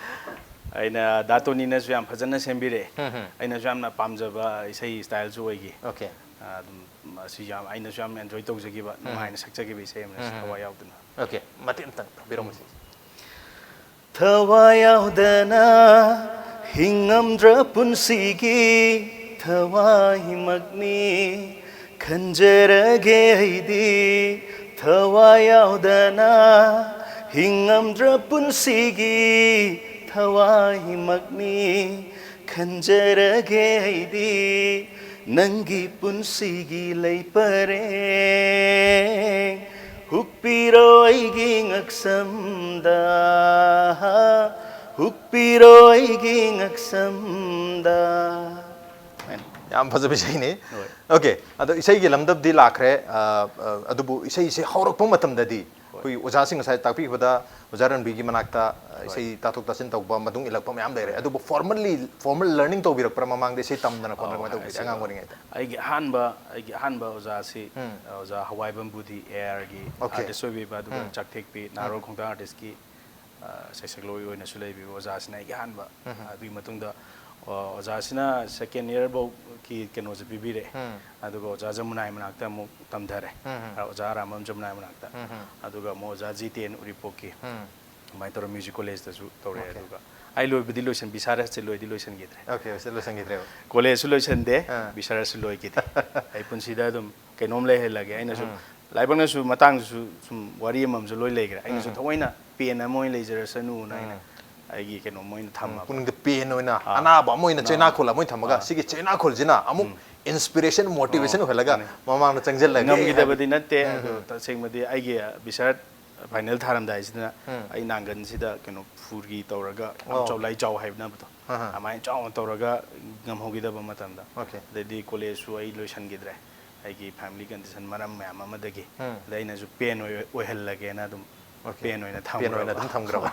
ꯑꯩꯅ ꯗꯥ ꯇꯣꯅꯤꯅꯁꯨ ꯌꯥꯝ ꯐꯖꯅ ꯁꯦꯝꯕꯤꯔꯛꯑꯦ꯫ ꯑꯩꯅꯁꯨ ꯌꯥꯝꯅ ꯄꯥꯝꯖꯕ ꯏꯁꯩ ꯁ꯭ꯇꯥꯏꯜꯁꯨ ꯑꯣꯏꯈꯤ꯫ ꯑꯣꯀꯦ꯫ ꯑꯗꯨꯝ ꯑꯁꯤ ꯌꯥꯝ, ꯑꯩꯅꯁꯨ ꯌꯥꯝ ꯑꯦꯟꯖꯣꯏ ꯇꯧꯖꯈꯤꯕ, ꯅꯨꯡꯉꯥꯏꯅ ꯁꯛꯆꯈꯤꯕ ꯏꯁꯩ ꯑꯃꯅꯤ, ꯊꯋꯥꯏ ꯌꯥꯎꯗꯅ꯫ ꯑꯣꯀꯦ, ꯃꯇꯦꯛ ꯑꯃꯇꯪ ꯇꯥꯛꯄꯤꯔꯝꯃꯨꯁꯦ꯫ ꯊꯋꯥꯏ ꯌꯥꯎꯗꯅ ꯍꯤꯡꯉꯝꯗ꯭ꯔ ꯄꯨꯟꯁꯤꯒꯤ ꯊꯋꯥꯏꯃꯛꯅꯤ꯫ ꯈꯟꯖꯔꯒꯦ ꯑꯩꯗꯤ ꯊꯋꯥꯏ ꯌꯥꯎꯗꯅ ꯍꯤꯡꯉꯝꯗ꯭ꯔ ꯄꯨꯟꯁꯤꯒꯤ ꯊꯋꯥꯏꯃꯛꯅꯤ꯫ ꯈꯟꯖꯔꯒꯦ ꯑꯩꯗꯤ ꯅꯪꯒꯤ ꯄꯨꯟꯁꯤꯒꯤ ꯂꯩꯄꯔꯦꯡ꯫ ꯍꯨꯛꯄꯤꯔꯣ ꯑꯩꯒꯤ ꯉꯛꯁꯝꯗ, ꯍꯨꯛꯄꯤꯔꯣ ꯑꯩꯒꯤ ꯉꯛꯁꯝꯗ꯫ ꯌꯥꯝ ꯐꯖꯕ ꯏꯁꯩꯅꯤ꯫ ꯍꯣꯏ꯫ ꯑꯣꯀꯦ, ꯑꯗꯣ ꯏꯁꯩꯒꯤ ꯂꯝꯗꯕꯨꯗꯤ ꯂꯥꯛꯈ꯭ꯔꯦ꯫ ꯑ, ꯑ, ꯑꯗꯨꯕꯨ ꯏꯁꯩꯁꯦ ꯍꯧꯔꯛꯄ ꯃꯇꯝꯗꯗꯤ ꯑꯩꯈꯣꯏ ꯑꯣꯖꯥꯁꯤꯡ ꯉꯁꯥꯏ ꯇꯥꯛꯄꯤꯈꯤꯕꯗ ꯑꯣꯖꯥ ꯔꯟꯕꯤꯒꯤ ꯃꯅꯥꯛꯇ, ꯑ, ꯏꯁꯩ ꯇꯥꯊꯣꯛ ꯇꯥꯁꯤꯟ ꯇꯧꯕ, ꯃꯇꯨꯡ ꯏꯜꯂꯛꯄ ꯃꯌꯥꯝ ꯂꯩꯔꯦ꯫ ꯑꯗꯨꯕꯨ ꯐꯣꯔꯃꯜꯂꯤ, ꯐꯣꯔꯃꯜ ꯂꯔꯅꯤꯡ ꯇꯧꯕꯤꯔꯛꯄ꯭ꯔꯥ ꯃꯃꯥꯡꯗ ꯏꯁꯩ ꯇꯝꯗꯅ ꯈꯣꯠꯇꯅ? ꯀꯃꯥꯏꯅ ꯇꯧꯕꯤꯔꯦ ꯑꯉꯥꯡ ꯑꯣꯏꯔꯤꯉꯩꯗ? ꯑꯩꯒꯤ ꯑꯍꯥꯟꯕ, ꯑꯩꯒꯤ ꯑꯍꯥꯟꯕ ꯑꯣꯖꯥꯁꯤ, ꯑ, ꯑꯣꯖꯥ ꯍꯋꯥꯏꯕꯝ ꯕꯨꯙꯤ, ꯑꯦ ꯑꯥꯔꯒꯤ ꯑꯣꯀꯦ꯫ ꯑꯥꯔꯇꯤꯁ ꯑꯣꯏꯕꯤꯕ, ꯑꯗꯨꯒ ꯆꯥꯛꯊꯦꯛꯄꯤ ꯅꯍꯥꯔꯣꯜ ꯈꯣꯡꯊꯥꯡ ꯑꯥꯔꯇꯤꯁꯀꯤ, ꯑ, ꯁꯩꯁꯛꯂꯣꯏ ꯑꯣꯏꯅꯁꯨ ꯂꯩꯕꯤꯕ ꯑꯣꯖꯥꯁꯤꯅ ꯑꯩꯒꯤ ꯑꯍꯥꯟꯕ꯫ ꯑꯗꯨꯒꯤ ꯃꯇꯨꯡꯗ ꯑꯣ, ꯑꯣꯖꯥꯁꯤꯅ second year ꯐꯥꯎꯒꯤ ꯀꯩꯅꯣꯁꯦ ꯄꯤꯕꯤꯔꯛꯑꯦ꯫ ꯎꯝ꯫ ꯑꯗꯨꯒ ꯑꯣꯖꯥ ꯖꯃꯨꯅꯥꯏ ꯃꯅꯥꯛꯇ ꯑꯃꯨꯛ ꯇꯝꯊꯔꯦ꯫ ꯎꯝ, ꯎꯝ꯫ ꯑꯣꯖꯥ ꯑꯔꯥꯝꯕꯝ ꯖꯃꯨꯅꯥꯏ ꯃꯅꯥꯛꯇ꯫ ꯎꯝ, ꯎꯝ꯫ ꯑꯗꯨꯒ ꯑꯃꯨꯛ ꯑꯣꯖꯥ ꯖꯤꯇꯦꯟ ꯎꯔꯤꯄꯣꯛꯀꯤ꯫ ꯎꯝ꯫ ꯑꯗꯨꯃꯥꯏꯅ ꯇꯧꯔꯒ ꯃ꯭ꯌꯨꯖꯤꯛ ꯀꯣꯂꯦꯖꯇꯁꯨ ꯇꯧꯔꯛꯑꯦ꯫ ꯑꯣꯀꯦ꯫ ꯑꯗꯨꯒ ꯑꯩ ꯂꯣꯏꯕꯗꯤ ꯂꯣꯏꯁꯟ-, ꯕꯤꯁꯥꯔꯠꯁꯦ ꯂꯣꯏꯗꯤ ꯂꯣꯏꯁꯟꯈꯤꯗ꯭ꯔꯦ꯫ Okay, okay, ꯂꯣꯏꯁꯟꯈꯤꯗ꯭ꯔꯦꯕ꯫ ꯀꯣꯂꯦꯖꯁꯨ ꯂꯣꯏꯁꯟꯗꯦ, ꯑꯥ꯫ ꯕꯤꯁꯥꯔꯠꯁꯨ ꯂꯣꯏꯈꯤꯗꯦ꯫ ꯑꯩ ꯄꯨꯟꯁꯤꯗ ꯑꯗꯨꯝ ꯀꯩꯅꯣꯝ ꯂꯩꯍꯜꯂꯒꯦ꯫ ꯑꯩꯅꯁꯨ ꯎꯝ꯫ ꯂꯥꯏꯕꯛꯅꯁꯨ ꯃꯇꯥꯡꯗꯨꯁꯨ ꯁꯨꯝ ꯋꯥꯔꯤ ꯑꯃꯃꯝꯁꯨ ꯂꯣꯏ ꯂꯩꯈ꯭ꯔꯦ꯫ ꯑꯩꯅꯁꯨ ꯎꯝ꯫ ꯊꯑꯣꯏꯅ ꯄꯦꯟ ꯑꯃ ꯑꯣꯏꯅ ꯂꯩꯖꯔꯁꯅꯨꯅ ꯑꯩꯅ ꯎꯝ꯫ ꯑꯩꯒꯤ ꯀꯩꯅꯣꯝ ꯑꯣꯏꯅ ꯎꯝ, ꯊꯝꯃꯕ꯫ ꯄꯨꯛꯅꯤꯡꯗ ꯄꯦꯟ ꯑꯣꯏꯅ, ꯑꯥ꯫ ꯑꯅꯥꯕ ꯑꯃ ꯑꯣꯏꯅ, ꯑꯥ꯫ ꯆꯩꯅꯥꯈꯣꯜ ꯑꯃ ꯑꯣꯏꯅ ꯊꯝꯃꯒ, ꯑꯥ꯫ ꯁꯤꯒꯤ ꯆꯩꯅꯥꯈꯣꯜꯁꯤꯅ ꯑꯃꯨꯛ ꯎꯝ꯫ Inspiration, motivation ꯑꯣ, ꯑꯣꯏꯍꯜꯂꯒ ꯃꯥꯅꯦ꯫ ꯃꯃꯥꯡꯗ ꯆꯪꯁꯤꯜꯂꯒꯦ ꯉꯝꯈꯤꯗꯕꯗꯤ ꯍꯥꯏꯕ꯫ ꯅꯠꯇꯦ, ꯎꯝ, ꯑꯗꯣ ꯎꯝ꯫ ꯇꯁꯦꯡꯕꯗꯤ ꯑꯩꯒꯤ ꯕꯤꯁꯥꯔꯠ ꯐꯥꯏꯅꯦꯜ ꯊꯥꯔꯝꯗꯥꯏꯁꯤꯗ ꯎꯝ꯫ ꯑꯩ ꯅꯥꯡꯒꯟꯁꯤꯗ ꯀꯩꯅꯣ ꯐꯨꯔꯤ ꯇꯧꯔꯒ ꯌꯥꯝ ꯑꯣ꯫ ꯆꯥꯎ-, ꯂꯥꯏ ꯆꯥꯎ ꯍꯥꯏꯅꯕꯗꯣ, ꯑꯍꯥ꯫ ꯑꯗꯨꯃꯥꯏꯅ ꯆꯥꯎꯅ ꯇꯧꯔꯒ ꯉꯝꯍꯧꯈꯤꯗꯕ ꯃꯇꯝꯗ꯫ ꯑꯣꯀꯦ꯫ ꯑꯗꯩꯗꯤ ꯀꯣꯂꯦꯖꯁꯨ ꯑꯩ ꯂꯣꯏꯁꯟꯈꯤꯗ꯭ꯔꯦ꯫ ꯑꯩꯒꯤ family condition ꯃꯔꯝ ꯃꯌꯥꯝ ꯑꯃꯗꯒꯤ꯫ ꯎꯝ꯫ ꯑꯗ ꯑꯩꯅꯁꯨ ꯄꯦꯟ ꯑꯣꯏ-, ꯑꯣꯏꯍꯜꯂꯒꯦꯅ ꯑꯗꯨꯝ ꯑꯣꯀꯦ꯫ ꯄꯦꯟ ꯑꯣꯏꯅ ꯄꯦꯟ ꯑꯣꯏꯅ ꯊꯝꯈ꯭ꯔꯕ꯫ ꯑꯗꯨꯝ ꯊꯝꯈ꯭ꯔꯕ꯫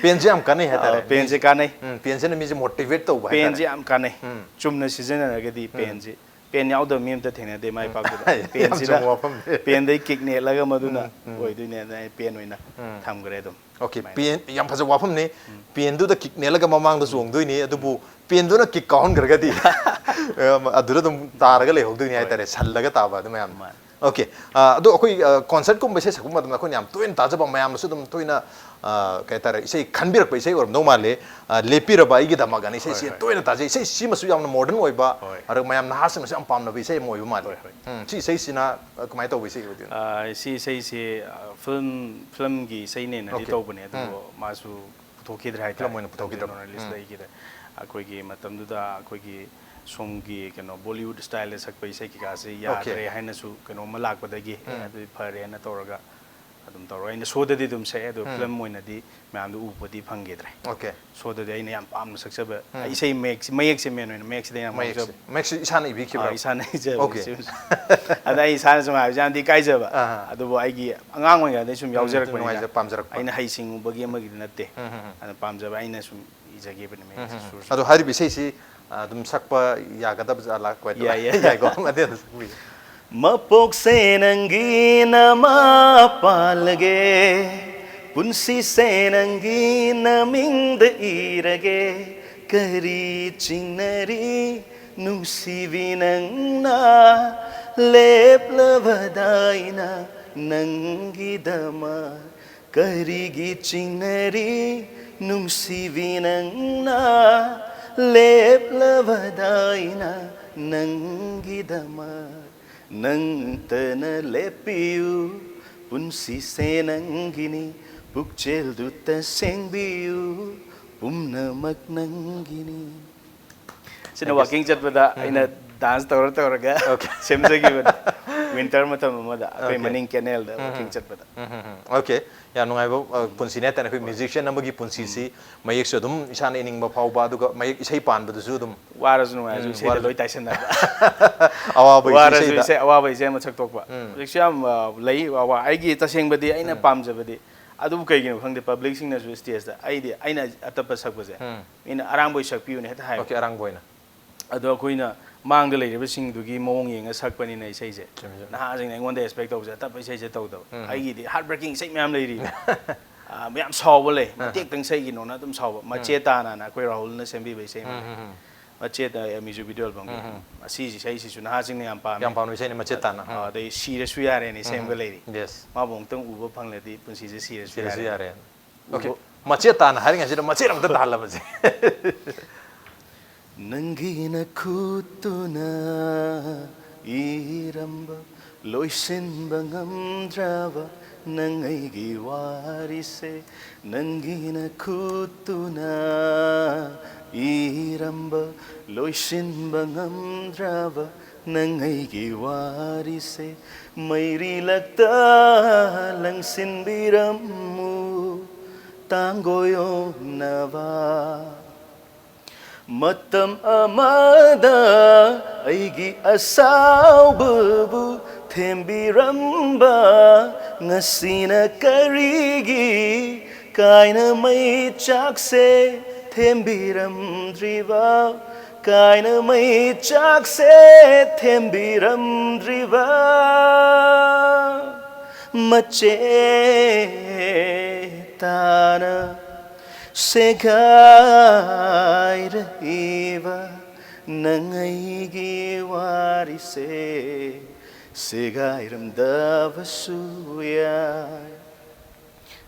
ꯄꯦꯟꯁꯦ ꯌꯥꯝ ꯀꯥꯟꯅꯩ ꯍꯥꯏꯇꯥꯔꯦ꯫ ꯑ, ꯄꯦꯟꯁꯦ ꯃꯤꯁꯦ ꯀꯥꯟꯅꯩ꯫ ꯎꯝ, ꯄꯦꯟꯁꯤꯅ ꯃꯤꯁꯦ motivate ꯇꯧꯕ ꯍꯥꯏꯇꯥꯔꯦ꯫ ꯄꯦꯟꯁꯦ ꯌꯥꯝ ꯀꯥꯟꯅꯩ꯫ ꯎꯝ꯫ ꯆꯨꯝꯅ ꯁꯤꯖꯤꯟꯅꯔꯒꯗꯤ ꯎꯝ꯫ ꯄꯦꯟꯁꯦ, ꯄꯦꯟ ꯌꯥꯎꯗꯕ ꯃꯤ ꯑꯝꯇ ꯊꯦꯡꯅꯗꯦ ꯃꯥꯏ ꯎꯝ꯫ ꯄꯥꯛꯄꯗ꯫ ꯌꯥꯝ ꯄꯦꯟꯁꯤꯗ, ꯆꯨꯝꯕ ꯋꯥꯐꯝꯅꯦ꯫ ꯄꯦꯟꯗꯩ ꯀꯤꯛ ꯅꯦꯠꯂꯒ ꯃꯗꯨꯅ ꯎꯝ, ꯎꯝ꯫ ꯑꯣꯏꯗꯣꯏꯅꯦ꯫ ꯑꯗꯨꯅ ꯑꯩ ꯄꯦꯟ ꯑꯣꯏꯅ ꯎꯝ꯫ ꯊꯝꯈ꯭ꯔꯦ ꯑꯗꯨꯝ꯫ ꯑꯣꯀꯦ, ꯑꯗꯨꯃꯥꯏꯅ꯫ ꯄꯦꯟ ꯌꯥꯝ ꯐꯖꯕ ꯋꯥꯐꯝꯅꯤ꯫ ꯎꯝ꯫ ꯄꯦꯟꯗꯨꯗ ꯀꯤꯛ ꯅꯦꯠꯂꯒ ꯃꯃꯥꯡꯗ ꯎꯝ꯫ ꯆꯣꯡꯗꯣꯏꯅꯤ, ꯑꯗꯨꯕꯨ ꯄꯦꯟꯗꯨꯅ ꯀꯤꯛ ꯀꯥꯎꯍꯟꯈ꯭ꯔꯒꯗꯤ, ꯑꯗꯨꯗ ꯑꯗꯨꯝ ꯇꯥꯔꯒ ꯂꯩꯍꯧꯗꯣꯏꯅꯤ ꯍꯣꯏ꯫ ꯍꯥꯏꯇꯥꯔꯦ, ꯁꯜꯂꯒ ꯇꯥꯕ ꯑꯗꯨ ꯃꯌꯥꯝꯗꯣ꯫ ꯃꯥꯅꯦ꯫ ꯑꯣꯀꯦ, ꯑ, ꯑꯗꯣ ꯑꯩꯈꯣꯏ, ꯑ, concertꯀꯨꯝꯕ ꯏꯁꯩ ꯁꯛꯄ ꯃꯇꯝꯗ ꯑꯩꯈꯣꯏꯅ ꯌꯥꯝ ꯇꯣꯏꯅ ꯇꯥꯖꯕ, ꯃꯌꯥꯝꯅꯁꯨ ꯑꯗꯨꯝ ꯇꯣꯏꯅ, ꯑ, ꯀꯩ ꯍꯥꯏꯇꯥꯔꯦ, ꯏꯁꯩ ꯈꯟꯕꯤꯔꯛꯄ ꯏꯁꯩ ꯑꯣꯏꯔꯝꯗꯧ ꯃꯥꯜꯂꯦ, ꯑ, "ꯂꯦꯞꯄꯤꯔꯕ ꯑꯩꯒꯤꯗꯃꯛ" ꯑꯅ ꯍꯣꯏ, ꯏꯁꯩꯁꯤ ꯍꯣꯏ꯫ ꯇꯣꯏꯅ ꯇꯥꯖꯩ꯫ ꯏꯁꯩ ꯁꯤꯃꯁꯨ ꯌꯥꯝꯅ modern ꯑꯣꯏꯕ, ꯍꯣꯏ꯫ ꯑꯗꯨꯒ ꯃꯌꯥꯝ ꯅꯍꯥꯁꯤꯡꯅꯁꯨ ꯌꯥꯝ ꯄꯥꯝꯅꯕ ꯏꯁꯩ ꯑꯃ ꯑꯣꯏꯕ ꯃꯥꯜꯂꯦ꯫ ꯍꯣꯏ, ꯍꯣꯏ꯫ ꯎꯝ, ꯁꯤ ꯏꯁꯩꯁꯤꯅ, ꯑ, ꯀꯃꯥꯏꯅ ꯇꯧꯕ ꯏꯁꯩ ꯑꯣꯏꯗꯣꯏꯅꯣ? ꯑ, ꯁꯤ ꯏꯁꯩꯁꯤ, ꯑ, film, filmꯒꯤ ꯏꯁꯩꯅꯦꯅꯗꯤ ꯑꯣꯀꯦ꯫ ꯇꯧꯕꯅꯦ, ꯑꯗꯨꯕꯨ ꯎꯝ꯫ ꯃꯥꯁꯨ ꯄꯨꯊꯣꯛꯈꯤꯗ꯭ꯔꯦ ꯍꯥꯏꯇꯥꯔꯦ꯫ Film ꯑꯣꯏꯅ ꯄꯨꯊꯣꯛꯈꯤꯗ꯭ꯔꯕ꯫ ꯑꯗꯨꯅ release ꯎꯝ꯫ ꯂꯩꯈꯤꯗ꯭ꯔꯦ꯫ ꯑꯩꯈꯣꯏꯒꯤ ꯃꯇꯝꯗꯨꯗ ꯑꯩꯈꯣꯏꯒꯤ ꯁꯣꯝꯒꯤ ꯀꯩꯅꯣ Bollywood styleꯗ ꯁꯛꯄ ꯏꯁꯩ ꯀꯩꯀꯥꯁꯦ ꯑꯣꯀꯦ꯫ ꯌꯥꯗ꯭ꯔꯦ ꯍꯥꯏꯅꯁꯨ ꯀꯩꯅꯣꯝꯃ ꯂꯥꯛꯄꯗꯒꯤ, "ꯑꯦ, ꯎꯝ꯫ ꯑꯗꯨꯗꯤ ꯐꯔꯦꯅ" ꯇꯧꯔꯒ ꯑꯗꯨꯝ ꯇꯧꯔꯒ ꯑꯩꯅ showꯗꯗꯤ ꯑꯗꯨꯝ ꯁꯛꯑꯦ, ꯑꯗꯣ ꯎꯝ꯫ Film ꯑꯣꯏꯅꯗꯤ ꯃꯌꯥꯝꯗꯣ ꯎꯕꯗꯤ ꯐꯪꯈꯤꯗ꯭ꯔꯦ꯫ ꯑꯣꯀꯦ꯫ Showꯗꯗꯤ ꯑꯩꯅ ꯌꯥꯝ ꯄꯥꯝꯅ ꯁꯛꯆꯕ, ꯎꯝ꯫ ꯏꯁꯩ ꯃꯌꯦꯛꯁꯦ, ꯃꯌꯦꯛꯁꯦ main ꯑꯣꯏꯅ ꯃꯌꯦꯛꯁꯤꯗ ꯌꯥꯝ ꯃꯌꯦꯛꯁꯦ, ꯉꯥꯎꯖꯕ꯫ ꯃꯌꯦꯛꯁꯦ ꯏꯁꯥꯅ ꯏꯕꯤꯈꯤꯕ꯭ꯔꯥ? ꯑꯥ, ꯏꯁꯥꯅ ꯏꯖꯕ ꯑꯣꯀꯦ꯫ ꯏꯁꯩ꯫ ꯑꯗ ꯑꯩ ꯏꯁꯥꯅꯁꯨ ꯉꯥꯏꯕꯁꯦ ꯌꯥꯝꯗꯤ ꯏꯀꯥꯏꯖꯕ꯫ ꯑꯥ꯫ ꯑꯗꯨꯕꯨ ꯑꯩꯒꯤ ꯑꯉꯥꯡ ꯑꯣꯏꯔꯤꯉꯩꯗꯩ ꯁꯨꯝ ꯎꯝ, ꯌꯥꯎꯖꯔꯛꯄꯅꯤꯅ ꯅꯨꯡꯉꯥꯏꯖ-, ꯄꯥꯝꯖꯔꯛꯄ꯫ ꯑꯩꯅ ꯍꯩꯁꯤꯡꯉꯨꯕꯒꯤ ꯑꯃꯒꯤꯗꯤ ꯅꯠꯇꯦ꯫ ꯎꯝ, ꯎꯝ, ꯎꯝ꯫ ꯑꯗꯨꯅ ꯄꯥꯝꯖꯕ ꯑꯩꯅ ꯁꯨꯝ ꯏꯖꯈꯤꯕꯅꯤꯅ ꯎꯝ, ꯃꯌꯦꯛꯁꯦ ꯎꯝ, ꯎꯝ꯫ ꯁꯨꯔ ꯑꯗꯣ ꯁꯨꯔ꯫ ꯍꯥꯏꯔꯤꯕ ꯏꯁꯩꯁꯤ, ꯑ, ꯑꯗꯨꯝ ꯁꯛꯄ ꯌꯥꯒꯗꯕ ꯖꯥꯠꯂꯥ? ꯀꯃꯥꯏꯅ ꯇꯧ-, ꯌꯥꯏ, ꯌꯥꯏ꯫ ꯌꯥꯏꯀꯣ? ꯑꯃꯗꯤ ꯑꯗꯨꯝ ꯁꯛꯄꯤꯌꯨ꯫ ꯃꯄꯣꯛꯁꯦ ꯅꯪꯒꯤ ꯅꯃꯥ ꯄꯥꯜꯂꯒꯦ, ꯄꯨꯟꯁꯤꯁꯦ ꯅꯪꯒꯤ ꯅꯃꯤꯡꯗ ꯏꯔꯒꯦ, ꯀꯔꯤ ꯆꯤꯡꯅꯔꯤ ꯅꯨꯡꯁꯤꯕꯤ ꯅꯪꯅ ꯂꯦꯞꯂꯕꯗꯥꯏꯅ ꯅꯪꯒꯤꯗꯃꯛ? ꯀꯔꯤꯒꯤ ꯆꯤꯡꯅꯔꯤ ꯅꯨꯡꯁꯤꯕꯤ ꯅꯪꯅ ꯂꯦꯞꯂꯕꯗꯥꯏꯅ ꯅꯪꯒꯤꯗꯃꯛ? ꯅꯪꯇꯅ ꯂꯦꯞꯄꯤꯌꯨ, ꯄꯨꯟꯁꯤꯁꯦ ꯅꯪꯒꯤꯅꯤ, ꯄꯨꯛꯆꯦꯜꯗꯨꯇ ꯁꯦꯡꯕꯤꯌꯨ, ꯄꯨꯝꯅꯃꯛ ꯅꯪꯒꯤꯅꯤ꯫ ꯁꯤꯅ ꯋꯥꯀꯤꯡ ꯆꯠꯄꯗ ꯑꯩꯅ ꯗꯥꯟꯁ ꯇꯧꯔ ꯇꯧꯔꯒ ꯁꯦꯝꯖꯈꯤꯕꯅꯤ꯫ ꯋꯤꯟꯇꯔ ꯃꯇꯝ ꯑꯃꯗ ꯑꯩꯈꯣꯏ ꯃꯅꯤꯡ ꯀꯦꯅꯦꯜꯗ ꯋꯥꯀꯤꯡ ꯆꯠꯄꯗ꯫ ꯑꯣꯀꯦ꯫ ꯌꯥꯝ ꯅꯨꯡꯉꯥꯏꯕ ꯑ, ꯄꯨꯟꯁꯤꯅꯦ ꯍꯥꯏꯇꯥꯔꯦ꯫ ꯑꯩꯈꯣꯏ ꯃ꯭ꯌꯨꯖꯤꯁꯤꯌꯥꯟ ꯑꯃꯒꯤ ꯄꯨꯟꯁꯤꯁꯤ ꯃꯌꯦꯛꯁꯨ ꯑꯗꯨꯝ ꯏꯁꯥꯅ ꯏꯅꯤꯡꯕ ꯐꯥꯎꯕ, ꯑꯗꯨꯒ ꯃꯌꯦꯛ ꯏꯁꯩ ꯄꯥꯟꯕꯗꯨꯁꯨ ꯑꯗꯨꯝ ꯋꯥꯔꯁꯨ ꯅꯨꯡꯉꯥꯏꯔꯁꯨ ꯏꯁꯩꯗ ꯂꯣꯏ ꯇꯥꯏꯁꯟꯅꯕ꯫ ꯑꯋꯥꯕꯒꯤꯁꯨ ꯋꯥꯔꯁꯨ ꯏꯁꯩꯗ꯫ ꯏꯁꯩ ꯑꯋꯥꯕ ꯏꯁꯩ ꯑꯃ ꯁꯛꯇꯣꯛꯄ꯫ ꯍꯧꯖꯤꯛꯁꯨ ꯌꯥꯝ ꯑ, ꯂꯩ ꯑꯋꯥ ꯑꯩꯒꯤ ꯇꯁꯦꯡꯕꯗꯤ ꯑꯩꯅ ꯄꯥꯝꯖꯕꯗꯤ꯫ ꯑꯗꯨꯕꯨ ꯀꯩꯒꯤꯅꯣ ꯈꯪꯗꯦ, ꯄꯕ꯭ꯂꯤꯛꯁꯤꯡꯅꯁꯨ ꯁ꯭ꯇꯦꯖꯇ ꯑꯩꯗꯤ ꯑꯩꯅ ꯑꯇꯞꯄ ꯁꯛꯄꯁꯦ ꯃꯤꯅ ꯑꯔꯥꯡꯕ ꯑꯣꯏ ꯁꯛꯄꯤꯌꯨꯅꯦ ꯍꯦꯛꯇ ꯍꯥꯏꯕ꯫ ꯑꯣꯀꯦ, ꯑꯔꯥꯡꯕ ꯑꯣꯏꯅ꯫ ꯑꯗꯣ ꯑꯩꯈꯣꯏꯅ ꯃꯥꯡꯗ ꯂꯩꯔꯤꯕꯁꯤꯡꯗꯨꯒꯤ ꯃꯑꯣꯡ ꯌꯦꯡꯉ ꯁꯛꯄꯅꯤꯅ ꯏꯁꯩꯁꯦ꯫ ꯅꯍꯥꯁꯤꯡꯅ ꯑꯩꯉꯣꯟꯗ ꯑꯦꯛꯁꯄꯦꯛ ꯇꯧꯕꯁꯦ ꯑꯇꯞꯄ ꯏꯁꯩꯁꯦ ꯇꯧꯗꯕ꯫ ꯑꯩꯒꯤꯗꯤ ꯍꯥꯔꯠ ꯕ꯭ꯔꯦꯀꯤꯡ ꯏꯁꯩ ꯃꯌꯥꯝ ꯂꯩꯔꯤꯕ꯫ ꯑ, ꯌꯥꯝ ꯁꯥꯎꯕ ꯂꯩ꯫ ꯃꯇꯦꯛꯇꯪ ꯁꯛꯏꯒꯤꯅꯣꯅ ꯑꯗꯨꯝ ꯁꯥꯎꯕ꯫ ꯃꯆꯦ ꯇꯥꯅꯅ ꯑꯩꯈꯣꯏ ꯔꯥꯍꯨꯜꯅ ꯁꯦꯝꯕꯤꯕ ꯏꯁꯩ ꯑꯃ ꯂꯩ꯫ ꯃꯆꯦ ꯇꯥ ꯃ꯭ꯌꯨꯖꯤꯛ ꯚꯤꯗꯤꯑꯣ ꯑꯦꯜꯕꯝꯒꯤ꯫ ꯑꯁꯤ ꯏꯁꯩꯁꯤꯁꯨ ꯅꯍꯥꯁꯤꯡꯅ ꯌꯥꯝ ꯄꯥꯝꯃꯤ꯫ ꯌꯥꯝ ꯄꯥꯝꯅꯕ ꯏꯁꯩꯅꯤ ꯃꯆꯦ ꯇꯥꯅ꯫ ꯑ, ꯑꯗꯩ ꯁꯤꯔꯁꯨ ꯌꯥꯔꯦꯅ ꯏꯁꯩ ꯑꯃꯒ ꯂꯩꯔꯤ꯫ ꯌꯦꯁ꯫ ꯃꯥꯕꯨ ꯑꯃꯨꯛꯇꯪ ꯎꯕ ꯐꯪꯂꯗꯤ ꯄꯨꯟꯁꯤꯁꯦ ꯁꯤꯔꯁꯨ ꯁꯤꯔꯁꯨ ꯌꯥꯔꯦ꯫ ꯌꯥꯔꯦ꯫ ꯑꯣꯀꯦ꯫ ꯃꯆꯦꯠ ꯇꯥꯅ ꯍꯥꯏꯔꯤꯉꯩꯁꯤꯗ ꯃꯆꯦꯠ ꯑꯃꯇ ꯇꯥꯍꯜꯂꯕꯁꯦ꯫ ꯅꯪꯒꯤ ꯅꯈꯨꯠꯇꯨꯅ ꯏꯔꯝꯕ ꯂꯣꯏꯁꯤꯟꯕ ꯉꯝꯗ꯭ꯔꯕ ꯅꯪ ꯑꯩꯒꯤ ꯋꯥꯔꯤꯁꯦ꯫ ꯅꯪꯒꯤ ꯅꯈꯨꯠꯇꯨꯅ ꯏꯔꯝꯕ ꯂꯣꯏꯁꯤꯟꯕ ꯉꯝꯗ꯭ꯔꯕ ꯅꯪ ꯑꯩꯒꯤ ꯋꯥꯔꯤꯁꯦ꯫ ꯃꯩꯔꯤꯂꯛꯇ ꯂꯪꯁꯤꯟꯕꯤꯔꯝꯃꯨ ꯇꯥꯡꯒꯣꯏ ꯑꯣꯟꯅꯕ꯫ ꯃꯇꯝ ꯑꯃꯗ ꯑꯩꯒꯤ ꯑꯁꯥꯎꯕꯕꯨ ꯊꯦꯝꯕꯤꯔꯝꯕ ꯉꯁꯤꯅ ꯀꯔꯤꯒꯤ ꯀꯥꯏꯅ ꯃꯩ ꯆꯥꯛꯁꯦ ꯊꯦꯝꯕꯤꯔꯝꯗ꯭ꯔꯤꯕ? ꯀꯥꯏꯅ ꯃꯩ ꯆꯥꯛꯁꯦ ꯊꯦꯝꯕꯤꯔꯝꯗ꯭ꯔꯤꯕ? ꯃꯆꯦ ꯇꯥꯅ ꯁꯦꯒꯥꯏꯔꯛꯏꯕ ꯅꯪ ꯑꯩꯒꯤ ꯋꯥꯔꯤꯁꯦ ꯁꯦꯒꯥꯏꯔꯝꯗꯕꯁꯨ ꯌꯥꯏ,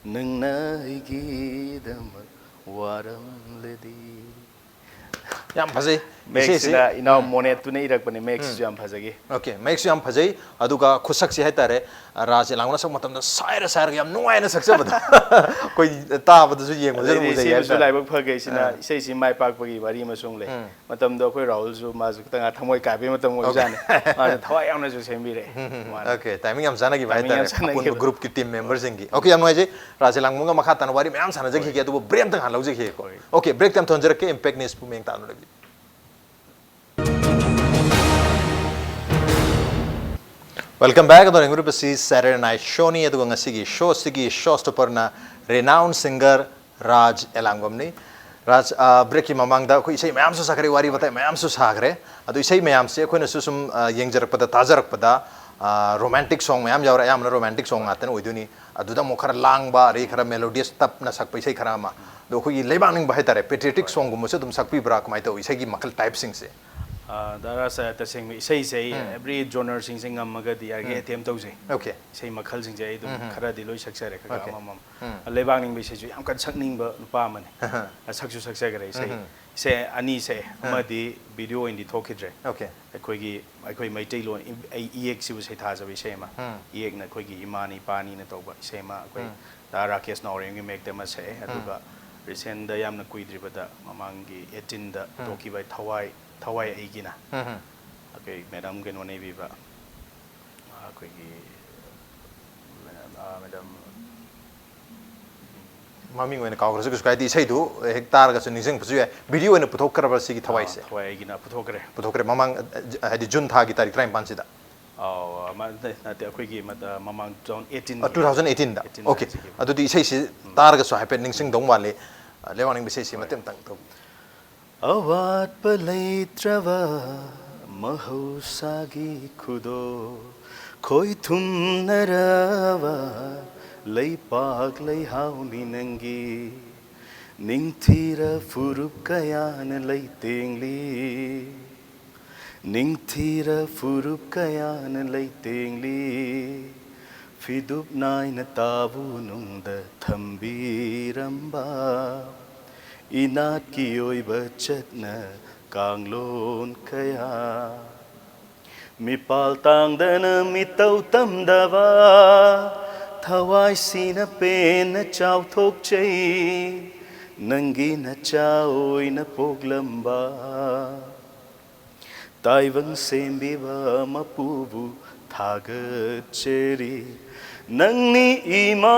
ꯅꯪꯅ ꯑꯩꯒꯤꯗꯃꯛ ꯋꯥꯔꯝꯂꯗꯤ꯫ ꯌꯥꯝ ꯐꯖꯩ꯫ ꯏꯁꯩꯁꯤ ꯃꯌꯦꯛꯁꯤꯅ ꯏꯅꯥꯎ ꯃꯣꯅꯦꯠꯇꯨꯅ ꯏꯔꯛꯄꯅꯦ꯫ ꯃꯌꯦꯛꯁꯤꯁꯨ ꯌꯥꯝ ꯐꯖꯈꯤ꯫ ꯑꯣꯀꯦ, ꯃꯌꯦꯛꯁꯨ ꯌꯥꯝ ꯐꯖꯩ꯫ ꯑꯗꯨꯒ ꯈꯨꯠꯁꯛꯁꯤ ꯍꯥꯏꯇꯥꯔꯦ, ꯔꯥꯖ ꯏꯂꯥꯡꯕꯝꯅ ꯁꯛꯄ ꯃꯇꯝꯗ ꯁꯥꯏꯔ ꯁꯥꯏꯔꯒ ꯌꯥꯝ ꯅꯨꯡꯉꯥꯏꯅ ꯁꯛꯆꯕꯗꯣ ꯑꯩꯈꯣꯏ ꯇꯥꯕꯗꯁꯨ ꯌꯦꯡꯕꯗꯁꯨ ꯑꯗꯩꯗꯤ ꯅꯨꯡꯖꯩ ꯏꯆꯦꯕꯨꯁꯨ ꯍꯥꯏꯇꯥꯔꯦ꯫ ꯂꯥꯏꯕꯛ ꯐꯈꯩꯁꯤꯅ ꯏꯁꯩꯁꯤ ꯃꯥꯏ ꯄꯥꯛꯄꯒꯤ ꯋꯥꯔꯤ ꯑꯃꯁꯨ ꯑꯃꯨꯛ ꯂꯩ꯫ ꯃꯇꯝꯗꯣ ꯑꯩꯈꯣꯏ ꯔꯥꯍꯨꯜꯁꯨ ꯃꯥꯁꯨ ꯈꯤꯇꯪ ꯊꯃꯣꯏ ꯀꯥꯏꯕꯒꯤ ꯃꯇꯝ ꯑꯣꯏꯕꯖꯥꯠꯅꯤ꯫ ꯃꯥꯁꯨ ꯊꯋꯥꯏ ꯌꯥꯎꯅꯁꯨ ꯁꯦꯝꯕꯤꯔꯛꯑꯦ꯫ ꯃꯥꯅ ꯑꯣꯀꯦ, ꯇꯥꯏꯃꯤꯡ ꯌꯥꯝ ꯆꯥꯟꯅꯈꯤꯕ ꯇꯥꯏꯃꯤꯡ ꯌꯥꯝ ꯍꯥꯏꯇꯥꯔꯦ ꯑꯄꯨꯟꯕ ꯆꯥꯟꯅꯈꯤꯕ꯫ ꯒ꯭ꯔꯨꯞꯀꯤ ꯇꯤꯝ ꯃꯦꯝꯕꯔꯁꯤꯡꯒꯤ꯫ ꯑꯣꯀꯦ, ꯌꯥꯝ ꯅꯨꯡꯉꯥꯏꯖꯩ꯫ ꯔꯥꯖ ꯏꯂꯥꯡꯕꯝꯒ ꯃꯈꯥ ꯇꯥꯅ ꯋꯥꯔꯤ ꯃꯌꯥꯝ ꯁꯥꯟꯅꯖꯈꯤꯒꯦ, ꯑꯗꯨꯕꯨ ꯕ꯭ꯔꯦꯛ ꯑꯝꯇꯪ ꯍꯥꯟꯅ ꯂꯧꯖꯈꯤꯒꯦꯀꯣ꯫ ꯑꯣꯀꯦ, ꯕ꯭ꯔꯦꯛꯇ ꯌꯥꯝ ꯊꯣꯟꯖꯔꯛꯀꯦ, ꯏꯝꯄꯦꯛ ꯅ꯭ꯌꯨꯁꯄꯨ ꯃꯌꯦꯡ ꯇꯥꯅ ꯂꯩꯕꯤꯌꯨ꯫ Welcome back. ꯑꯗꯣ ꯌꯦꯡꯕꯤꯔꯤꯕꯁꯤ ꯁꯦꯇꯔꯗꯦ ꯅꯥꯏꯠ ꯁꯣꯅꯤ꯫ ꯑꯗꯨꯒ ꯉꯁꯤꯒꯤ ꯁꯣꯁꯤꯒꯤ ꯁꯣ ꯁ꯭ꯇꯣꯄꯔꯅ ꯔꯦꯅꯥꯎꯟ ꯁꯤꯡꯒꯔ ꯔꯥꯖ ꯑꯦꯂꯥꯡꯕꯝꯅꯤ꯫ ꯔꯥꯖ, ꯑ, ꯕ꯭ꯔꯦꯛꯀꯤ ꯃꯃꯥꯡꯗ ꯑꯩꯈꯣꯏ ꯏꯁꯩ ꯃꯌꯥꯝꯁꯨ ꯁꯛꯈ꯭ꯔꯦ, ꯋꯥꯔꯤ ꯋꯥꯇꯥꯏ ꯃꯌꯥꯝꯁꯨ ꯁꯥꯈ꯭ꯔꯦ꯫ ꯑꯗꯣ ꯏꯁꯩ ꯃꯌꯥꯝꯁꯦ ꯑꯩꯈꯣꯏꯅꯁꯨ ꯁꯨꯝ, ꯑ, ꯌꯦꯡꯖꯔꯛꯄꯗ, ꯇꯥꯖꯔꯛꯄꯗ, ꯑ, ꯔꯣꯃꯥꯟꯇꯤꯛ ꯁꯣꯡ ꯃꯌꯥꯝ ꯌꯥꯎꯔꯦ, ꯑꯌꯥꯝꯕꯅ ꯔꯣꯃꯥꯟꯇꯤꯛ ꯁꯣꯡ ꯉꯥꯛꯇꯅ ꯑꯣꯏꯗꯣꯏꯅꯤ꯫ ꯑꯗꯨꯗ ꯑꯃꯨꯛ ꯈꯔ ꯂꯥꯡꯕ, ꯑꯗꯩ ꯈꯔ ꯃꯦꯂꯣꯗꯤꯌꯁ ꯇꯞꯅ ꯁꯛꯄ ꯏꯁꯩ ꯈꯔ ꯑꯃ꯫ ꯑꯗꯣ ꯑꯩꯈꯣꯏꯒꯤ ꯂꯩꯕꯥꯛ ꯅꯤꯡꯕ ꯍꯥꯏꯇꯥꯔꯦ, ꯄꯦꯇ꯭ꯔꯤꯌꯣꯇꯤꯛ ꯁꯣꯡꯒꯨꯝꯕꯁꯨ ꯑꯗꯨꯝ ꯁꯛꯄꯤꯕ꯭ꯔꯥ, ꯀꯃꯥꯏꯅ ꯇꯧꯏ ꯏꯁꯩꯒꯤ ꯃꯈꯜ ꯇꯥꯏꯞꯁꯤꯡꯁꯦ? ꯑ, ꯗꯥ ꯔꯥꯖ, ꯇꯁꯦꯡꯕ ꯏꯁꯩꯁꯦ ꯑꯩ ꯑꯦꯕ꯭ꯔꯤ ꯖꯣꯅꯔꯁꯤꯡꯁꯦ ꯉꯝꯃꯒꯗꯤ ꯑꯩꯒꯤ ꯑꯦꯇꯦꯝ ꯇꯧꯖꯩ꯫ ꯑꯣꯀꯦ꯫ ꯏꯁꯩ ꯃꯈꯜꯁꯤꯡꯁꯦ ꯑꯩ ꯑꯗꯨꯝ ꯈꯔꯗꯤ ꯂꯣꯏ ꯁꯛꯆꯔꯦ, ꯈꯔ ꯑꯣꯀꯦ꯫ ꯑꯃꯃꯝ꯫ ꯂꯩꯕꯥꯛ ꯅꯤꯡꯕ ꯏꯁꯩꯁꯨ ꯌꯥꯝ ꯀꯟꯅ ꯁꯛꯅꯤꯡꯕ ꯅꯨꯄꯥ ꯑꯃꯅꯤ꯫ ꯁꯛꯁꯨ ꯁꯛꯆꯈ꯭ꯔꯦ ꯏꯁꯩ꯫ ꯏꯁꯩ ꯑꯅꯤꯁꯦ, ꯑꯃꯗꯤ ꯚꯤꯗꯤꯑꯣ ꯑꯣꯏꯅꯗꯤ ꯊꯣꯛꯈꯤꯗ꯭ꯔꯦ꯫ ꯑꯣꯀꯦ꯫ ꯑꯩꯈꯣꯏꯒꯤ, ꯑꯩꯈꯣꯏ ꯃꯩꯇꯩꯂꯣꯟ, ꯏ-, ꯑꯩ ꯏꯌꯦꯛꯁꯤꯕꯨ ꯁꯩꯊꯥꯖꯕ ꯏꯁꯩ ꯑꯃ꯫ ꯏꯌꯦꯛꯅ ꯑꯩꯈꯣꯏꯒꯤ ꯏꯃꯥꯅꯤ ꯏꯄꯥꯅꯤꯅ ꯇꯧꯕ ꯏꯁꯩ ꯑꯃ ꯑꯩꯈꯣꯏ ꯗꯥ ꯔꯥꯀꯦꯁ ꯅꯥꯎꯔꯦꯝꯒꯤ ꯃꯌꯦꯛꯇ ꯑꯃ ꯁꯛꯑꯦ꯫ ꯑꯗꯨꯒ ꯔꯤꯁꯦꯟꯗ ꯌꯥꯝꯅ ꯀꯨꯏꯗ꯭ꯔꯤꯕꯗ ꯃꯃꯥꯡꯒꯤ ꯑꯩꯠꯇꯤꯟꯗ ꯊꯣꯛꯈꯤꯕ ꯊꯋꯥꯏ, ꯊꯋꯥꯏ ꯑꯩꯒꯤꯅ ꯑꯩꯈꯣꯏ ꯃꯦꯗꯥꯝ ꯀꯩꯅꯣꯅ ꯏꯕꯤꯕ, ꯑꯩꯈꯣꯏꯒꯤ ꯃꯦꯗꯥꯝ, ꯑꯥ, ꯃꯦꯗꯥꯝ ꯃꯃꯤꯡ ꯑꯣꯏꯅ ꯀꯥꯎꯈ꯭ꯔꯁꯨ ꯀꯩꯁꯨ ꯀꯥꯏꯗꯦ, ꯏꯁꯩꯗꯨ ꯍꯦꯛ ꯇꯥꯔꯒꯁꯨ ꯅꯤꯡꯁꯤꯡꯕꯁꯨ ꯌꯥꯏ꯫ ꯚꯤꯗꯤꯑꯣ ꯑꯣꯏꯅ ꯄꯨꯊꯣꯛꯈ꯭ꯔꯕ ꯁꯤꯒꯤ ꯊꯋꯥꯏꯁꯦ? ꯊꯋꯥꯏ ꯑꯩꯒꯤꯅ ꯄꯨꯊꯣꯛꯈ꯭ꯔꯦ꯫ ꯄꯨꯊꯣꯛꯈ꯭ꯔꯦ꯫ ꯃꯃꯥꯡ, ꯑ, ꯍꯥꯏꯗꯤ ꯖꯨꯟ ꯊꯥꯒꯤ ꯇꯥꯔꯤꯛ ꯇꯔꯥꯅꯤꯄꯥꯟꯁꯤꯗ? ꯑꯧ, ꯑꯃ ꯅꯠꯇꯦ, ꯅꯠꯇꯦ, ꯑꯩꯈꯣꯏꯒꯤ ꯃꯇ-, ꯃꯃꯥꯡ two thousand eighteen꯫ ꯑ, two thousand eighteen ꯗ? Eighteen okay. ꯍꯥꯏꯖꯈꯤꯕ꯫ ꯑꯗꯨꯗꯤ ꯏꯁꯩꯁꯤ ꯇꯥꯔꯒꯁꯨ ꯍꯥꯏꯐꯦꯠ ꯅꯤꯡꯁꯤꯡꯗꯧ ꯃꯥꯜꯂꯤ꯫ ꯑ, ꯂꯩꯕꯥꯛ ꯅꯤꯡꯕ ꯏꯁꯩꯁꯤ ꯃꯇꯦꯛ ꯑꯃꯇꯪ ꯇꯧꯕꯤꯌꯨ꯫ ꯑꯋꯥꯠꯄ ꯂꯩꯇ꯭ꯔꯕ ꯃꯍꯧꯁꯥꯒꯤ ꯈꯨꯗꯣꯜ ꯈꯣꯏꯊꯨꯝꯅꯔꯕ ꯂꯩꯄꯥꯛ ꯂꯩꯍꯥꯎꯅꯤ ꯅꯪꯒꯤ꯫ ꯅꯤꯡꯊꯤꯔ ꯐꯨꯔꯨꯞ ꯀꯌꯥꯅ ꯂꯩꯇꯦꯡꯂꯤ, ꯅꯤꯡꯊꯤꯔ ꯐꯨꯔꯨꯞ ꯀꯌꯥꯅ ꯂꯩꯇꯦꯡꯂꯤ, ꯐꯤꯗꯨꯞ ꯅꯥꯏꯅ ꯇꯥꯕꯨ ꯅꯨꯡꯗ ꯊꯝꯕꯤꯔꯝꯕ ꯏꯅꯥꯠꯀꯤ ꯑꯣꯏꯕ ꯆꯠꯅ ꯀꯥꯡꯂꯣꯟ ꯀꯌꯥ꯫ ꯃꯤꯄꯥꯜ ꯇꯥꯡꯗꯅ ꯃꯤꯇꯧ ꯇꯝꯗꯕ, ꯊꯋꯥꯏꯁꯤꯅ ꯄꯦꯟꯅ ꯆꯥꯎꯊꯣꯛꯆꯩ, ꯅꯪꯒꯤ ꯅꯆꯥ ꯑꯣꯏꯅ ꯄꯣꯛꯂꯝꯕ꯫ ꯇꯥꯏꯕꯪ ꯁꯦꯝꯕꯤꯕ ꯃꯄꯨꯕꯨ ꯊꯥꯒꯠꯆꯔꯤ꯫ ꯅꯪꯅꯤ ꯏꯃꯥ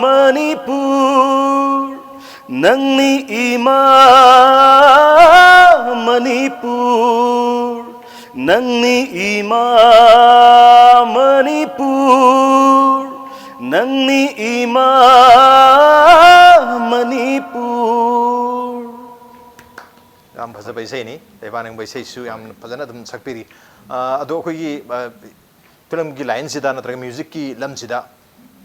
ꯃꯅꯤꯄꯨꯔ, ꯅꯪꯅꯤ ꯏꯃꯥ ꯃꯅꯤꯄꯨꯔ, ꯅꯪꯅꯤ ꯏꯃꯥ ꯃꯅꯤꯄꯨꯔ, ꯅꯪꯅꯤ ꯏꯃꯥ ꯃꯅꯤꯄꯨꯔ꯫ ꯌꯥꯝ ꯐꯖꯕ ꯏꯁꯩꯅꯤ꯫ ꯂꯩꯕꯥꯛ ꯅꯤꯡꯕ ꯏꯁꯩꯁꯨ ꯌꯥꯝ ꯐꯖꯅ ꯑꯗꯨꯝ ꯁꯛꯄꯤꯔꯤ꯫ ꯑ, ꯑꯗꯣ ꯑꯩꯈꯣꯏꯒꯤ, ꯑ, ꯐꯤꯂꯝꯒꯤ ꯂꯥꯏꯟꯁꯤꯗ ꯅꯠꯇ꯭ꯔꯒ ꯃ꯭ꯌꯨꯖꯤꯛꯀꯤ ꯂꯝꯁꯤꯗ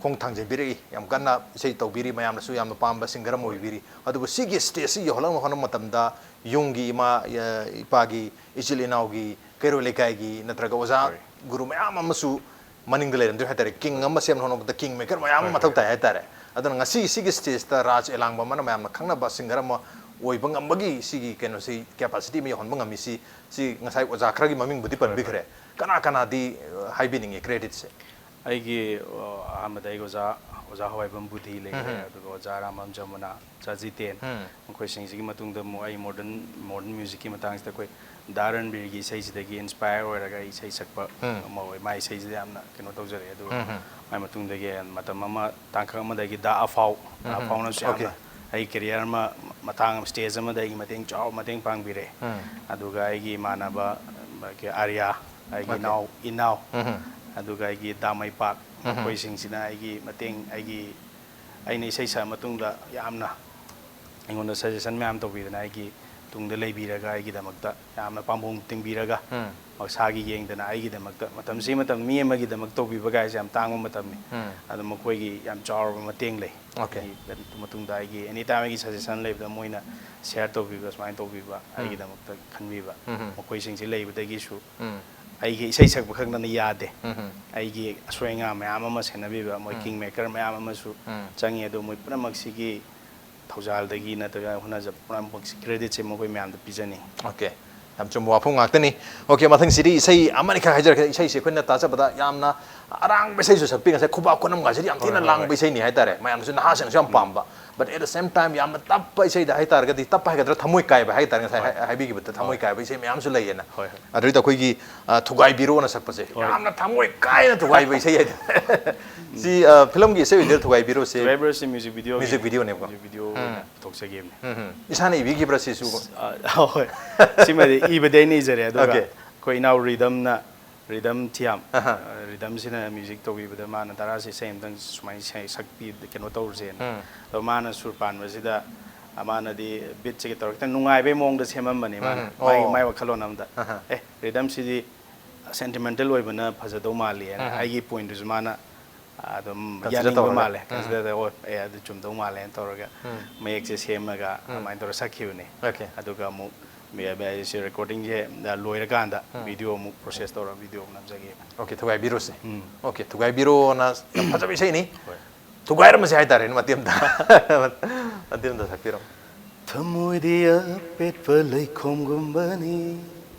ꯈꯣꯡ ꯊꯥꯡꯖꯤꯟꯕꯤꯔꯛꯏ, ꯌꯥꯝ ꯀꯟꯅ ꯏꯁꯩ ꯇꯧꯕꯤꯔꯤ, ꯃꯌꯥꯝꯅꯁꯨ ꯌꯥꯝꯅ ꯄꯥꯝꯕ ꯁꯤꯡꯒꯔ ꯑꯃ ꯑꯣꯏꯕꯤꯔꯤ꯫ ꯑꯗꯨꯕꯨ ꯁꯤꯒꯤ ꯁ꯭ꯇꯦꯖꯁꯤ ꯌꯧꯍꯜꯂꯛꯅꯕ ꯍꯣꯠꯅꯕ ꯃꯇꯝꯗ ꯌꯨꯝꯒꯤ ꯏꯃꯥ, ꯑ, ꯏꯄꯥꯒꯤ, ꯏꯆꯤꯜ ꯏꯅꯥꯎꯒꯤ, ꯀꯩꯔꯣꯜ ꯂꯩꯀꯥꯏꯒꯤ ꯅꯠꯇ꯭ꯔꯒ ꯑꯣꯖꯥ ꯍꯣꯏ꯫ ꯒꯨꯔꯨ ꯃꯌꯥꯝ ꯑꯃꯁꯨ ꯃꯅꯤꯡꯗ ꯂꯩꯔꯝꯗꯣꯏ ꯍꯥꯏꯇꯥꯔꯦ꯫ ꯀꯤꯡ ꯑꯃ ꯁꯦꯝꯅꯕ ꯍꯣꯠꯅꯕꯗ ꯀꯤꯡ ꯃꯦꯀꯔ ꯃꯌꯥꯝ ꯑꯃ ꯍꯣꯏ, ꯃꯊꯧ ꯍꯣꯏ꯫ ꯇꯥꯏ ꯍꯥꯏꯇꯥꯔꯦ꯫ ꯑꯗꯨꯅ ꯉꯁꯤ ꯁꯤꯒꯤ ꯁ꯭ꯇꯦꯖꯇ ꯔꯥꯖ ꯑꯦꯂꯥꯡꯕꯝ ꯑꯃꯅ ꯃꯌꯥꯝꯅ ꯈꯪꯅꯕ ꯁꯤꯡꯒꯔ ꯑꯃ ꯑꯣꯏꯕ ꯉꯝꯕꯒꯤ ꯁꯤꯒꯤ ꯀꯩꯅꯣꯁꯤ, ꯀꯦꯄꯥꯁꯤꯇꯤ ꯑꯃ ꯌꯧꯍꯟꯕ ꯉꯝꯃꯤꯁꯤ, ꯁꯤ ꯉꯁꯥꯏ ꯑꯣꯖꯥ ꯈꯔꯒꯤ ꯃꯃꯤꯡꯕꯨꯗꯤ ꯍꯣꯏ, ꯍꯣꯏ꯫ ꯄꯟꯕꯤꯈ꯭ꯔꯦ꯫ ꯀꯅꯥ ꯀꯅꯥꯗꯤ, ꯑ, ꯍꯥꯏꯕꯤꯅꯤꯡꯉꯤ ꯀ꯭ꯔꯦꯗꯤꯠꯁꯦ? ꯑꯩꯒꯤ, ꯑ, ꯑꯍꯥꯟꯕꯗ ꯑꯩꯒꯤ ꯑꯣꯖꯥ, ꯑꯣꯖꯥ ꯍꯋꯥꯏꯕꯝ ꯕꯨꯙꯤ ꯂꯩꯔꯦ, ꯎꯝ꯫ ꯑꯗꯨꯒ ꯑꯣꯖꯥ ꯔꯥꯃꯝ ꯖꯃꯨꯅꯥ, ꯆꯥꯖꯤꯇꯦꯟ, ꯎꯝ꯫ ꯃꯈꯣꯏꯁꯤꯡꯁꯤꯒꯤ ꯃꯇꯨꯡꯗ ꯑꯃꯨꯛ ꯑꯩ ꯃꯣꯗꯔꯟ, ꯃꯣꯗꯔꯟ ꯃ꯭ꯌꯨꯖꯤꯛꯀꯤ ꯃꯇꯥꯡꯁꯤꯗ ꯑꯩꯈꯣꯏ ꯗꯥ ꯔꯟꯕꯤꯔꯒꯤ ꯏꯁꯩꯁꯤꯗꯒꯤ ꯏꯟꯁꯄꯥꯌꯔ ꯑꯣꯏꯔꯒ ꯑꯩ ꯏꯁꯩ ꯁꯛꯄ ꯎꯝ꯫ ꯑꯃ ꯑꯣꯏ꯫ ꯃꯥꯏ ꯏꯁꯩꯁꯤꯗ ꯌꯥꯝꯅ ꯀꯩꯅꯣ ꯇꯧꯖꯔꯛꯑꯦ꯫ ꯑꯗꯨꯒ ꯎꯝ ꯍꯝ꯫ ꯃꯥꯏ ꯃꯇꯨꯡꯗꯒꯤ ꯃꯇꯝ ꯑꯃ ꯇꯥꯡꯀꯛ ꯑꯃꯗꯒꯤ ꯗꯥ ꯑꯐꯥꯎ, ꯗꯥ ꯎꯝ ꯍꯝ꯫ ꯑꯐꯥꯎꯅꯁꯨ ꯑꯣꯀꯦ꯫ ꯌꯥꯝꯅ ꯑꯩ ꯀꯦꯔꯤꯌꯔ ꯑꯃ ꯃꯇꯥꯡ ꯁ꯭ꯇꯦꯖ ꯑꯃꯗ ꯑꯩꯒꯤ ꯃꯇꯦꯡ ꯆꯥꯎ-, ꯃꯇꯦꯡ ꯄꯥꯡꯕꯤꯔꯦ꯫ ꯎꯝ꯫ ꯑꯗꯨꯒ ꯑꯩꯒꯤ ꯏꯃꯥꯟꯅꯕ, ꯑ, ꯑꯥꯔꯌꯥ, ꯑꯩꯒꯤ ꯑꯣꯀꯦ꯫ ꯏꯅꯥꯎ, ꯏꯅꯥꯎ, ꯎꯝ ꯍꯝ꯫ ꯑꯗꯨꯒ ꯑꯩꯒꯤ ꯗꯥ ꯃꯩꯄꯥꯛ, ꯎꯝ ꯍꯝ꯫ ꯃꯈꯣꯏꯁꯤꯡꯁꯤꯅ ꯑꯩꯒꯤ ꯃꯇꯦꯡ, ꯑꯩꯒꯤ, ꯑꯩꯅ ꯏꯁꯩ ꯁꯛꯑ ꯃꯇꯨꯡꯗ ꯌꯥꯝꯅ ꯑꯩꯉꯣꯟꯗ ꯁꯖꯦꯁꯟ ꯃꯌꯥꯝ ꯇꯧꯕꯤꯗꯅ ꯑꯩꯒꯤ ꯇꯨꯡꯗ ꯂꯩꯕꯤꯔꯒ ꯑꯩꯒꯤꯗꯃꯛꯇ ꯌꯥꯝꯅ ꯄꯥꯝꯕꯣꯝ ꯇꯤꯡꯕꯤꯔꯒ ꯎꯝ ꯃꯁꯥꯒꯤ ꯌꯦꯡꯗꯅ ꯑꯩꯒꯤꯗꯃꯛꯇ, ꯃꯇꯝꯁꯤ ꯃꯇꯝ ꯃꯤ ꯑꯃꯒꯤꯗꯃꯛ ꯇꯧꯕꯤꯕ ꯀꯥꯏꯁꯦ ꯌꯥꯝ ꯇꯥꯡꯕ ꯃꯇꯝꯅꯤ꯫ ꯎꯝ ꯑꯗꯣ ꯃꯈꯣꯏꯒꯤ ꯌꯥꯝ ꯆꯥꯎꯔꯕ ꯃꯇꯦꯡ ꯂꯩ꯫ Okay. ꯑꯩꯒꯤ ꯃꯇꯨꯡꯗ ꯑꯩꯒꯤ ꯑꯦꯅꯤ ꯇꯥꯏꯝ ꯑꯩꯒꯤ ꯁꯖꯦꯁꯟ ꯂꯩꯕꯗ ꯃꯣꯏꯅ ꯁꯤꯌꯔ ꯇꯧꯕꯤꯕ, ꯁꯨꯃꯥꯏꯅ ꯇꯧꯕꯤꯕ, ꯎꯝ ꯑꯩꯒꯤꯗꯃꯛꯇ ꯈꯟꯕꯤꯕ, ꯎꯝ ꯃꯈꯣꯏꯁꯤꯡꯁꯤ ꯂꯩꯕꯗꯒꯤꯁꯨ ꯎꯝ ꯑꯩꯒꯤ ꯏꯁꯩ ꯁꯛꯄ ꯈꯛꯇꯅ ꯌꯥꯗꯦ꯫ ꯎꯝ ꯑꯩꯒꯤ ꯑꯁꯣꯏ ꯑꯉꯥꯝ ꯃꯌꯥꯝ ꯑꯃ ꯁꯦꯟꯅꯕꯤꯕ, ꯃꯣꯏ ꯎꯝ ꯀꯤꯡ ꯃꯦꯀꯔ ꯃꯌꯥꯝ ꯑꯃꯁꯨ ꯎꯝ ꯆꯪꯉꯤ꯫ ꯑꯗꯣ ꯃꯣꯏ ꯄꯨꯝꯅꯃꯛꯁꯤꯒꯤ ꯊꯧꯖꯥꯜꯗꯒꯤ ꯅꯠꯇ꯭ꯔꯒ ꯍꯣꯠꯅꯖꯕ ꯄꯨꯝꯅꯃꯛꯁꯤ, ꯀ꯭ꯔꯦꯗꯤꯠꯁꯦ ꯃꯈꯣꯏ ꯃꯌꯥꯝꯗ ꯄꯤꯖꯅꯤꯡꯉꯤ꯫ Okay. ꯌꯥꯝ ꯆꯨꯝꯕ ꯋꯥꯐꯝ ꯉꯥꯛꯇꯅꯤ꯫ Okay, ꯃꯊꯪꯁꯤꯗꯤ ꯏꯁꯩ ꯑꯃꯅꯤꯈꯛ ꯍꯥꯏꯖꯔꯛꯀꯦ꯫ ꯏꯁꯩꯁꯦ ꯑꯩꯈꯣꯏꯅ ꯇꯥꯖꯕꯗ ꯌꯥꯝꯅ ꯑꯔꯥꯡꯕ ꯏꯁꯩꯁꯨ ꯁꯛꯄꯤ, ꯉꯁꯥꯏ ꯈꯨꯕꯥꯛ ꯈꯨꯅꯝꯒꯁꯤꯗꯤ ꯌꯥꯝ ꯊꯤꯅ ꯍꯣꯏ, ꯍꯣꯏ, ꯂꯥꯡꯕ ꯍꯣꯏ꯫ ꯏꯁꯩꯅꯤ ꯍꯥꯏꯇꯥꯔꯦ, ꯃꯌꯥꯝꯁꯨ, ꯅꯍꯥꯁꯤꯡꯅꯁꯨ ꯌꯥꯝ ꯄꯥꯝꯕ, but at the same time ꯌꯥꯝꯅ ꯇꯞꯄ ꯏꯁꯩꯗ ꯍꯥꯏꯇꯥꯔꯒꯗꯤ, ꯇꯞꯄ ꯍꯥꯏꯒꯗ꯭ꯔꯥ, ꯊꯃꯣꯏ ꯀꯥꯏꯕ ꯍꯥꯏꯇꯥꯔꯦ, ꯉꯁꯥꯏ ꯍꯣꯏ꯫ ꯍꯥꯏ- ꯍꯥꯏꯕꯤꯈꯤꯕꯗ ꯊꯃꯣꯏ ꯍꯣꯏ꯫ ꯀꯥꯏꯕ ꯏꯁꯩ ꯃꯌꯥꯝꯁꯨ ꯂꯩꯌꯦꯅ꯫ ꯍꯣꯏ, ꯍꯣꯏ꯫ ꯑꯗꯨꯗ ꯑꯩꯈꯣꯏꯒꯤ ꯑ, ꯊꯨꯒꯥꯏꯕꯤꯔꯣꯅ ꯁꯛꯄꯁꯦ, ꯍꯣꯏ꯫ ꯌꯥꯝꯅ ꯊꯃꯣꯏ ꯀꯥꯏꯅ ꯊꯨꯒꯥꯏꯕ ꯏꯁꯩ ꯍꯥꯏꯇꯥꯔꯦ꯫ ꯁꯤ ꯑ, ꯐꯤꯂꯝꯒꯤ ꯏꯁꯩ ꯑꯣꯏꯗꯣꯏꯔꯥ, ꯊꯨꯒꯥꯏꯕꯤꯔꯣꯁꯦ? ꯊꯨꯒꯥꯏꯕꯤꯔꯣꯁꯦ ꯃ꯭ꯌꯨꯖꯤꯛ ꯚꯤꯗꯤꯑꯣ ꯃ꯭ꯌꯨꯖꯤꯛ ꯚꯤꯗꯤꯑꯣꯅꯦꯕꯀꯣ꯫ ꯃ꯭ꯌꯨꯖꯤꯛ ꯚꯤꯗꯤꯑꯣ ꯎꯝ꯫ ꯑꯣꯏꯅ ꯄꯨꯊꯣꯛꯆꯈꯤꯕꯅꯤ꯫ ꯎꯝ ꯎꯝ꯫ ꯏꯁꯥꯅ ꯏꯕꯤꯈꯤꯕ꯭ꯔꯥ ꯁꯤꯁꯨ? ꯑ, ꯍꯣꯏ꯫ ꯁꯤꯃꯗꯤ ꯏꯕꯗꯤ ꯑꯩꯅ ꯏꯖꯔꯦ, ꯑꯗꯨꯒ Okay. ꯑꯩꯈꯣꯏ ꯏꯅꯥꯎ ꯔꯤꯗꯝꯅ, ꯔꯤꯗꯝ ꯊꯤꯌꯥꯝ, ꯑꯍꯥ꯫ ꯑ, ꯔꯤꯗꯝꯁꯤꯅ ꯃ꯭ꯌꯨꯖꯤꯛ ꯇꯧꯕꯤꯕꯗ ꯃꯥꯅ "ꯇꯔꯥꯁꯦ ꯏꯁꯩ ꯑꯃꯇꯪ ꯁꯨꯃꯥꯏꯅ ꯁꯦ-, ꯁꯛꯄꯤ, ꯀꯩꯅꯣ ꯇꯧꯔꯁꯦꯅ", ꯎꯝ꯫ ꯑꯗꯣ ꯃꯥꯅ ꯁꯨꯔ ꯄꯥꯟꯕꯁꯤꯗ, ꯑ, ꯃꯥꯅꯗꯤ ꯕꯤꯠꯁꯤꯒ ꯇꯧꯔꯒ ꯈꯤꯇꯪ ꯅꯨꯡꯉꯥꯏꯕꯩ ꯃꯑꯣꯡꯗ ꯁꯦꯝꯃꯝꯕꯅꯤ ꯃꯥꯅ꯫ ꯎꯝ, ꯃꯥꯒꯤ, ꯑꯣ꯫ ꯃꯥꯏ ꯋꯥꯈꯜꯂꯣꯟ ꯑꯃꯗ, ꯑꯍꯥ꯫ "ꯑꯦ, ꯔꯤꯗꯝꯁꯤꯗꯤ ꯁꯦꯟꯇꯤꯃꯦꯟꯇꯦꯜ ꯑꯣꯏꯕꯅ ꯐꯖꯗꯧ ꯃꯥꯜꯂꯤ" ꯍꯥꯏꯅ, ꯎꯝ꯫ ꯑꯩꯒꯤ ꯄꯣꯏꯟꯠꯇꯨꯁꯨ ꯃꯥꯅ ꯑꯗꯨꯝ Consider ꯌꯥꯅꯤꯡꯕ ꯇꯧꯔꯒ꯫ ꯃꯥꯜꯂꯦ꯫ ꯎꯝ꯫ Consider ꯇꯧꯔꯒ, "ꯑꯣ, ꯑꯦ, ꯑꯗꯨ ꯆꯨꯝꯗꯧ ꯃꯥꯜꯂꯦꯅ" ꯇꯧꯔꯒ ꯎꯝ꯫ ꯃꯌꯦꯛꯁꯦ ꯁꯦꯝꯃꯒ ꯎꯝ꯫ ꯑꯗꯨꯃꯥꯏꯅ ꯇꯧꯔꯒ ꯁꯛꯈꯤꯕꯅꯤ꯫ Okay. ꯑꯗꯨꯒ ꯑꯃꯨꯛ ꯃꯦ-, ꯃꯦ-, ꯁꯤ ꯔꯦꯀꯣꯔꯗꯤꯡꯁꯦ ꯂꯣꯏꯔꯀꯥꯟꯗ ꯎꯝ꯫ ꯚꯤꯗꯤꯑꯣ ꯑꯃꯨꯛ ꯄ꯭ꯔꯣꯁꯦꯁ ꯇꯧꯔꯒ ꯚꯤꯗꯤꯑꯣ ꯑꯃꯨꯛ ꯅꯝꯖꯒꯦ꯫ Okay, ꯊꯨꯒꯥꯏꯕꯤꯔꯣꯁꯦ꯫ ꯎꯝ꯫ Okay, ꯊꯨꯒꯥꯏꯕꯤꯔꯣꯅ ꯌꯥꯝ ꯐꯖꯕ ꯏꯁꯩꯅꯤ꯫ ꯍꯣꯏ꯫ ꯊꯨꯒꯥꯏꯔꯝꯃꯁꯦ ꯍꯥꯏꯇꯥꯔꯦꯅꯦ, ꯃꯇꯦꯛ ꯑꯃꯇ꯫ ꯃꯇꯦꯛ ꯑꯃꯇ ꯁꯛꯄꯤꯔꯝꯃꯣ꯫ ꯊꯃꯣꯏꯗꯤ ꯑꯄꯦꯠꯄ ꯂꯩꯈꯣꯝꯒꯨꯝꯕꯅꯤ,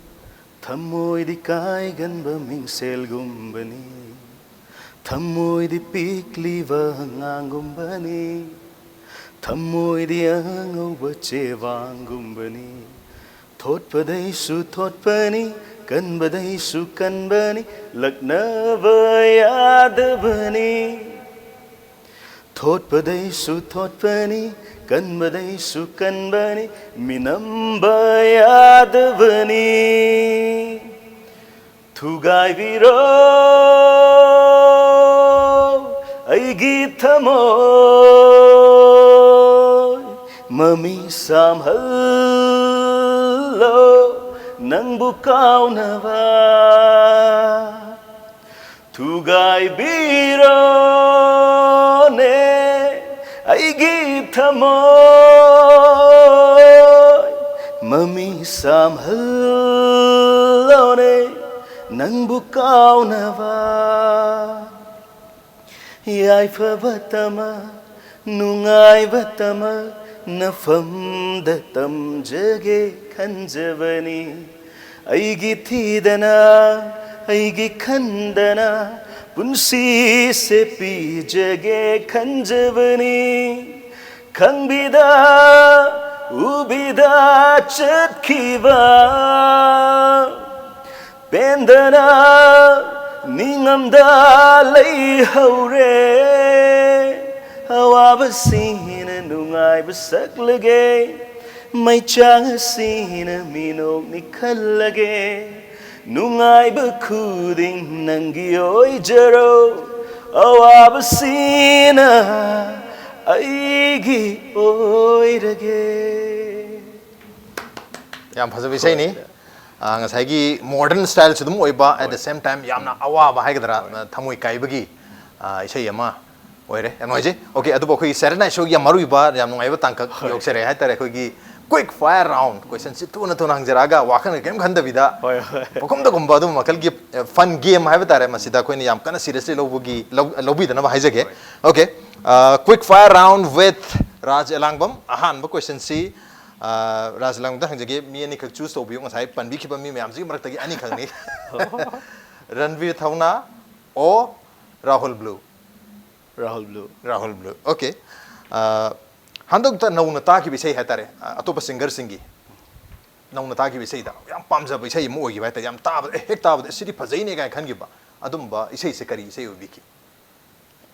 ꯊꯃꯣꯏꯗꯤ ꯀꯥꯏꯒꯟꯕ ꯃꯤꯡꯁꯦꯜꯒꯨꯝꯕꯅꯤ, ꯊꯃꯣꯏꯗꯤ ꯄꯤꯛꯂꯤꯕ ꯑꯉꯥꯡꯒꯨꯝꯕꯅꯤ, ꯊꯃꯣꯏꯗꯤ ꯑꯉꯧꯕ ꯆꯦꯕꯥꯡꯒꯨꯝꯕꯅꯤ꯫ ꯊꯣꯠꯄꯗꯩꯁꯨ ꯊꯣꯠꯄꯅꯤ, ꯀꯟꯕꯗꯩꯁꯨ ꯀꯟꯕꯅꯤ, ꯂꯛꯅꯕ ꯌꯥꯗꯕꯅꯤ꯫ ꯊꯣꯠꯄꯗꯩꯁꯨ ꯊꯣꯠꯄꯅꯤ, ꯀꯟꯕꯗꯩꯁꯨ ꯀꯟꯕꯅꯤ, ꯃꯤꯅꯝꯕ ꯌꯥꯗꯕꯅꯤ꯫ ꯊꯨꯒꯥꯏꯕꯤꯔꯣ ꯑꯩꯒꯤ ꯊꯃꯣꯏ, ꯃꯃꯤ ꯁꯥꯝꯍꯜ ꯅꯪꯕꯨ ꯀꯥꯎꯅꯕ ꯊꯨꯒꯥꯏꯕꯤꯔꯣꯅꯦ ꯑꯩꯒꯤ ꯊꯃꯣꯏ꯫ ꯃꯃꯤ ꯁꯥꯝꯍꯜꯂꯣꯅꯦ ꯅꯪꯕꯨ ꯀꯥꯎꯅꯕ꯫ ꯌꯥꯏꯐꯕ ꯇꯃꯛ, ꯅꯨꯡꯉꯥꯏꯕ ꯇꯃꯛ, ꯅꯐꯝꯗ ꯇꯝꯖꯒꯦ ꯈꯟꯖꯕꯅꯤ꯫ ꯑꯩꯒꯤ ꯊꯤꯗꯅ, ꯑꯩꯒꯤ ꯈꯟꯗꯅ, ꯄꯨꯟꯁꯤꯁꯦ ꯄꯤꯖꯒꯦ ꯈꯟꯖꯕꯅꯤ꯫ ꯈꯪꯕꯤꯗ, ꯎꯕꯤꯗ ꯆꯠꯈꯤꯕ ꯄꯦꯟꯗꯅ ꯅꯤꯡꯉꯝꯗ ꯂꯩꯍꯧꯔꯦ꯫ ꯑꯋꯥꯕꯁꯤꯅ ꯅꯨꯡꯉꯥꯏꯕ ꯁꯛꯂꯒꯦ, ꯃꯩꯆꯥꯡ ꯑꯁꯤꯅ ꯃꯤꯅꯣꯛꯅꯤ ꯈꯜꯂꯒꯦ꯫ ꯅꯨꯡꯉꯥꯏꯕ ꯈꯨꯗꯤꯡ ꯅꯪꯒꯤ ꯑꯣꯏꯖꯔꯣ, ꯑꯋꯥꯕꯁꯤꯅ ꯑꯩꯒꯤ ꯑꯣꯏꯔꯒꯦ꯫ ꯌꯥꯝ ꯐꯖꯕ ꯏꯁꯩꯅꯤ꯫ ꯑꯥ, ꯉꯁꯥꯏꯒꯤ ꯃꯣꯗꯔꯟ ꯁ꯭ꯇꯥꯏꯜꯁꯨ ꯑꯗꯨꯝ ꯑꯣꯏꯕ, at the same time ꯌꯥꯝꯅ ꯑꯋꯥꯕ ꯍꯥꯏꯒꯗ꯭ꯔꯥ, ꯊꯃꯣꯏ ꯀꯥꯏꯕꯒꯤ, ꯑꯥ, ꯏꯁꯩ ꯑꯃ ꯑꯣꯏꯔꯦ꯫ ꯌꯥꯝ ꯅꯨꯡꯉꯥꯏꯖꯩ꯫ ꯑꯣꯀꯦ, ꯑꯗꯨꯕꯨ ꯑꯩꯈꯣꯏꯒꯤ Saturday Night Show ꯒꯤ ꯌꯥꯝ ꯃꯔꯨ ꯑꯣꯏꯕ, ꯌꯥꯝ ꯅꯨꯡꯉꯥꯏꯕ ꯇꯥꯡꯀꯛ ꯌꯧꯁꯔꯦ ꯍꯥꯏꯇꯥꯔꯦ꯫ ꯑꯩꯈꯣꯏꯒꯤ quick fire round question ꯁꯤ ꯊꯨꯅ ꯊꯨꯅ ꯍꯪꯖꯔꯛꯑꯒ ꯋꯥꯈꯜꯒ ꯀꯔꯤꯝ ꯈꯟꯗꯕꯤꯗ ꯍꯣꯏ, ꯍꯣꯏ꯫ ꯄꯨꯈꯝꯗ ꯈꯨꯝꯕ ꯑꯗꯨꯝꯕ ꯃꯈꯜꯒꯤ, ꯑ, fun game ꯍꯥꯏꯕ ꯇꯥꯔꯦ꯫ ꯃꯁꯤꯗ ꯑꯩꯈꯣꯏꯅ ꯌꯥꯝ ꯀꯟꯅ seriously ꯂꯧꯕꯒꯤ, ꯂꯧ-, ꯂꯧꯕꯤꯗꯅꯕ ꯍꯥꯏꯖꯒꯦ꯫ Okay, uh, quick fire round with ꯔꯥꯖ ꯑꯦꯂꯥꯡꯕꯝ꯫ ꯑꯍꯥꯟꯕ question ꯁꯤ, ꯑ, ꯔꯥꯖ ꯑꯦꯂꯥꯡꯕꯝꯗ ꯍꯪꯖꯒꯦ꯫ ꯃꯤ ꯑꯅꯤꯈꯛ choose ꯇꯧꯕꯤꯌꯨ꯫ ꯉꯁꯥꯏ ꯄꯟꯕꯤꯈꯤꯕ ꯃꯤ ꯃꯌꯥꯝꯁꯤꯒꯤ ꯃꯔꯛꯇꯒꯤ ꯑꯅꯤꯈꯛꯅꯤ꯫ ꯔꯟꯕꯤꯔ ꯊꯧꯅꯥ ꯑꯣ Rahul blue. Rahul blue. Rahul blue. Okay. ꯑ, ꯍꯟꯗꯛꯇ ꯅꯧꯅ ꯇꯥꯈꯤꯕ ꯏꯁꯩ ꯍꯥꯏꯇꯥꯔꯦ, ꯑ, ꯑꯇꯣꯞꯄ ꯁꯤꯡꯒꯔꯁꯤꯡꯒꯤ ꯅꯧꯅ ꯇꯥꯈꯤꯕ ꯏꯁꯩꯗ ꯌꯥꯝ ꯄꯥꯝꯖꯕ ꯏꯁꯩ ꯑꯃ ꯑꯣꯏꯈꯤꯕ ꯍꯥꯏꯇꯥꯔꯦ꯫ ꯌꯥꯝ ꯇꯥꯕꯗ, "ꯑꯦ, ꯍꯦꯛ ꯇꯥꯕꯗ, ꯑꯦ, ꯁꯤꯗꯤ ꯐꯖꯩꯅꯦ" ꯀꯥꯏꯅ ꯈꯟꯈꯤꯕ ꯑꯗꯨꯝꯕ ꯏꯁꯩꯁꯦ ꯀꯔꯤ ꯏꯁꯩ ꯑꯣꯏꯕꯤꯈꯤ?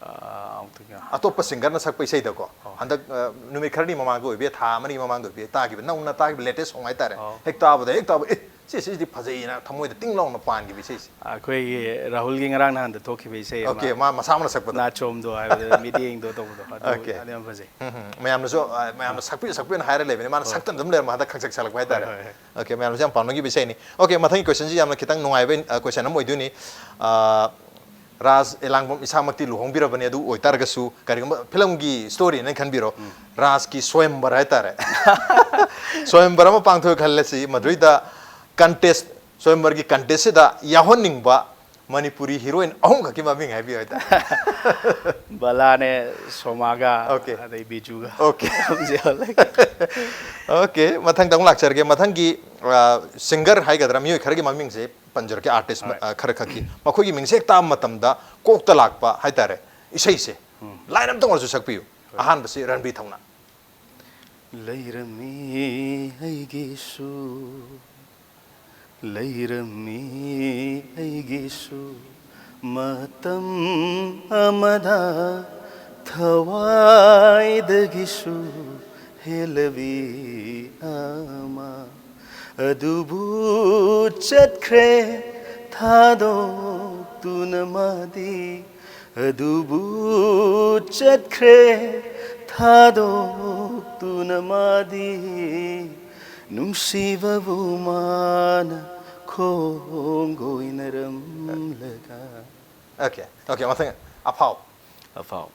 ꯑꯥ, ꯑꯃꯨꯛꯇꯪꯒ꯫ ꯑꯇꯣꯞꯄ ꯁꯤꯡꯒꯔꯅ ꯁꯛꯄ ꯏꯁꯩꯗꯀꯣ꯫ ꯑꯣ꯫ ꯍꯟꯗꯛ, ꯑ, ꯅꯨꯃꯤꯠ ꯈꯔꯅꯤ ꯃꯃꯥꯡꯗ ꯑꯣꯏꯕ ꯌꯥꯏ, ꯊꯥ ꯑꯃꯅꯤ ꯃꯃꯥꯡꯗ ꯑꯣꯏꯕ ꯌꯥꯏ, ꯇꯥꯈꯤꯕ, ꯅꯧꯅ ꯇꯥꯈꯤꯕ latest song ꯍꯥꯏꯇꯥꯔꯦ꯫ ꯑꯣ꯫ ꯍꯦꯛ ꯇꯥꯕꯗ, ꯍꯦꯛ ꯇꯥꯕ, "ꯑꯦ, ꯁꯤꯁꯤꯗꯤ ꯐꯖꯩꯅ ꯊꯃꯣꯏꯗ ꯇꯤꯡ ꯂꯥꯎꯅ ꯄꯥꯟꯈꯤꯕ ꯏꯁꯩꯁꯦ꯫ ꯑꯩꯈꯣꯏꯒꯤ ꯔꯥꯍꯨꯜꯒꯤ ꯉꯔꯥꯡ ꯅꯍꯥꯟꯗ ꯊꯣꯛꯈꯤꯕ ꯏꯁꯩ ꯑꯃ, ꯑꯣꯀꯦ, ꯃꯥ ꯃꯁꯥꯃꯛꯅ ꯁꯛꯄꯗꯣ꯫ ꯅꯥꯆꯣꯝꯗꯣ ꯍꯥꯏꯕꯗ ꯃꯤꯠꯌꯦꯡꯗꯣ ꯇꯧꯕꯗꯣ ꯑꯗꯨ ꯑꯣꯀꯦ꯫ ꯑꯗꯨ ꯌꯥꯝ ꯐꯖꯩ꯫ ꯎꯝ, ꯎꯝ꯫ ꯃꯌꯥꯝꯅꯁꯨ ꯑ, ꯃꯌꯥꯝꯅ ꯁꯛꯄꯤꯌꯨ ꯁꯛꯄꯤꯌꯨꯅ ꯍꯥꯏꯔ ꯂꯩꯕꯅꯤ, ꯃꯥꯅ ꯁꯛꯇꯅ ꯑꯗꯨꯝ ꯂꯩꯔꯝꯃ ꯍꯟꯗꯛ ꯈꯪꯁꯛ ꯁꯛꯂꯛꯄ ꯍꯥꯏꯇꯥꯔꯦ꯫ ꯍꯣꯏ, ꯍꯣꯏ꯫ ꯑꯣꯀꯦ, ꯃꯌꯥꯝꯅꯁꯨ ꯌꯥꯝ ꯄꯥꯝꯅꯈꯤꯕ ꯏꯁꯩꯅꯤ꯫ ꯑꯣꯀꯦ, ꯃꯊꯪꯒꯤ ꯀꯣꯏꯁꯟꯁꯤ ꯌꯥꯝꯅ ꯈꯤꯇꯪ ꯅꯨꯡꯉꯥꯏꯕ ꯀꯣꯏꯁꯟ ꯑꯃ ꯑꯣꯏꯗꯣꯏꯅꯤ꯫ ꯑ, ꯔꯥꯖ ꯑꯦꯂꯥꯡꯕꯝ ꯏꯁꯥꯃꯛꯇꯤ ꯂꯨꯍꯣꯡꯕꯤꯔꯕꯅꯤ, ꯑꯗꯨ ꯑꯣꯏꯇꯥꯔꯒꯁꯨ ꯀꯔꯤꯒꯨꯝꯕ ꯐꯤꯂꯝꯒꯤ ꯁ꯭ꯇꯣꯔꯤꯅꯦꯅ ꯈꯟꯕꯤꯔꯣ, ꯔꯥꯖꯀꯤ ꯁ꯭ꯋꯌꯝꯕꯔ ꯍꯥꯏꯇꯥꯔꯦ, ꯁ꯭ꯋꯌꯝꯕꯔ ꯑꯃ ꯄꯥꯡꯊꯣꯛꯑꯦ ꯈꯜꯂꯁꯤ, ꯃꯗꯨꯏꯗ ꯀꯟꯇꯦꯁ ꯁ꯭ꯋꯌꯝꯕꯔꯒꯤ ꯀꯟꯇꯦꯁꯁꯤꯗ ꯌꯥꯎꯍꯟꯅꯤꯡꯕ ꯃꯅꯤꯄꯨꯔꯤ ꯍꯤꯔꯣꯏꯟ ꯑꯍꯨꯝꯈꯛꯀꯤ ꯃꯃꯤꯡ ꯍꯥꯏꯕꯤꯌꯨ ꯍꯥꯏꯇꯥꯔꯦ꯫ ꯕꯂꯥꯅꯦ, ꯁꯣꯃꯥꯒ, ꯑꯣꯀꯦ꯫ ꯑꯗꯩ ꯕꯤꯖꯨꯒ꯫ ꯑꯣꯀꯦ꯫ ꯈꯨꯝꯖꯤꯜꯂꯒ꯫ ꯑꯣꯀꯦ, ꯃꯊꯪꯗ ꯑꯃꯨꯛ ꯂꯥꯛꯆꯔꯒꯦ꯫ ꯃꯊꯪꯒꯤ ꯁꯤꯡꯒꯔ ꯍꯥꯏꯒꯗ꯭ꯔꯥ, ꯃꯤꯑꯣꯏ ꯈꯔꯒꯤ ꯃꯃꯤꯡꯁꯦ ꯄꯟꯖꯔꯛꯀꯦ, ꯑꯥꯔꯇꯤꯁ ꯍꯣꯏ꯫ ꯈꯔ ꯈꯛꯀꯤ, ꯃꯈꯣꯏꯒꯤ ꯃꯤꯡꯁꯦ ꯍꯦꯛ ꯇꯥꯕ ꯃꯇꯝꯗ ꯀꯣꯛꯇ ꯂꯥꯛꯄ ꯍꯥꯏꯇꯥꯔꯦ, ꯏꯁꯩꯁꯦ ꯂꯥꯏꯟ ꯑꯝꯇꯪ ꯑꯣꯏꯔꯁꯨ ꯁꯛꯄꯤꯌꯨ꯫ ꯑꯍꯥꯟꯕꯁꯤ ꯔꯟꯕꯤꯔ ꯊꯧꯅꯥ꯫ ꯂꯩꯔꯝꯃꯤ ꯑꯩꯒꯤꯁꯨ, ꯂꯩꯔꯝꯃꯤ ꯑꯩꯒꯤꯁꯨ ꯃꯇꯝ ꯑꯃꯗ ꯊꯋꯥꯏꯗꯒꯤꯁꯨ ꯍꯦꯜꯂꯕꯤ ꯑꯃ, ꯑꯗꯨꯕꯨ ꯆꯠꯈ꯭ꯔꯦ ꯊꯥꯗꯣꯛꯇꯨꯅ ꯃꯥꯗꯤ, ꯑꯗꯨꯕꯨ ꯆꯠꯈ꯭ꯔꯦ ꯊꯥꯗꯣꯛꯇꯨꯅ ꯃꯥꯗꯤ, ꯅꯨꯡꯁꯤꯕꯕꯨ ꯃꯥꯅ ꯈꯣꯡꯒꯣꯏꯅꯔꯝꯂꯒ꯫ ꯑꯣꯀꯦ, ꯑꯣꯀꯦ, ꯃꯊꯪ ꯑꯐꯥꯎ꯫ ꯑꯐꯥꯎ꯫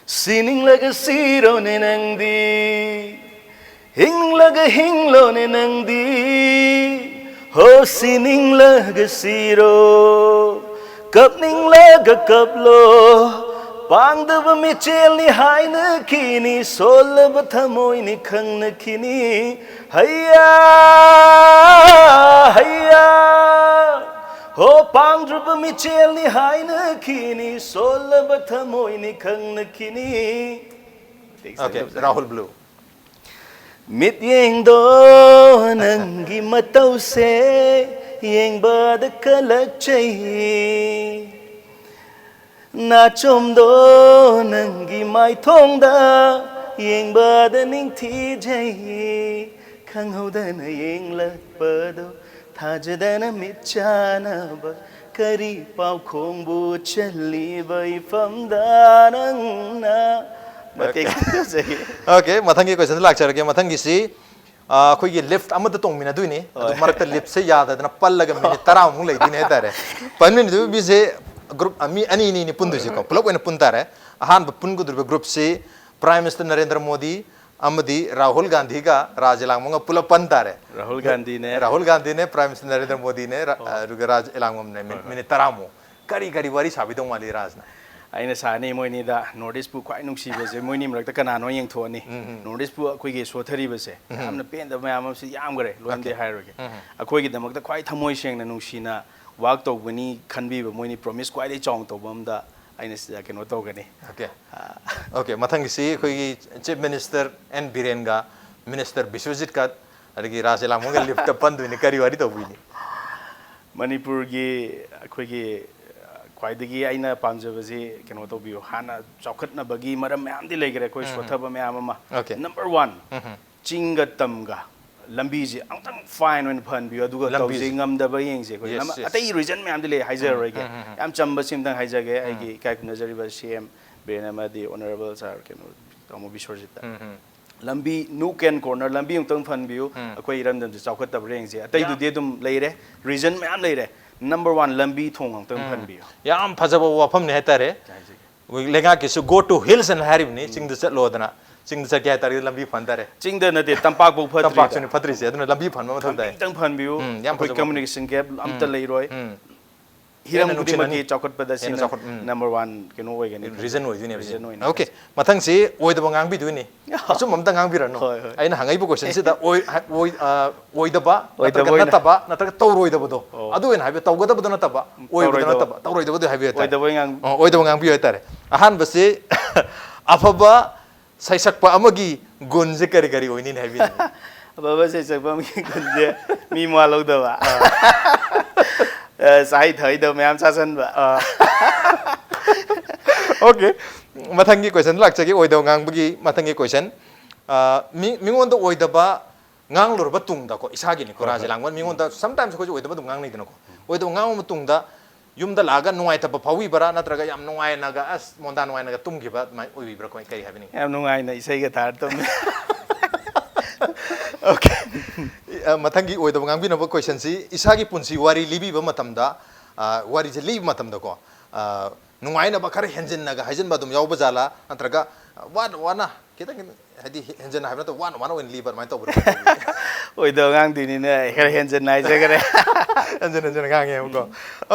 ꯁꯤꯅꯤꯡꯂꯒ ꯁꯤꯔꯣꯅꯦ ꯅꯪꯗꯤ, ꯍꯤꯡꯂꯒ ꯍꯤꯡꯂꯣꯅꯦ ꯅꯪꯗꯤ, ꯍꯣ ꯁꯤꯅꯤꯡꯂꯒ ꯁꯤꯔꯣ, ꯀꯞꯅꯤꯡꯂꯒ ꯀꯞꯂꯣ, ꯄꯥꯡꯗꯕ ꯃꯤꯆꯦꯜꯅꯤ ꯍꯥꯏꯅꯈꯤꯅꯤ, ꯁꯣꯜꯂꯕ ꯊꯃꯣꯏꯅꯤ ꯈꯪꯅꯈꯤꯅꯤ꯫ ꯍꯩꯌꯥ, ꯍꯩꯌꯥ, ꯍꯣ ꯄꯥꯡꯗ꯭ꯔꯕ ꯃꯤꯆꯦꯜꯅꯤ ꯍꯥꯏꯅꯈꯤꯅꯤ, ꯁꯣꯜꯂꯕ ꯊꯃꯣꯏꯅꯤ ꯈꯪꯅꯈꯤꯅꯤ꯫ Okay, Rahul blue. ꯃꯤꯠꯌꯦꯡꯗꯣ ꯅꯪꯒꯤ ꯃꯇꯧꯁꯦ ꯌꯦꯡꯕꯗ ꯀꯜꯂꯛꯆꯩ, ꯅꯥꯆꯣꯝꯗꯣ ꯅꯪꯒꯤ ꯃꯥꯏꯊꯣꯡꯗ ꯌꯦꯡꯕꯗ ꯅꯤꯡꯊꯤꯖꯩ, ꯈꯪꯍꯧꯗꯅ ꯌꯦꯡꯂꯛꯄꯗꯣ, ꯊꯥꯖꯗꯅ ꯃꯤꯠ ꯆꯥꯟꯅꯕ, ꯀꯔꯤ ꯄꯥꯎꯈꯣꯡꯕꯨ ꯆꯜꯂꯤꯕ ꯏꯐꯝꯗ ꯅꯪꯅ? ꯃꯇꯦꯛ ꯈꯛꯇ ꯐꯖꯩꯌꯦ꯫ ꯑꯣꯀꯦ, ꯃꯊꯪꯒꯤ ꯀꯣꯏꯁꯟꯗ ꯂꯥꯛꯆꯔꯒꯦ꯫ ꯃꯊꯪꯒꯤꯁꯤ ꯑ, ꯑꯩꯈꯣꯏꯒꯤ ꯂꯤꯐ ꯑꯃꯗ ꯇꯣꯡꯃꯤꯟꯅꯗꯣꯏꯅꯤ, ꯑꯗꯨ ꯃꯔꯛꯇ ꯂꯤꯐꯁꯦ ꯌꯥꯗꯗꯅ ꯄꯜꯂꯒ ꯃꯤꯅꯤꯠ ꯇꯔꯥꯃꯨꯛ ꯂꯩꯗꯣꯏꯅꯦ ꯍꯥꯏꯇꯥꯔꯦ꯫ ꯄꯟꯃꯤꯟꯅꯗꯣꯏꯕꯤꯁꯦ ꯒ꯭ꯔꯨꯞ ꯃꯤ ꯑꯅꯤ ꯑꯅꯤ ꯑꯅꯤ ꯄꯨꯟꯗꯣꯏꯁꯤꯀꯣ, ꯄꯨꯂꯞ ꯑꯣꯏꯅ ꯄꯨꯟ ꯇꯥꯔꯦ꯫ ꯑꯍꯥꯟꯕ ꯄꯨꯟꯒꯗꯧꯔꯤꯕ ꯒ꯭ꯔꯨꯞꯁꯤ ꯄ꯭ꯔꯥꯏꯝ ꯃꯤꯅꯤꯁꯇꯔ ꯅꯔꯦꯟꯗ꯭ꯔ ꯃꯣꯗꯤ ꯑꯃꯗꯤ ꯔꯥꯍꯨꯜ ꯒꯥꯟꯙꯤꯒ ꯔꯥꯖ ꯏꯂꯥꯡꯕꯝꯒ ꯄꯨꯂꯞ ꯄꯟ ꯇꯥꯔꯦ꯫ ꯔꯥꯍꯨꯜ ꯒꯥꯟꯙꯤꯅꯦ꯫ ꯔꯥꯍꯨꯜ ꯒꯥꯟꯙꯤꯅꯦ, ꯄ꯭ꯔꯥꯏꯝ ꯃꯤꯅꯤꯁꯇꯔ ꯅꯔꯦꯟꯗ꯭ꯔ ꯃꯣꯗꯤꯅꯦ, ꯔꯥ- ꯑꯗꯨꯒ ꯔꯥꯖ ꯏꯂꯥꯡꯕꯝꯅꯦ꯫ ꯃꯤ- ꯃꯤꯅꯤꯠ ꯇꯔꯥꯃꯨꯛ ꯀꯔꯤ ꯀꯔꯤ ꯋꯥꯔꯤ ꯁꯥꯕꯤꯗꯧ ꯃꯥꯜꯂꯤ ꯔꯥꯖꯅ? ꯑꯩꯅ ꯁꯥꯅꯤ ꯃꯣꯏꯅꯤꯗ ꯅꯣꯔꯠ ꯏꯁꯄꯨ ꯈ꯭ꯋꯥꯏ ꯅꯨꯡꯁꯤꯕꯁꯦ ꯃꯣꯏꯅꯤ ꯃꯔꯛꯇ ꯀꯅꯥꯅꯣ ꯌꯦꯡꯊꯣꯛꯑꯅꯤ꯫ ꯅꯣꯔꯠ ꯏꯁꯄꯨ ꯑꯩꯈꯣꯏꯒꯤ ꯁꯣꯊꯔꯤꯕꯁꯦ ꯌꯥꯝꯅ ꯄꯦꯟꯗꯕ ꯃꯌꯥꯝ ꯑꯃꯁꯨ ꯌꯥꯝꯈ꯭ꯔꯦ, ꯂꯣꯏꯅꯗꯤ ꯍꯥꯏꯔꯣꯏꯒꯦ꯫ ꯑꯩꯈꯣꯏꯒꯤꯗꯃꯛꯇ ꯈ꯭ꯋꯥꯏ ꯊꯃꯣꯏ ꯁꯦꯡꯅ ꯅꯨꯡꯁꯤꯅ ꯋꯥꯛ ꯇꯧꯒꯅꯤ ꯈꯟꯕꯤꯕ ꯃꯣꯏꯅꯤ ꯄ꯭ꯔꯣꯃꯤꯁ ꯈ꯭ꯋꯥꯏꯗꯒꯤ ꯆꯥꯎꯅ ꯇꯧꯕ ꯑꯝꯗ ꯑꯩꯅ ꯁꯤꯗ ꯀꯩꯅꯣ ꯇꯧꯒꯅꯤ꯫ ꯑꯣꯀꯦ꯫ ꯑꯣꯀꯦ, ꯃꯊꯪꯒꯤꯁꯤ ꯑꯩꯈꯣꯏꯒꯤ ꯆꯤꯐ ꯃꯤꯅꯤꯁꯇꯔ ꯑꯦꯟ ꯕꯤꯔꯦꯟꯒ ꯃꯤꯅꯤꯁꯇꯔ ꯕꯤꯁ꯭ꯋꯖꯤꯠꯀ ꯑꯗꯒꯤ ꯔꯥꯖ ꯏꯂꯥꯡꯕꯝꯒ ꯂꯤꯐꯇ ꯄꯟꯗꯣꯏꯅꯤ꯫ ꯀꯔꯤ ꯋꯥꯔꯤ ꯇꯧꯕꯤꯅꯤ? ꯃꯅꯤꯄꯨꯔꯒꯤ ꯑꯩꯈꯣꯏꯒꯤ ꯈ꯭ꯋꯥꯏꯗꯒꯤ ꯑꯩꯅ ꯄꯥꯝꯖꯕꯁꯤ ꯀꯩꯅꯣ ꯇꯧꯕꯤꯌꯨ, ꯍꯥꯟꯅ ꯆꯥꯎꯈꯠꯅꯕꯒꯤ ꯃꯔꯝ ꯃꯌꯥꯝꯗꯤ ꯂꯩꯈ꯭ꯔꯦ, ꯑꯩꯈꯣꯏ ꯁꯣꯊꯕ ꯃꯌꯥꯝ ꯑꯃ꯫ Okay. Number one, ꯆꯤꯡꯒ ꯇꯝꯒ ꯂꯝꯕꯤꯁꯦ ꯑꯃꯨꯛꯇꯪ ꯐꯥꯏꯟ ꯑꯣꯏꯅ ꯐꯍꯟꯕꯤꯌꯨ, ꯑꯗꯨꯒ ꯂꯝꯕꯤꯁꯦ꯫ ꯇꯧꯁꯦ ꯉꯝꯗꯕ ꯌꯦꯡꯁꯦ ꯑꯩꯈꯣꯏ꯫ Yes, ꯅꯝ- yes. ꯑꯇꯩ ꯔꯤꯖꯟ ꯃꯌꯥꯝꯗꯤ ꯂꯩ, ꯍꯥꯏꯖꯔꯔꯣꯏꯒꯦ꯫ ꯌꯥꯝ ꯆꯝꯕ ꯁꯤꯝꯇꯪ ꯍꯥꯏꯖꯒꯦ, ꯑꯩꯒꯤ ꯏꯀꯥꯏ ꯈꯨꯝꯅꯖꯔꯤꯕ ꯁꯤ ꯑꯦꯝ ꯕꯤꯔꯦꯟ ꯑꯃꯗꯤ ꯑꯣꯅꯔꯦꯕꯜ ꯁꯥꯔ ꯀꯩꯅꯣ ꯇꯥꯃꯣ ꯕꯤꯁ꯭ꯋꯖꯤꯠꯇ꯫ ꯂꯝꯕꯤ ꯅꯨꯛ ꯑꯦꯟ ꯀꯣꯔꯅꯔ ꯂꯝꯕꯤ ꯑꯃꯨꯛꯇꯪ ꯐꯍꯟꯕꯤꯌꯨ, ꯑꯩꯈꯣꯏ ꯏꯔꯝꯗꯝꯁꯦ ꯆꯥꯎꯈꯠꯇꯕ꯭ꯔꯥ ꯌꯦꯡꯁꯦ꯫ ꯑꯇꯩꯗꯨꯗꯤ ꯑꯗꯨꯝ ꯂꯩꯔꯦ, ꯔꯤꯖꯟ ꯃꯌꯥꯝ ꯂꯩꯔꯦ꯫ Number one, ꯂꯝꯕꯤ ꯊꯣꯡ ꯑꯃꯨꯛꯇꯪ ꯐꯍꯟꯕꯤꯌꯨ꯫ ꯌꯥꯝ ꯐꯖꯕ ꯋꯥꯐꯝꯅꯤ ꯍꯥꯏꯇꯥꯔꯦ꯫ ꯍꯥꯏꯖꯒꯦ꯫ ꯑꯩꯈꯣꯏ ꯂꯩꯉꯥꯛꯀꯤꯁꯨ "Go to hills" ꯑꯅ ꯍꯥꯏꯔꯤꯕꯅꯤ, ꯆꯤꯡꯗ ꯆꯠꯂꯣꯗꯅ꯫ ꯆꯤꯡꯗ ꯆꯠꯀꯦ ꯍꯥꯏꯇꯥꯔꯗꯤ ꯂꯝꯕꯤ ꯐꯍꯟ ꯇꯥꯔꯦ꯫ ꯆꯤꯡꯗ ꯅꯠꯇꯦ, ꯇꯝꯄꯥꯛꯐꯥꯎ ꯐꯠꯇ꯭ꯔꯤꯗ꯫ ꯇꯝꯄꯥꯛꯁꯨꯅꯤ ꯐꯠꯇ꯭ꯔꯤꯁꯦ, ꯑꯗꯨꯅ ꯂꯝꯕꯤ ꯐꯍꯟꯕ ꯃꯊꯧ ꯇꯥꯏ꯫ ꯂꯝꯕꯤꯇꯪ ꯐꯍꯟꯕꯤꯌꯨ꯫ ꯎꯝ, ꯌꯥꯝ ꯑꯩꯈꯣꯏ ꯐꯖꯕ ꯀꯝꯃꯨꯅꯤꯀꯦꯁꯟ ꯒꯦꯞ ꯑꯝꯇ ꯂꯩꯔꯣꯏ꯫ ꯎꯝ꯫ ꯍꯤꯔꯝ ꯍꯦꯟꯅ ꯈꯨꯗꯤꯡꯃꯛꯀꯤ ꯅꯨꯡꯁꯤꯅꯅꯤ꯫ ꯆꯥꯎꯈꯠꯄꯗ ꯍꯦꯟꯅ ꯁꯤꯅ ꯆꯥꯎꯈꯠ-, ꯎꯝ꯫ ꯅꯝꯕꯔ ꯋꯥꯟ ꯀꯩꯅꯣ ꯑꯣꯏꯒꯅꯤ꯫ ꯔꯤꯖꯟ ꯑꯣꯏꯗꯣꯏꯅꯦꯕ ꯔꯤꯖꯟ ꯁꯤꯅ꯫ ꯑꯣꯏꯅꯤ꯫ ꯑꯣꯀꯦ, ꯃꯊꯪꯁꯤ ꯑꯣꯏꯗꯕ ꯉꯥꯡꯕꯤꯗꯣꯏꯅꯤ꯫ ꯑꯆꯨꯝꯕ ꯑꯝꯇ ꯉꯥꯡꯕꯤꯔꯅꯨ꯫ ꯍꯣꯏ, ꯍꯣꯏ꯫ ꯑꯩꯅ ꯍꯪꯉꯛꯏꯕ ꯀꯣꯏꯁꯟꯁꯤꯗ ꯑꯣꯏ-, ꯍꯥ-, ꯑꯣꯏ-, ꯑ, ꯑꯣꯏꯗꯕ, ꯑꯣꯏꯗꯕ ꯅꯠꯇ꯭ꯔꯒ ꯑꯣꯏꯅ꯫ ꯅꯠꯇꯕ, ꯅꯠꯇ꯭ꯔꯒ ꯇꯧꯔꯣꯏꯗꯕꯗꯣ꯫ ꯑꯣ꯫ ꯑꯗꯨ ꯑꯣꯏꯅ ꯍꯥꯏꯕꯤꯌꯨ, ꯇꯧꯒꯗꯕꯗꯣ ꯅꯠꯇꯕ, ꯑꯣꯏꯕꯗꯣ ꯇꯧꯔꯣꯏꯗꯕ꯫ ꯅꯠꯇꯕ, ꯇꯧꯔꯣꯏꯗꯕꯗꯣ ꯍꯥꯏꯕꯤꯌꯨ ꯍꯥꯏꯇꯥꯔꯦ꯫ ꯑꯣꯏꯗꯕ ꯉꯥꯡ- ꯑ, ꯑꯣꯏꯗꯕ ꯉꯥꯡꯕꯤꯌꯨ ꯍꯥꯏꯇꯥꯔꯦ꯫ ꯑꯍꯥꯟꯕꯁꯤ ꯑꯐꯕ ꯁꯩꯁꯛꯄ ꯑꯃꯒꯤ ꯒꯨꯟꯁꯦ ꯀꯔꯤ ꯀꯔꯤ ꯑꯣꯏꯅꯤꯅ ꯍꯥꯏꯕꯤꯅꯤꯡꯉꯤ? ꯑꯐꯕ ꯁꯩꯁꯛꯄ ꯑꯃꯒꯤ ꯒꯨꯟꯁꯦ ꯃꯤ ꯃꯋꯥ ꯂꯧꯗꯕ꯫ ꯑ, ꯆꯥꯍꯩ ꯊꯛꯍꯩꯗꯕ ꯃꯌꯥꯝ ꯆꯥꯁꯟꯕ꯫ ꯑꯣꯀꯦ, ꯃꯊꯪꯒꯤ ꯀꯣꯏꯁꯟ ꯂꯥꯛꯆꯒꯦ꯫ ꯑꯣꯏꯗꯕ ꯉꯥꯡꯕꯒꯤ ꯃꯊꯪꯒꯤ ꯀꯣꯏꯁꯟ, ꯃꯤ ꯃꯤꯉꯣꯟꯗ ꯑꯣꯏꯗꯕ ꯉꯥꯡꯂꯨꯔꯕ ꯇꯨꯡꯗꯀꯣ, ꯏꯁꯥꯒꯤꯅꯤꯀꯣ, ꯍꯣꯏ, ꯔꯥꯖꯦ ꯍꯣꯏ꯫ ꯂꯥꯡꯕ ꯃꯤꯉꯣꯟꯗ sometimes ꯑꯩꯈꯣꯏꯁꯨ ꯑꯣꯏꯗꯕ ꯑꯗꯨꯝ ꯉꯥꯡꯅꯩꯗꯅꯀꯣ꯫ ꯑꯣꯏꯗꯕ ꯉꯥꯡꯕ ꯃꯇꯨꯡꯗ ꯌꯨꯝꯗ ꯂꯥꯛꯑꯒ ꯅꯨꯡꯉꯥꯏꯇꯕ ꯐꯥꯎꯕꯤꯕ꯭ꯔꯥ, ꯅꯠꯇ꯭ꯔꯒ ꯌꯥꯝ ꯅꯨꯡꯉꯥꯏꯅꯒ, ꯑꯁ, ꯃꯣꯟꯗꯥ ꯅꯨꯡꯉꯥꯏꯅꯒ ꯇꯨꯝꯈꯤꯕ ꯑꯗꯨꯃꯥꯏꯅ ꯑꯣꯏꯕꯤꯕ꯭ꯔꯥ? ꯀꯃꯥꯏ, ꯀꯔꯤ ꯍꯥꯏꯕꯤꯅꯤꯡꯉꯤ? ꯌꯥꯝ ꯅꯨꯡꯉꯥꯏꯅ ꯏꯁꯩꯒ ꯊꯥꯔ ꯇꯨꯝꯃꯤ꯫ Okay. ꯑ, ꯃꯊꯪꯒꯤ ꯑꯣꯏꯗꯕ ꯉꯥꯡꯕꯤꯅꯕ question ꯁꯤ, ꯏꯁꯥꯒꯤ ꯄꯨꯟꯁꯤ ꯋꯥꯔꯤ ꯂꯤꯕꯤꯕ ꯃꯇꯝꯗ, ꯑ, ꯋꯥꯔꯤꯁꯦ ꯂꯤꯕ ꯃꯇꯝꯗꯀꯣ, ꯑ, ꯅꯨꯡꯉꯥꯏꯅꯕ ꯈꯔ ꯍꯦꯟꯖꯤꯟꯅꯒ ꯍꯥꯏꯖꯤꯟꯕ ꯑꯗꯨꯝ ꯌꯥꯎꯕ ꯖꯥꯠꯂꯥ, ꯅꯠꯇ꯭ꯔꯒ, ꯑ, ꯋꯥꯅ ꯋꯥꯅ ꯈꯤꯇꯪ ꯈꯤꯇꯪ, ꯍꯥꯏꯗꯤ, ꯍꯦ-, ꯍꯦꯟꯖꯤꯟꯅ ꯍꯥꯏꯕ ꯅꯠꯇꯕ, ꯋꯥꯅ ꯋꯥꯅ ꯑꯣꯏꯅ ꯂꯤꯕ ꯑꯗꯨꯃꯥꯏꯅ ꯇꯧꯕ꯭ꯔꯥ? ꯑꯣꯏꯗꯕ ꯉꯥꯡꯗꯣꯏꯅꯤꯅꯦ, ꯈꯔ ꯍꯦꯟꯖꯟꯅ ꯍꯥꯏꯖꯈ꯭ꯔꯦ꯫ ꯍꯦꯟꯖꯤꯟ ꯍꯦꯟꯖꯤꯟꯅ ꯉꯥꯡꯉꯦꯕꯀꯣ꯫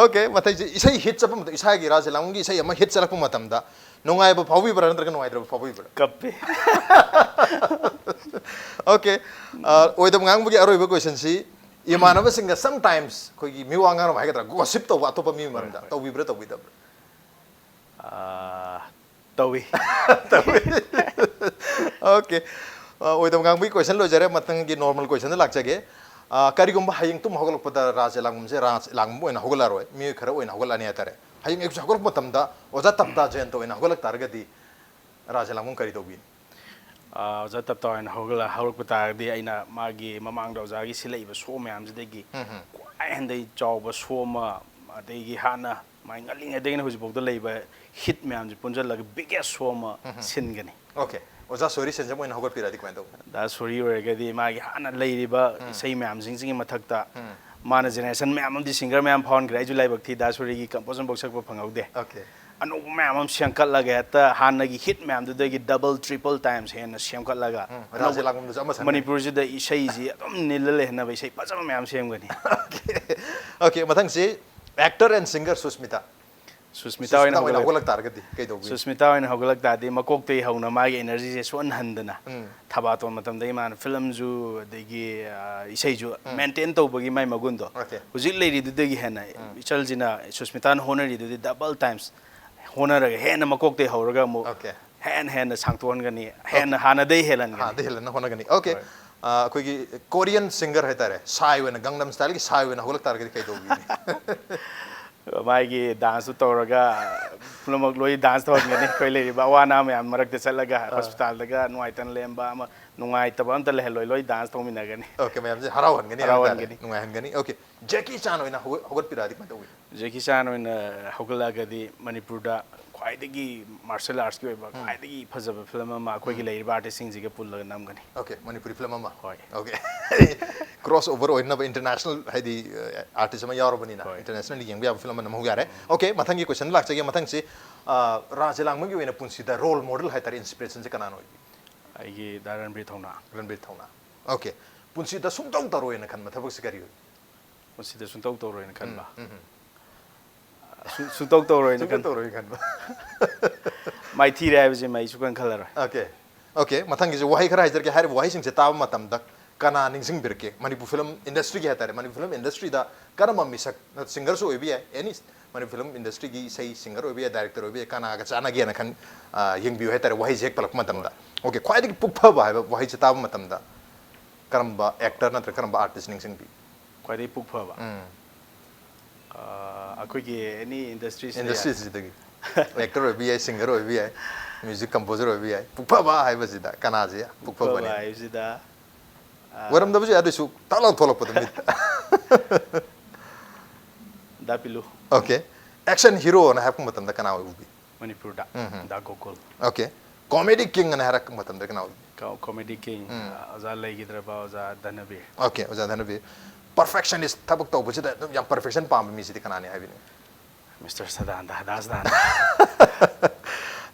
Okay, ꯃꯊꯪꯁꯦ, ꯏꯁꯩ hit ꯆꯠꯄ ꯃꯇꯝ, ꯏꯁꯥꯒꯤ ꯔꯥꯖꯦ ꯂꯥꯡꯕꯝꯒꯤ ꯏꯁꯩ ꯑꯃ hit ꯆꯠꯂꯛꯄ ꯃꯇꯝꯗ ꯅꯨꯡꯉꯥꯏꯕ ꯐꯥꯎꯕꯤꯕ꯭ꯔꯥ, ꯅꯠꯇ꯭ꯔꯒ ꯅꯨꯡꯉꯥꯏꯇ꯭ꯔꯕ ꯐꯥꯎꯕꯤꯕ꯭ꯔꯥ? ꯀꯞꯄꯦ꯫ Okay, ꯑ, ꯑꯣꯏꯗꯕ ꯉꯥꯡꯕꯒꯤ ꯑꯔꯣꯏꯕ question ꯁꯤ, ꯏꯃꯥꯟꯅꯕꯁꯤꯡꯒ sometimes ꯑꯩꯈꯣꯏꯒꯤ ꯃꯤꯋꯥ ꯉꯥꯡꯅꯕ ꯍꯥꯏꯒꯗ꯭ꯔꯥ, gossip ꯇꯧꯕ ꯑꯇꯣꯞꯄ ꯃꯤ ꯃꯔꯝꯗ, ꯍꯣꯏ꯫ ꯇꯧꯕꯤꯕ꯭ꯔꯥ, ꯇꯧꯕꯤꯗꯕ꯭ꯔꯥ? ꯑꯥ, ꯇꯧꯏ꯫ Okay. ꯑ, ꯑꯣꯏꯗꯕ ꯉꯥꯡꯕꯒꯤ question ꯂꯣꯏꯖꯔꯦ꯫ ꯃꯊꯪꯒꯤ normal question ꯗ ꯂꯥꯛꯆꯒꯦ꯫ ꯑ, ꯀꯔꯤꯒꯨꯝꯕ ꯍꯌꯦꯡ ꯇꯨꯝ ꯍꯧꯒꯠꯂꯛꯄꯗ ꯔꯥꯖꯦ ꯂꯥꯡꯕꯝꯁꯦ ꯔꯥꯖꯦ ꯂꯥꯡꯕꯝ ꯑꯣꯏꯅ ꯍꯧꯒꯠꯂꯛꯑꯔꯣꯏ, ꯃꯤꯑꯣꯏ ꯈꯔ ꯑꯣꯏꯅ ꯍꯧꯒꯠꯂꯛꯑꯅꯤ ꯍꯥꯏꯇꯥꯔꯦ꯫ ꯍꯌꯦꯡ ꯑꯌꯨꯛꯁꯦ ꯍꯧꯒꯠꯂꯛꯄ ꯃꯇꯝꯗ ꯑꯣꯖꯥ ꯇꯞꯇꯥ ꯖꯌꯟꯇ ꯑꯣꯏꯅ ꯍꯧꯒꯠꯂꯛ ꯇꯥꯔꯒꯗꯤ ꯔꯥꯖꯦ ꯂꯥꯡꯕꯝ ꯀꯔꯤ ꯇꯧꯕꯤꯅꯤ? ꯑꯥ, ꯑꯣꯖꯥ ꯇꯞꯇꯥ ꯑꯣꯏꯅ ꯍꯧꯒꯠꯂ-, ꯍꯧꯔꯛꯄ ꯇꯥꯔꯒꯗꯤ ꯑꯩꯅ ꯃꯥꯒꯤ ꯃꯃꯥꯡꯗ ꯑꯣꯖꯥꯒꯤ ꯁꯤꯜꯂꯛꯏꯕ show ꯃꯌꯥꯝꯁꯤꯗꯒꯤ ꯎꯝ, ꯎꯝ꯫ ꯈ꯭ꯋꯥꯏ ꯍꯦꯟꯗꯩ ꯆꯥꯎꯕ show ꯑꯃ, ꯑꯗꯒꯤ ꯍꯥꯟꯅ ꯃꯥꯏ ꯉꯜꯂꯤꯉꯩꯗꯒꯤꯅ ꯍꯧꯖꯤꯛꯐꯥꯎꯗ ꯂꯩꯕ hit ꯃꯌꯥꯝꯁꯦ ꯄꯨꯟꯁꯤꯜꯂꯒ biggest show ꯑꯃ ꯁꯤꯟꯒꯅꯤ꯫ Okay. ꯑꯣꯖꯥ ꯁꯣꯔꯤ ꯁꯦꯟꯖꯝ ꯑꯣꯏꯅ ꯍꯧꯒꯠꯄꯤꯔꯛꯑꯗꯤ ꯀꯃꯥꯏꯅ ꯇꯧꯕ? ꯗꯥ ꯁꯣꯔꯤ ꯑꯣꯏꯔꯒꯗꯤ ꯃꯥꯒꯤ ꯍꯥꯟꯅ ꯂꯩꯔꯤꯕ ꯏꯁꯩ ꯃꯌꯥꯝꯁꯤꯡꯁꯤꯒꯤ ꯃꯊꯛꯇ ꯃꯥꯅ generation ꯃꯌꯥꯝ ꯑꯃꯗꯤ singer ꯃꯌꯥꯝ ꯐꯥꯎꯍꯟꯈ꯭ꯔꯦ꯫ ꯑꯩꯁꯨ ꯂꯥꯏꯕꯛ ꯊꯤ, ꯗꯥ ꯁꯣꯔꯤꯒꯤ composition ꯐꯥꯎ ꯁꯛꯄ ꯐꯪꯍꯧꯗꯦ꯫ Okay. ꯑꯅꯧꯕ ꯃꯌꯥꯝ ꯑꯃ ꯁꯦꯝꯒꯠꯂꯒ ꯍꯦꯛꯇ ꯍꯥꯟꯅꯒꯤ hit ꯃꯌꯥꯝꯗꯨꯗꯒꯤ double, triple times ꯍꯦꯟꯅ ꯁꯦꯝꯒꯠꯂꯒ ꯔꯥꯖꯦ ꯂꯥꯡꯕꯝꯗꯁꯨ ꯑꯃ ꯁꯛꯀꯅꯤ꯫ ꯃꯅꯤꯄꯨꯔꯁꯤꯗ ꯏꯁꯩꯁꯤ ꯑꯗꯨꯝ ꯅꯤꯜꯂ ꯂꯩꯍꯟꯅꯕ ꯏꯁꯩ ꯐꯖꯕ ꯃꯌꯥꯝ ꯁꯦꯝꯒꯅꯤ꯫ Okay, ꯃꯊꯪꯁꯤ actor and singer Susmita. Susmita ꯑꯣꯏꯅ ꯍꯧꯒꯠꯂꯛ-, ꯍꯧꯒꯠꯂꯛ ꯇꯥꯔꯒꯗꯤ ꯀꯩ ꯇꯧꯕꯤꯅꯤ? ꯁꯨꯁꯃꯤꯇꯥ ꯑꯣꯏꯅ ꯍꯧꯒꯠꯂꯛ ꯇꯥꯔꯗꯤ ꯃꯀꯣꯛꯇꯒꯤ ꯍꯧꯅ ꯃꯥꯒꯤ energy ꯁꯦ ꯁꯣꯛꯍꯟꯍꯟꯗꯅ, ꯊꯕꯥꯇꯣꯟ ꯃꯇꯝꯗꯒꯤ ꯃꯥꯅ film ꯁꯨ, ꯑꯗꯒꯤ, ꯑ, ꯏꯁꯩꯁꯨ maintain ꯇꯧꯕꯒꯤ ꯃꯥꯏ ꯃꯒꯨꯟꯗꯣ Okay. ꯍꯧꯖꯤꯛ ꯂꯩꯔꯤꯗꯨꯗꯒꯤ ꯍꯦꯟꯅ ꯏꯆꯜꯁꯤꯅ, ꯁꯨꯁꯃꯤꯇꯥꯅ ꯍꯣꯠꯅꯔꯤꯗꯨꯗꯤ double times ꯍꯣꯠꯅꯔꯒ ꯍꯦꯟꯅ ꯃꯀꯣꯛꯇꯒꯤ ꯍꯧꯔꯒ ꯑꯃꯨꯛ Okay. ꯍꯦꯟꯅ ꯍꯦꯟꯅ ꯁꯥꯡꯇꯣꯛꯍꯟꯒꯅꯤ, ꯍꯦꯟꯅ ꯍꯥꯟꯅꯗꯩ ꯍꯦꯜꯍꯟꯒꯅꯤ꯫ ꯍꯥꯟꯅꯗꯩ ꯍꯦꯜꯍꯟꯅ ꯍꯣꯠꯅꯒꯅꯤ꯫ Okay. ꯑ, ꯑꯩꯈꯣꯏꯒꯤ Korean singer ꯍꯥꯏꯇꯥꯔꯦ, ꯁꯥꯏ ꯑꯣꯏꯅ, Gangnam Style ꯒꯤ ꯁꯥꯏ ꯑꯣꯏꯅ ꯍꯧꯒꯠꯂꯛ ꯇꯥꯔꯒꯗꯤ ꯀꯩ ꯇꯧꯕꯤꯅꯤ? ꯃꯥꯒꯤ ꯗꯥꯟꯁꯇꯨ ꯇꯧꯔꯒ ꯄꯨꯝꯅꯃꯛ ꯂꯣꯏ ꯗꯥꯟꯁ ꯇꯧꯍꯟꯒꯅꯤ꯫ ꯑꯩꯈꯣꯏ ꯂꯩꯔꯤꯕ ꯑꯋꯥ ꯑꯅꯥ ꯃꯌꯥꯝ ꯃꯔꯛꯇ ꯆꯠꯂꯒ ꯍꯣꯁꯄꯤꯇꯥꯜꯗꯒ ꯅꯨꯡꯉꯥꯏꯇꯅ ꯂꯩꯔꯝꯕ ꯑꯃ, ꯅꯨꯡꯉꯥꯏꯇꯕ ꯑꯝꯇ ꯂꯩꯍꯜꯂꯣꯏ, ꯂꯣꯏ ꯗꯥꯟꯁ ꯇꯧꯃꯤꯟꯅꯒꯅꯤ꯫ ꯑꯣꯀꯦ, ꯃꯌꯥꯝꯁꯦ ꯍꯔꯥꯎꯍꯟꯒꯅꯤ ꯍꯥꯏꯕ ꯇꯥꯔꯦ, ꯍꯔꯥꯎꯍꯟꯒꯅꯤ꯫ ꯅꯨꯡꯉꯥꯏꯍꯟꯒꯅꯤ꯫ ꯑꯣꯀꯦ, ꯖꯦꯀꯤ ꯆꯥꯟ ꯑꯣꯏꯅ ꯍꯧꯒꯠ- ꯍꯧꯒꯠꯄꯤꯔꯛꯑꯗꯤ ꯀꯃꯥꯏꯅ ꯇꯧꯋꯤ? ꯖꯦꯀꯤ ꯆꯥꯟ ꯑꯣꯏꯅ ꯍꯧꯒꯠꯂꯛꯑꯒꯗꯤ ꯃꯅꯤꯄꯨꯔꯗ ꯈ꯭ꯋꯥꯏꯗꯒꯤ ꯃꯥꯔꯁꯦꯜ ꯑꯥꯔꯠꯁꯀꯤ ꯑꯣꯏꯕ ꯈ꯭ꯋꯥꯏꯗꯒꯤ ꯐꯖꯕ ꯐꯤꯂꯝ ꯑꯃ ꯑꯩꯈꯣꯏꯒꯤ ꯂꯩꯔꯤꯕ ꯑꯥꯔꯇꯤꯁꯁꯤꯡꯁꯤꯒ ꯄꯨꯜꯂꯒ ꯅꯝꯒꯅꯤ꯫ ꯑꯣꯀꯦ, ꯃꯅꯤꯄꯨꯔꯤ ꯐꯤꯂꯝ ꯑꯃ꯫ ꯍꯣꯏ꯫ ꯑꯣꯀꯦ꯫ ꯀ꯭ꯔꯣꯁ ꯑꯣꯚꯔ ꯑꯣꯏꯅꯕ ꯏꯟꯇꯔꯅꯦꯁꯅꯦꯜ, ꯍꯥꯏꯗꯤ ꯑꯥꯔꯇꯤꯁ ꯑꯃ ꯌꯥꯎꯔꯕꯅꯤꯅ ꯍꯣꯏ꯫ ꯏꯟꯇꯔꯅꯦꯁꯅꯦꯜ ꯌꯦꯡꯕ ꯌꯥꯕ ꯐꯤꯂꯝ ꯑꯃ ꯅꯝꯍꯧ ꯌꯥꯔꯦ꯫ ꯑꯣꯀꯦ, ꯃꯊꯪꯒꯤ ꯀꯣꯏꯁꯟ ꯂꯥꯛꯆꯒꯦ꯫ ꯃꯊꯪꯁꯤ ꯑꯥ, ꯔꯥꯖ ꯂꯥꯡꯕꯒꯤ ꯑꯣꯏꯅ ꯄꯨꯟꯁꯤꯗ ꯔꯣꯜ ꯃꯣꯗꯦꯜ ꯍꯥꯏꯇꯥꯔꯦ, ꯏꯟꯁꯄꯤꯔꯦꯁꯟꯁꯦ ꯀꯅꯥꯅ ꯑꯣꯏꯕꯤ? ꯑꯩꯒꯤ ꯗꯥ ꯔꯟꯕꯤꯔ ꯊꯧꯅꯥ꯫ ꯔꯟꯕꯤꯔ ꯊꯧꯅꯥ꯫ ꯑꯣꯀꯦ, ꯄꯨꯟꯁꯤꯗ ꯁꯨꯡꯇꯧ ꯇꯧꯔꯣꯏꯅ ꯈꯟꯕ ꯊꯕꯛꯁꯤ ꯀꯔꯤ ꯑꯣꯏ? ꯃꯁꯤꯗ ꯁꯨꯡꯇꯧ ꯇꯧꯔꯣꯏꯅ ꯈꯟꯕ꯫ ꯁꯨ- ꯁꯨꯡꯇꯧ ꯇꯧꯔꯣꯏꯅ ꯁꯨꯡꯇꯧ ꯈꯟꯕ꯫ ꯇꯧꯔꯣꯏꯅ ꯈꯟꯕ꯫ ꯃꯥꯏꯊꯤꯔꯦ ꯍꯥꯏꯕꯁꯤꯃ ꯑꯩ ꯁꯨꯛꯈꯟ ꯈꯜꯂꯔꯣꯏ꯫ ꯑꯣꯀꯦ꯫ ꯑꯣꯀꯦ, ꯃꯊꯪꯒꯤꯁꯦ ꯋꯥꯍꯩ ꯈꯔ ꯍꯥꯏꯖꯔꯛꯀꯦ꯫ ꯍꯥꯏꯔꯤꯕ ꯋꯥꯍꯩꯁꯤꯡꯁꯦ ꯇꯥꯕ ꯃꯇꯝꯗ ꯀꯅꯥ ꯅꯤꯡꯁꯤꯡꯕꯤꯔꯛꯀꯦ? ꯃꯅꯤꯄꯨꯔ ꯐꯤꯂꯝ ꯏꯟꯗꯁꯇ꯭ꯔꯤꯒꯤ ꯍꯥꯏꯇꯥꯔꯦ, ꯃꯅꯤꯄꯨꯔ ꯐꯤꯂꯝ ꯏꯟꯗꯁꯇ꯭ꯔꯤꯗ ꯀꯔꯝꯕ ꯃꯤꯁꯛ, ꯁꯤꯡꯒꯔꯁꯨ ꯑꯣꯏꯕ ꯌꯥꯏ, ꯑꯦꯅꯤ ꯃꯅꯤꯄꯨꯔ ꯐꯤꯂꯝ ꯏꯟꯗꯁꯇ꯭ꯔꯤꯒꯤ ꯏꯁꯩ ꯁꯤꯡꯒꯔ ꯑꯣꯏꯕ ꯌꯥꯏ, ꯗꯥꯏꯔꯦꯛꯇꯔ ꯑꯣꯏꯕ ꯌꯥꯏ, ꯀꯅꯥꯒ ꯆꯥꯟꯅꯒꯦꯅ ꯈꯟ, ꯑꯥ, ꯌꯦꯡꯕꯤꯌꯨ ꯍꯥꯏꯇꯥꯔꯦ꯫ ꯋꯥꯍꯩꯁꯦ ꯍꯦꯛ ꯄꯜꯂꯛꯄ ꯃꯇꯝꯗ꯫ ꯑꯣꯀꯦ, ꯈ꯭ꯋꯥꯏꯗꯒꯤ ꯄꯨꯛ ꯐꯕ ꯍꯥꯏꯕ ꯋꯥꯍꯩꯁꯦ ꯇꯥꯕ ꯃꯇꯝꯗ ꯀꯔꯝꯕ ꯑꯦꯛꯇꯔ ꯅꯠꯇ꯭ꯔꯒ ꯀꯔꯝꯕ ꯑꯥꯔꯇꯤꯁ ꯅꯤꯡꯁꯤꯡꯕꯤ? ꯈ꯭ꯋꯥꯏꯗꯒꯤ ꯄꯨꯛ ꯐꯕ꯫ ꯑꯩꯈꯣꯏꯒꯤ ꯑꯦꯅꯤ ꯏꯟꯗꯁꯇ꯭ꯔꯤꯁꯤꯗ ꯏꯟꯗꯁꯇ꯭ꯔꯤꯁꯤꯗꯒꯤ ꯑꯦꯛꯇꯔ ꯑꯣꯏꯕ ꯌꯥꯏ, ꯁꯤꯡꯒꯔ ꯑꯣꯏꯕ ꯌꯥꯏ, ꯃ꯭ꯌꯨꯖꯤꯛ ꯀꯝꯄꯣꯖꯔ ꯑꯣꯏꯕ ꯌꯥꯏ꯫ ꯄꯨꯛꯐꯕ ꯍꯥꯏꯕꯁꯤꯗ ꯀꯅꯥꯁꯦ ꯄꯨꯛꯐꯕꯅꯤ? ꯐꯕ ꯍꯥꯏꯕꯁꯤꯗ, ꯑꯥ, ꯑꯣꯏꯔꯝꯗꯕꯁꯨ ꯌꯥꯏ, ꯑꯗꯨꯏꯁꯨ ꯇꯥꯛ ꯂꯥꯎ ꯊꯣꯛꯂꯛꯄꯗ ꯃꯤꯠꯇ꯫ ꯗꯥ ꯄꯤꯂꯨ꯫ ꯑꯣꯀꯦ, ꯑꯦꯛꯁꯟ ꯍꯤꯔꯣꯅ ꯍꯥꯏꯔꯛꯄ ꯃꯇꯝꯗ ꯀꯅꯥ ꯑꯣꯏ ꯎꯕꯤ? ꯃꯅꯤꯄꯨꯔꯗ꯫ ꯗꯥ ꯒꯣꯀꯨꯜ꯫ ꯑꯣꯀꯦ, ꯀꯣꯃꯦꯗꯤ ꯀꯤꯡ ꯑꯅ ꯍꯥꯏꯔꯛꯄ ꯃꯇꯝꯗ ꯀꯅꯥ ꯑꯣꯏ? ꯀꯣꯃꯦꯗꯤ ꯀꯤꯡ, ꯑꯣꯖꯥ ꯂꯩꯈꯤꯗ꯭ꯔꯕ ꯑꯣꯖꯥ ꯙꯅꯕꯤꯔ꯫ ꯑꯣꯀꯦ, ꯑꯣꯖꯥ ꯙꯅꯕꯤꯔ꯫ ꯄꯔꯐꯦꯛꯁꯅꯤꯁ, ꯊꯕꯛ ꯇꯧꯕꯁꯤꯗ ꯑꯗꯨꯝ ꯌꯥꯝ ꯄꯔꯐꯦꯛꯁꯟ ꯄꯥꯝꯕ ꯃꯤꯁꯤꯗꯤ ꯀꯅꯥꯅꯤ ꯍꯥꯏꯕꯤꯅꯤꯡꯉꯤ? ꯃꯤꯁꯇꯔ ꯁꯗꯥꯅꯟꯗ, ꯗꯥ ꯁꯗꯥꯅꯟꯗ꯫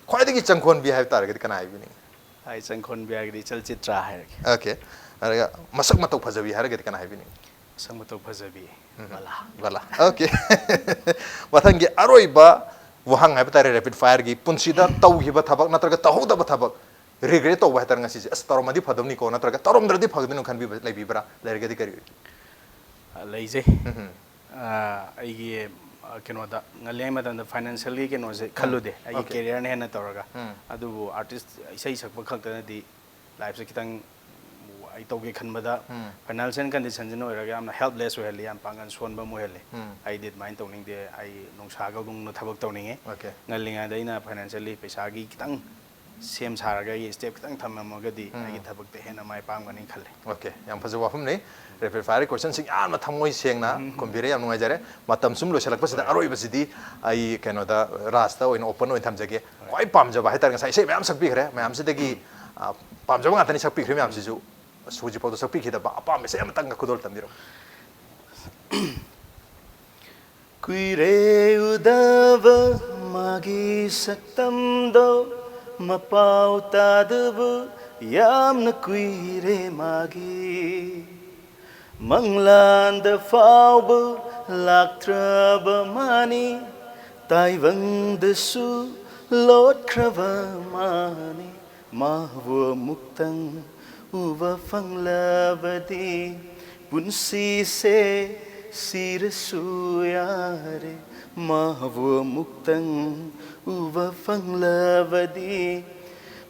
ꯈ꯭ꯋꯥꯏꯗꯒꯤ ꯆꯪꯈꯣꯟꯕꯤ ꯍꯥꯏꯕ ꯇꯥꯔꯒꯗꯤ ꯀꯅꯥ ꯍꯥꯏꯕꯤꯅꯤꯡꯉꯤ? ꯑꯩ ꯆꯪꯈꯣꯟꯕꯤ ꯍꯥꯏꯔꯒꯗꯤ ꯆꯂꯆꯤꯇ꯭ꯔ ꯍꯥꯏꯔꯒꯦ꯫ ꯑꯣꯀꯦ, ꯑꯗꯨꯒ ꯃꯁꯛ ꯃꯇꯧ ꯐꯖꯕꯤ ꯍꯥꯏꯔꯒꯗꯤ ꯀꯅꯥ ꯍꯥꯏꯕꯤꯅꯤꯡꯉꯤ? ꯃꯁꯛ ꯃꯇꯧ ꯐꯖꯕꯤ, ꯕꯂꯥ꯫ ꯕꯂꯥ꯫ ꯑꯣꯀꯦ꯫ ꯃꯊꯪꯒꯤ ꯑꯔꯣꯏꯕ ꯋꯥꯍꯪ ꯍꯥꯏꯕ ꯇꯥꯔꯦ, ꯔꯦꯄꯤꯗ ꯐꯥꯌꯔꯒꯤ꯫ ꯄꯨꯟꯁꯤꯗ ꯇꯧꯈꯤꯕ ꯊꯕꯛ ꯅꯠꯇ꯭ꯔꯒ ꯇꯧꯍꯧꯗꯕ ꯊꯕꯛ ꯔꯤꯒ꯭ꯔꯦꯠ ꯇꯧꯕ ꯍꯥꯏꯇꯥꯔꯦ, ꯉꯁꯤꯁꯦ ꯑꯁ ꯇꯧꯔꯝꯃꯗꯤ ꯐꯗꯧꯅꯤꯀꯣ ꯅꯠꯇ꯭ꯔꯒ ꯇꯧꯔꯝꯗ꯭ꯔꯗꯤ ꯐꯒꯗꯧꯅꯤꯀꯣ ꯈꯟꯕꯤꯕ ꯂꯩꯕꯤꯕ꯭ꯔꯥ? ꯂꯩꯔꯒꯗꯤ ꯀꯔꯤ ꯑꯣꯏ? ꯑ, ꯂꯩꯖꯩ꯫ ꯑ, ꯑꯩꯒꯤ, ꯑ, ꯀꯩꯅꯣꯗ ꯉꯜꯂꯤꯉꯩ ꯃꯇꯝꯗ ꯐꯥꯏꯅꯥꯟꯁꯤꯌꯦꯜꯒꯤ ꯀꯩꯅꯣꯁꯦ ꯈꯜꯂꯨꯗꯦ, ꯑꯩꯒꯤ ꯑꯣꯀꯦ꯫ ꯀꯦꯔꯤꯌꯔꯅ ꯍꯦꯟꯅ ꯇꯧꯔꯒ꯫ ꯎꯝ꯫ ꯑꯗꯨꯕꯨ ꯑꯥꯔꯇꯤꯁ, ꯏꯁꯩ ꯁꯛꯄ ꯈꯛꯇꯅꯗꯤ ꯂꯥꯏꯐꯁꯦ ꯈꯤꯇꯪ ꯑꯩ ꯇꯧꯒꯦ ꯈꯟꯕꯗ ꯐꯥꯏꯅꯥꯟꯁꯤꯌꯦꯜ ꯀꯟꯗꯤꯁꯟꯁꯤꯅ ꯑꯣꯏꯔꯒ ꯌꯥꯝꯅ ꯍꯦꯜꯞꯂꯦꯁ ꯑꯣꯏꯍꯜꯂꯤ, ꯌꯥꯝ ꯄꯥꯡꯒꯜ ꯁꯣꯟꯕ ꯑꯃ ꯑꯣꯏꯍꯜꯂꯤ꯫ ꯑꯩꯗꯤ ꯑꯗꯨꯃꯥꯏꯅ ꯇꯧꯅꯤꯡꯗꯦ꯫ ꯑꯩ ꯅꯣꯡꯁꯥ ꯀꯧꯗꯨꯡꯅ ꯊꯕꯛ ꯇꯧꯅꯤꯡꯉꯤ꯫ Okay. ꯉꯜꯂꯤꯉꯩꯗ ꯑꯩꯅ ꯐꯥꯏꯅꯥꯟꯁꯤꯌꯦꯜꯂꯤ ꯄꯩꯁꯥꯒꯤ ꯈꯤꯇꯪ ꯁꯦꯝ ꯁꯥꯔꯒ ꯑꯩꯒꯤ ꯁ꯭ꯇꯦꯞ ꯈꯤꯇꯪ ꯊꯝꯃꯝꯃꯒꯗꯤ ꯑꯩꯒꯤ ꯊꯕꯛꯇ ꯍꯦꯟꯅ ꯃꯥꯏ ꯄꯥꯛꯀꯅꯤ ꯈꯜꯂꯤ꯫ Okay, ꯌꯥꯝ ꯐꯖꯕ ꯋꯥꯐꯝꯅꯤ꯫ ꯔꯦꯄꯤꯗ ꯐꯥꯌꯔ ꯀꯣꯏꯁꯟꯁꯤꯡ ꯌꯥꯝꯅ ꯊꯃꯣꯏ ꯁꯦꯡꯅ ꯈꯨꯝꯕꯤꯔꯦ, ꯌꯥꯝ ꯅꯨꯡꯉꯥꯏꯖꯔꯦ꯫ ꯃꯇꯝ ꯁꯨꯝ ꯂꯣꯏꯁꯤꯜꯂꯛꯄꯁꯤꯗ ꯑꯔꯣꯏꯕꯁꯤꯗꯤ ꯑꯩ ꯀꯩꯅꯣꯗ ꯔꯥꯖꯇ ꯑꯣꯏꯅ ꯑꯣꯄꯟ ꯑꯣꯏꯅ ꯊꯝꯖꯒꯦ꯫ ꯈ꯭ꯋꯥꯏ ꯄꯥꯝꯖꯕ ꯍꯥꯏꯇꯥꯔꯦ, ꯉꯁꯥꯏ ꯏꯁꯩ ꯃꯌꯥꯝ ꯁꯛꯄꯤꯈ꯭ꯔꯦ, ꯃꯌꯥꯝꯁꯤꯗꯒꯤ ꯑ, ꯄꯥꯝꯖꯕ ꯉꯥꯛꯇꯅꯤ ꯁꯛꯄꯤꯈ꯭ꯔꯦ ꯃꯌꯥꯝꯁꯤꯁꯨ꯫ ꯑꯁ, ꯍꯧꯖꯤꯛꯐꯥꯎꯗ ꯁꯛꯄꯤꯈꯤꯗꯕ ꯑꯄꯥꯝꯕ ꯏꯁꯩ ꯑꯃꯇꯪꯒ ꯈꯨꯗꯣꯜ ꯇꯝꯕꯤꯔꯝꯃꯨ꯫ ꯀꯨꯏꯔꯦ ꯎꯗꯕ ꯃꯥꯒꯤ ꯁꯛꯇꯝꯗꯣ, ꯃꯄꯥꯎ ꯇꯥꯗꯕ ꯌꯥꯝꯅ ꯀꯨꯏꯔꯦ ꯃꯥꯒꯤ꯫ ꯃꯪꯂꯥꯟꯗ ꯐꯥꯎꯕ ꯂꯥꯛꯇ꯭ꯔꯕ ꯃꯥꯅꯤ, ꯇꯥꯏꯕꯪꯗꯁꯨ ꯂꯣꯠꯈ꯭ꯔꯕ ꯃꯥꯅꯤ꯫ ꯃꯥꯕꯨ ꯑꯃꯨꯛꯇꯪ ꯎꯕ ꯐꯪꯂꯕꯗꯤ ꯄꯨꯟꯁꯤꯁꯦ ꯁꯤꯔꯁꯨ ꯌꯥꯔꯦ꯫ ꯃꯥꯕꯨ ꯑꯃꯨꯛꯇꯪ ꯎꯕ ꯐꯪꯂꯕꯗꯤ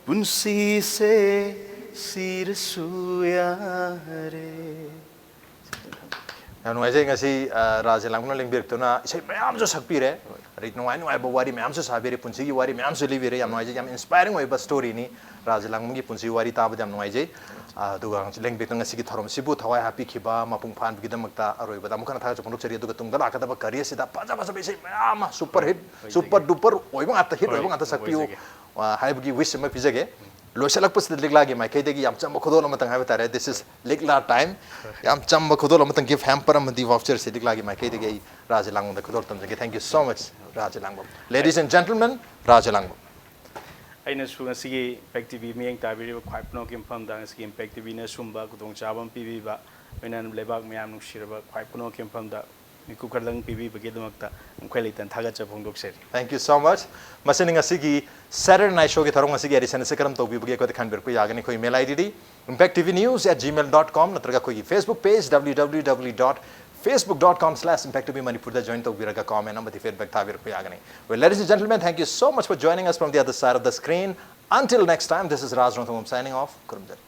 ꯄꯨꯟꯁꯤꯁꯦ ꯁꯤꯔꯁꯨ ꯌꯥꯔꯦ꯫ ꯌꯥꯝ ꯅꯨꯡꯉꯥꯏꯖꯩ꯫ ꯉꯁꯤ ꯑ, ꯔꯥꯖ ꯂꯥꯡꯕꯝꯅ ꯂꯦꯡꯕꯤꯔꯛꯇꯨꯅ ꯏꯁꯩ ꯃꯌꯥꯝꯁꯨ ꯁꯛꯄꯤꯔꯦ, ꯑꯗꯩ ꯅꯨꯡꯉꯥꯏ ꯅꯨꯡꯉꯥꯏꯕ ꯋꯥꯔꯤ ꯃꯌꯥꯝꯁꯨ ꯁꯥꯕꯤꯔꯦ, ꯄꯨꯟꯁꯤꯒꯤ ꯋꯥꯔꯤ ꯃꯌꯥꯝꯁꯨ ꯂꯤꯕꯤꯔꯦ꯫ ꯌꯥꯝ ꯅꯨꯡꯉꯥꯏꯖꯩ꯫ ꯌꯥꯝ ꯏꯟꯁꯄꯥꯏꯔꯤꯡ ꯑꯣꯏꯕ ꯁ꯭ꯇꯣꯔꯤꯅꯤ꯫ ꯔꯥꯖ ꯂꯥꯡꯕꯝꯒꯤ ꯄꯨꯟꯁꯤ ꯋꯥꯔꯤ ꯇꯥꯕꯗ ꯌꯥꯝ ꯅꯨꯡꯉꯥꯏꯖꯩ꯫ ꯑ, ꯑꯗꯨꯒ ꯂꯦꯡꯕꯤꯔꯛꯇꯨꯅ ꯉꯁꯤꯒꯤ ꯊꯧꯔꯝꯁꯤꯕꯨ ꯊꯋꯥꯏ ꯍꯥꯞꯄꯤꯈꯤꯕ ꯃꯄꯨꯡ ꯐꯥꯍꯟꯕꯒꯤꯗꯃꯛꯇ ꯑꯔꯣꯏꯕꯗ ꯑꯃꯨꯛ ꯍꯟꯅ ꯊꯥꯒꯠꯆꯕ ꯐꯣꯡꯗꯣꯛꯆꯔꯤ꯫ ꯑꯗꯨꯒ ꯇꯨꯡꯗ ꯂꯥꯛꯀꯗꯕ ꯀꯔꯤꯌꯔꯁꯤꯗ ꯐꯖ ꯐꯖꯕ ꯏꯁꯩ ꯃꯌꯥꯝ ꯑꯃ ꯁꯨꯄꯔ ꯍꯤꯠ, ꯁꯨꯄꯔ ꯗꯨꯄꯔ ꯑꯣꯏꯕ ꯉꯥꯛꯇ, ꯍꯤꯠ ꯑꯣꯏꯕ ꯉꯥꯛꯇ ꯁꯛꯄꯤꯌꯨ꯫ ꯑ, ꯍꯥꯏꯕꯒꯤ ꯋꯤꯁ ꯑꯃ ꯄꯤꯖꯒꯦ꯫ ꯂꯣꯏꯁꯤꯜꯂꯛꯄꯁꯤꯗ ꯂꯤꯛꯂꯥꯒꯤ ꯃꯥꯏꯀꯩꯗꯒꯤ ꯌꯥꯝ ꯆꯝꯕ ꯈꯨꯗꯣꯜ ꯑꯃꯇꯪ ꯍꯥꯏꯕ ꯇꯥꯔꯦ꯫ This is ꯂꯤꯛꯂꯥ ꯇꯥꯏꯝ꯫ ꯌꯥꯝ ꯆꯝꯕ ꯈꯨꯗꯣꯜ ꯑꯃꯇꯪ, ꯒꯤꯐ ꯍꯦꯝꯄꯔ ꯑꯃꯗꯤ ꯚꯥꯎꯆꯔꯁꯦ ꯂꯤꯛꯂꯥꯒꯤ ꯃꯥꯏꯀꯩꯗꯒꯤ ꯑꯩ ꯔꯥꯖ ꯂꯥꯡꯕꯝꯗ ꯈꯨꯗꯣꯜ ꯇꯝꯖꯒꯦ꯫ Thank you so much, Raj ꯂꯥꯡꯕꯝ꯫ Ladies and gentlemen, ꯔꯥꯖ ꯂꯥꯡꯕꯝ꯫ ꯑꯩꯅꯁꯨ ꯉꯁꯤꯒꯤ ꯏꯝꯄꯦꯛ ꯇꯤ ꯚꯤ ꯃꯤꯠꯌꯦꯡ ꯇꯥꯕꯤꯔꯤꯕ ꯈ꯭ꯋꯥꯏ ꯄꯨꯝꯅꯃꯛꯀꯤ ꯃꯐꯝꯗ ꯉꯁꯤꯒꯤ ꯏꯝꯄꯦꯛ ꯇꯤ ꯚꯤꯅ ꯁꯨꯝꯕ ꯈꯨꯗꯣꯡꯆꯥꯕ ꯑꯃ ꯄꯤꯕꯤꯕ, ꯂꯣꯏꯅꯅ ꯂꯩꯕꯥꯛ ꯃꯌꯥꯝ ꯅꯨꯡꯁꯤꯔꯕ ꯈ꯭ꯋꯥꯏ ꯄꯨꯝꯅꯃꯛꯀꯤ ꯃꯐꯝꯗ ꯃꯤꯀꯨꯞ ꯈꯔꯗꯪ ꯄꯤꯕꯤꯕꯒꯤꯗꯃꯛꯇ ꯑꯩꯈꯣꯏ ꯂꯩꯇꯅ ꯊꯥꯒꯠꯆꯕ ꯐꯣꯡꯗꯣꯛꯆꯔꯤ꯫ Thank you so much. ꯃꯁꯤꯅ ꯉꯁꯤꯒꯤ Saturday Night Showꯒꯤ ꯊꯧꯔꯝ ꯑꯁꯤꯒꯤ edition ꯑꯁꯤ ꯀꯔꯝ ꯇꯧꯕꯤꯕꯒꯦ ꯑꯩꯈꯣꯏꯗ ꯈꯟꯕꯤꯔꯛꯄ ꯌꯥꯒꯅꯤ꯫ ꯑꯩꯈꯣꯏ email ID D impact T V news at gmail dot com ꯅꯠꯇ꯭ꯔꯒ ꯑꯩꯈꯣꯏꯒꯤ Facebook page W W W dot facebook dot com slash impact T V Manipur ꯗ join ꯇꯧꯕꯤꯔꯒ comment ꯑꯃꯗꯤ feedback ꯊꯥꯕꯤꯔꯛꯄ ꯌꯥꯒꯅꯤ꯫ Well, ladies and gentlemen, thank you so much for joining us from the other side of the screen. Until next time, this is Raj Rongthangam signing off. ꯈꯨꯔꯨꯝꯖꯔꯤ꯫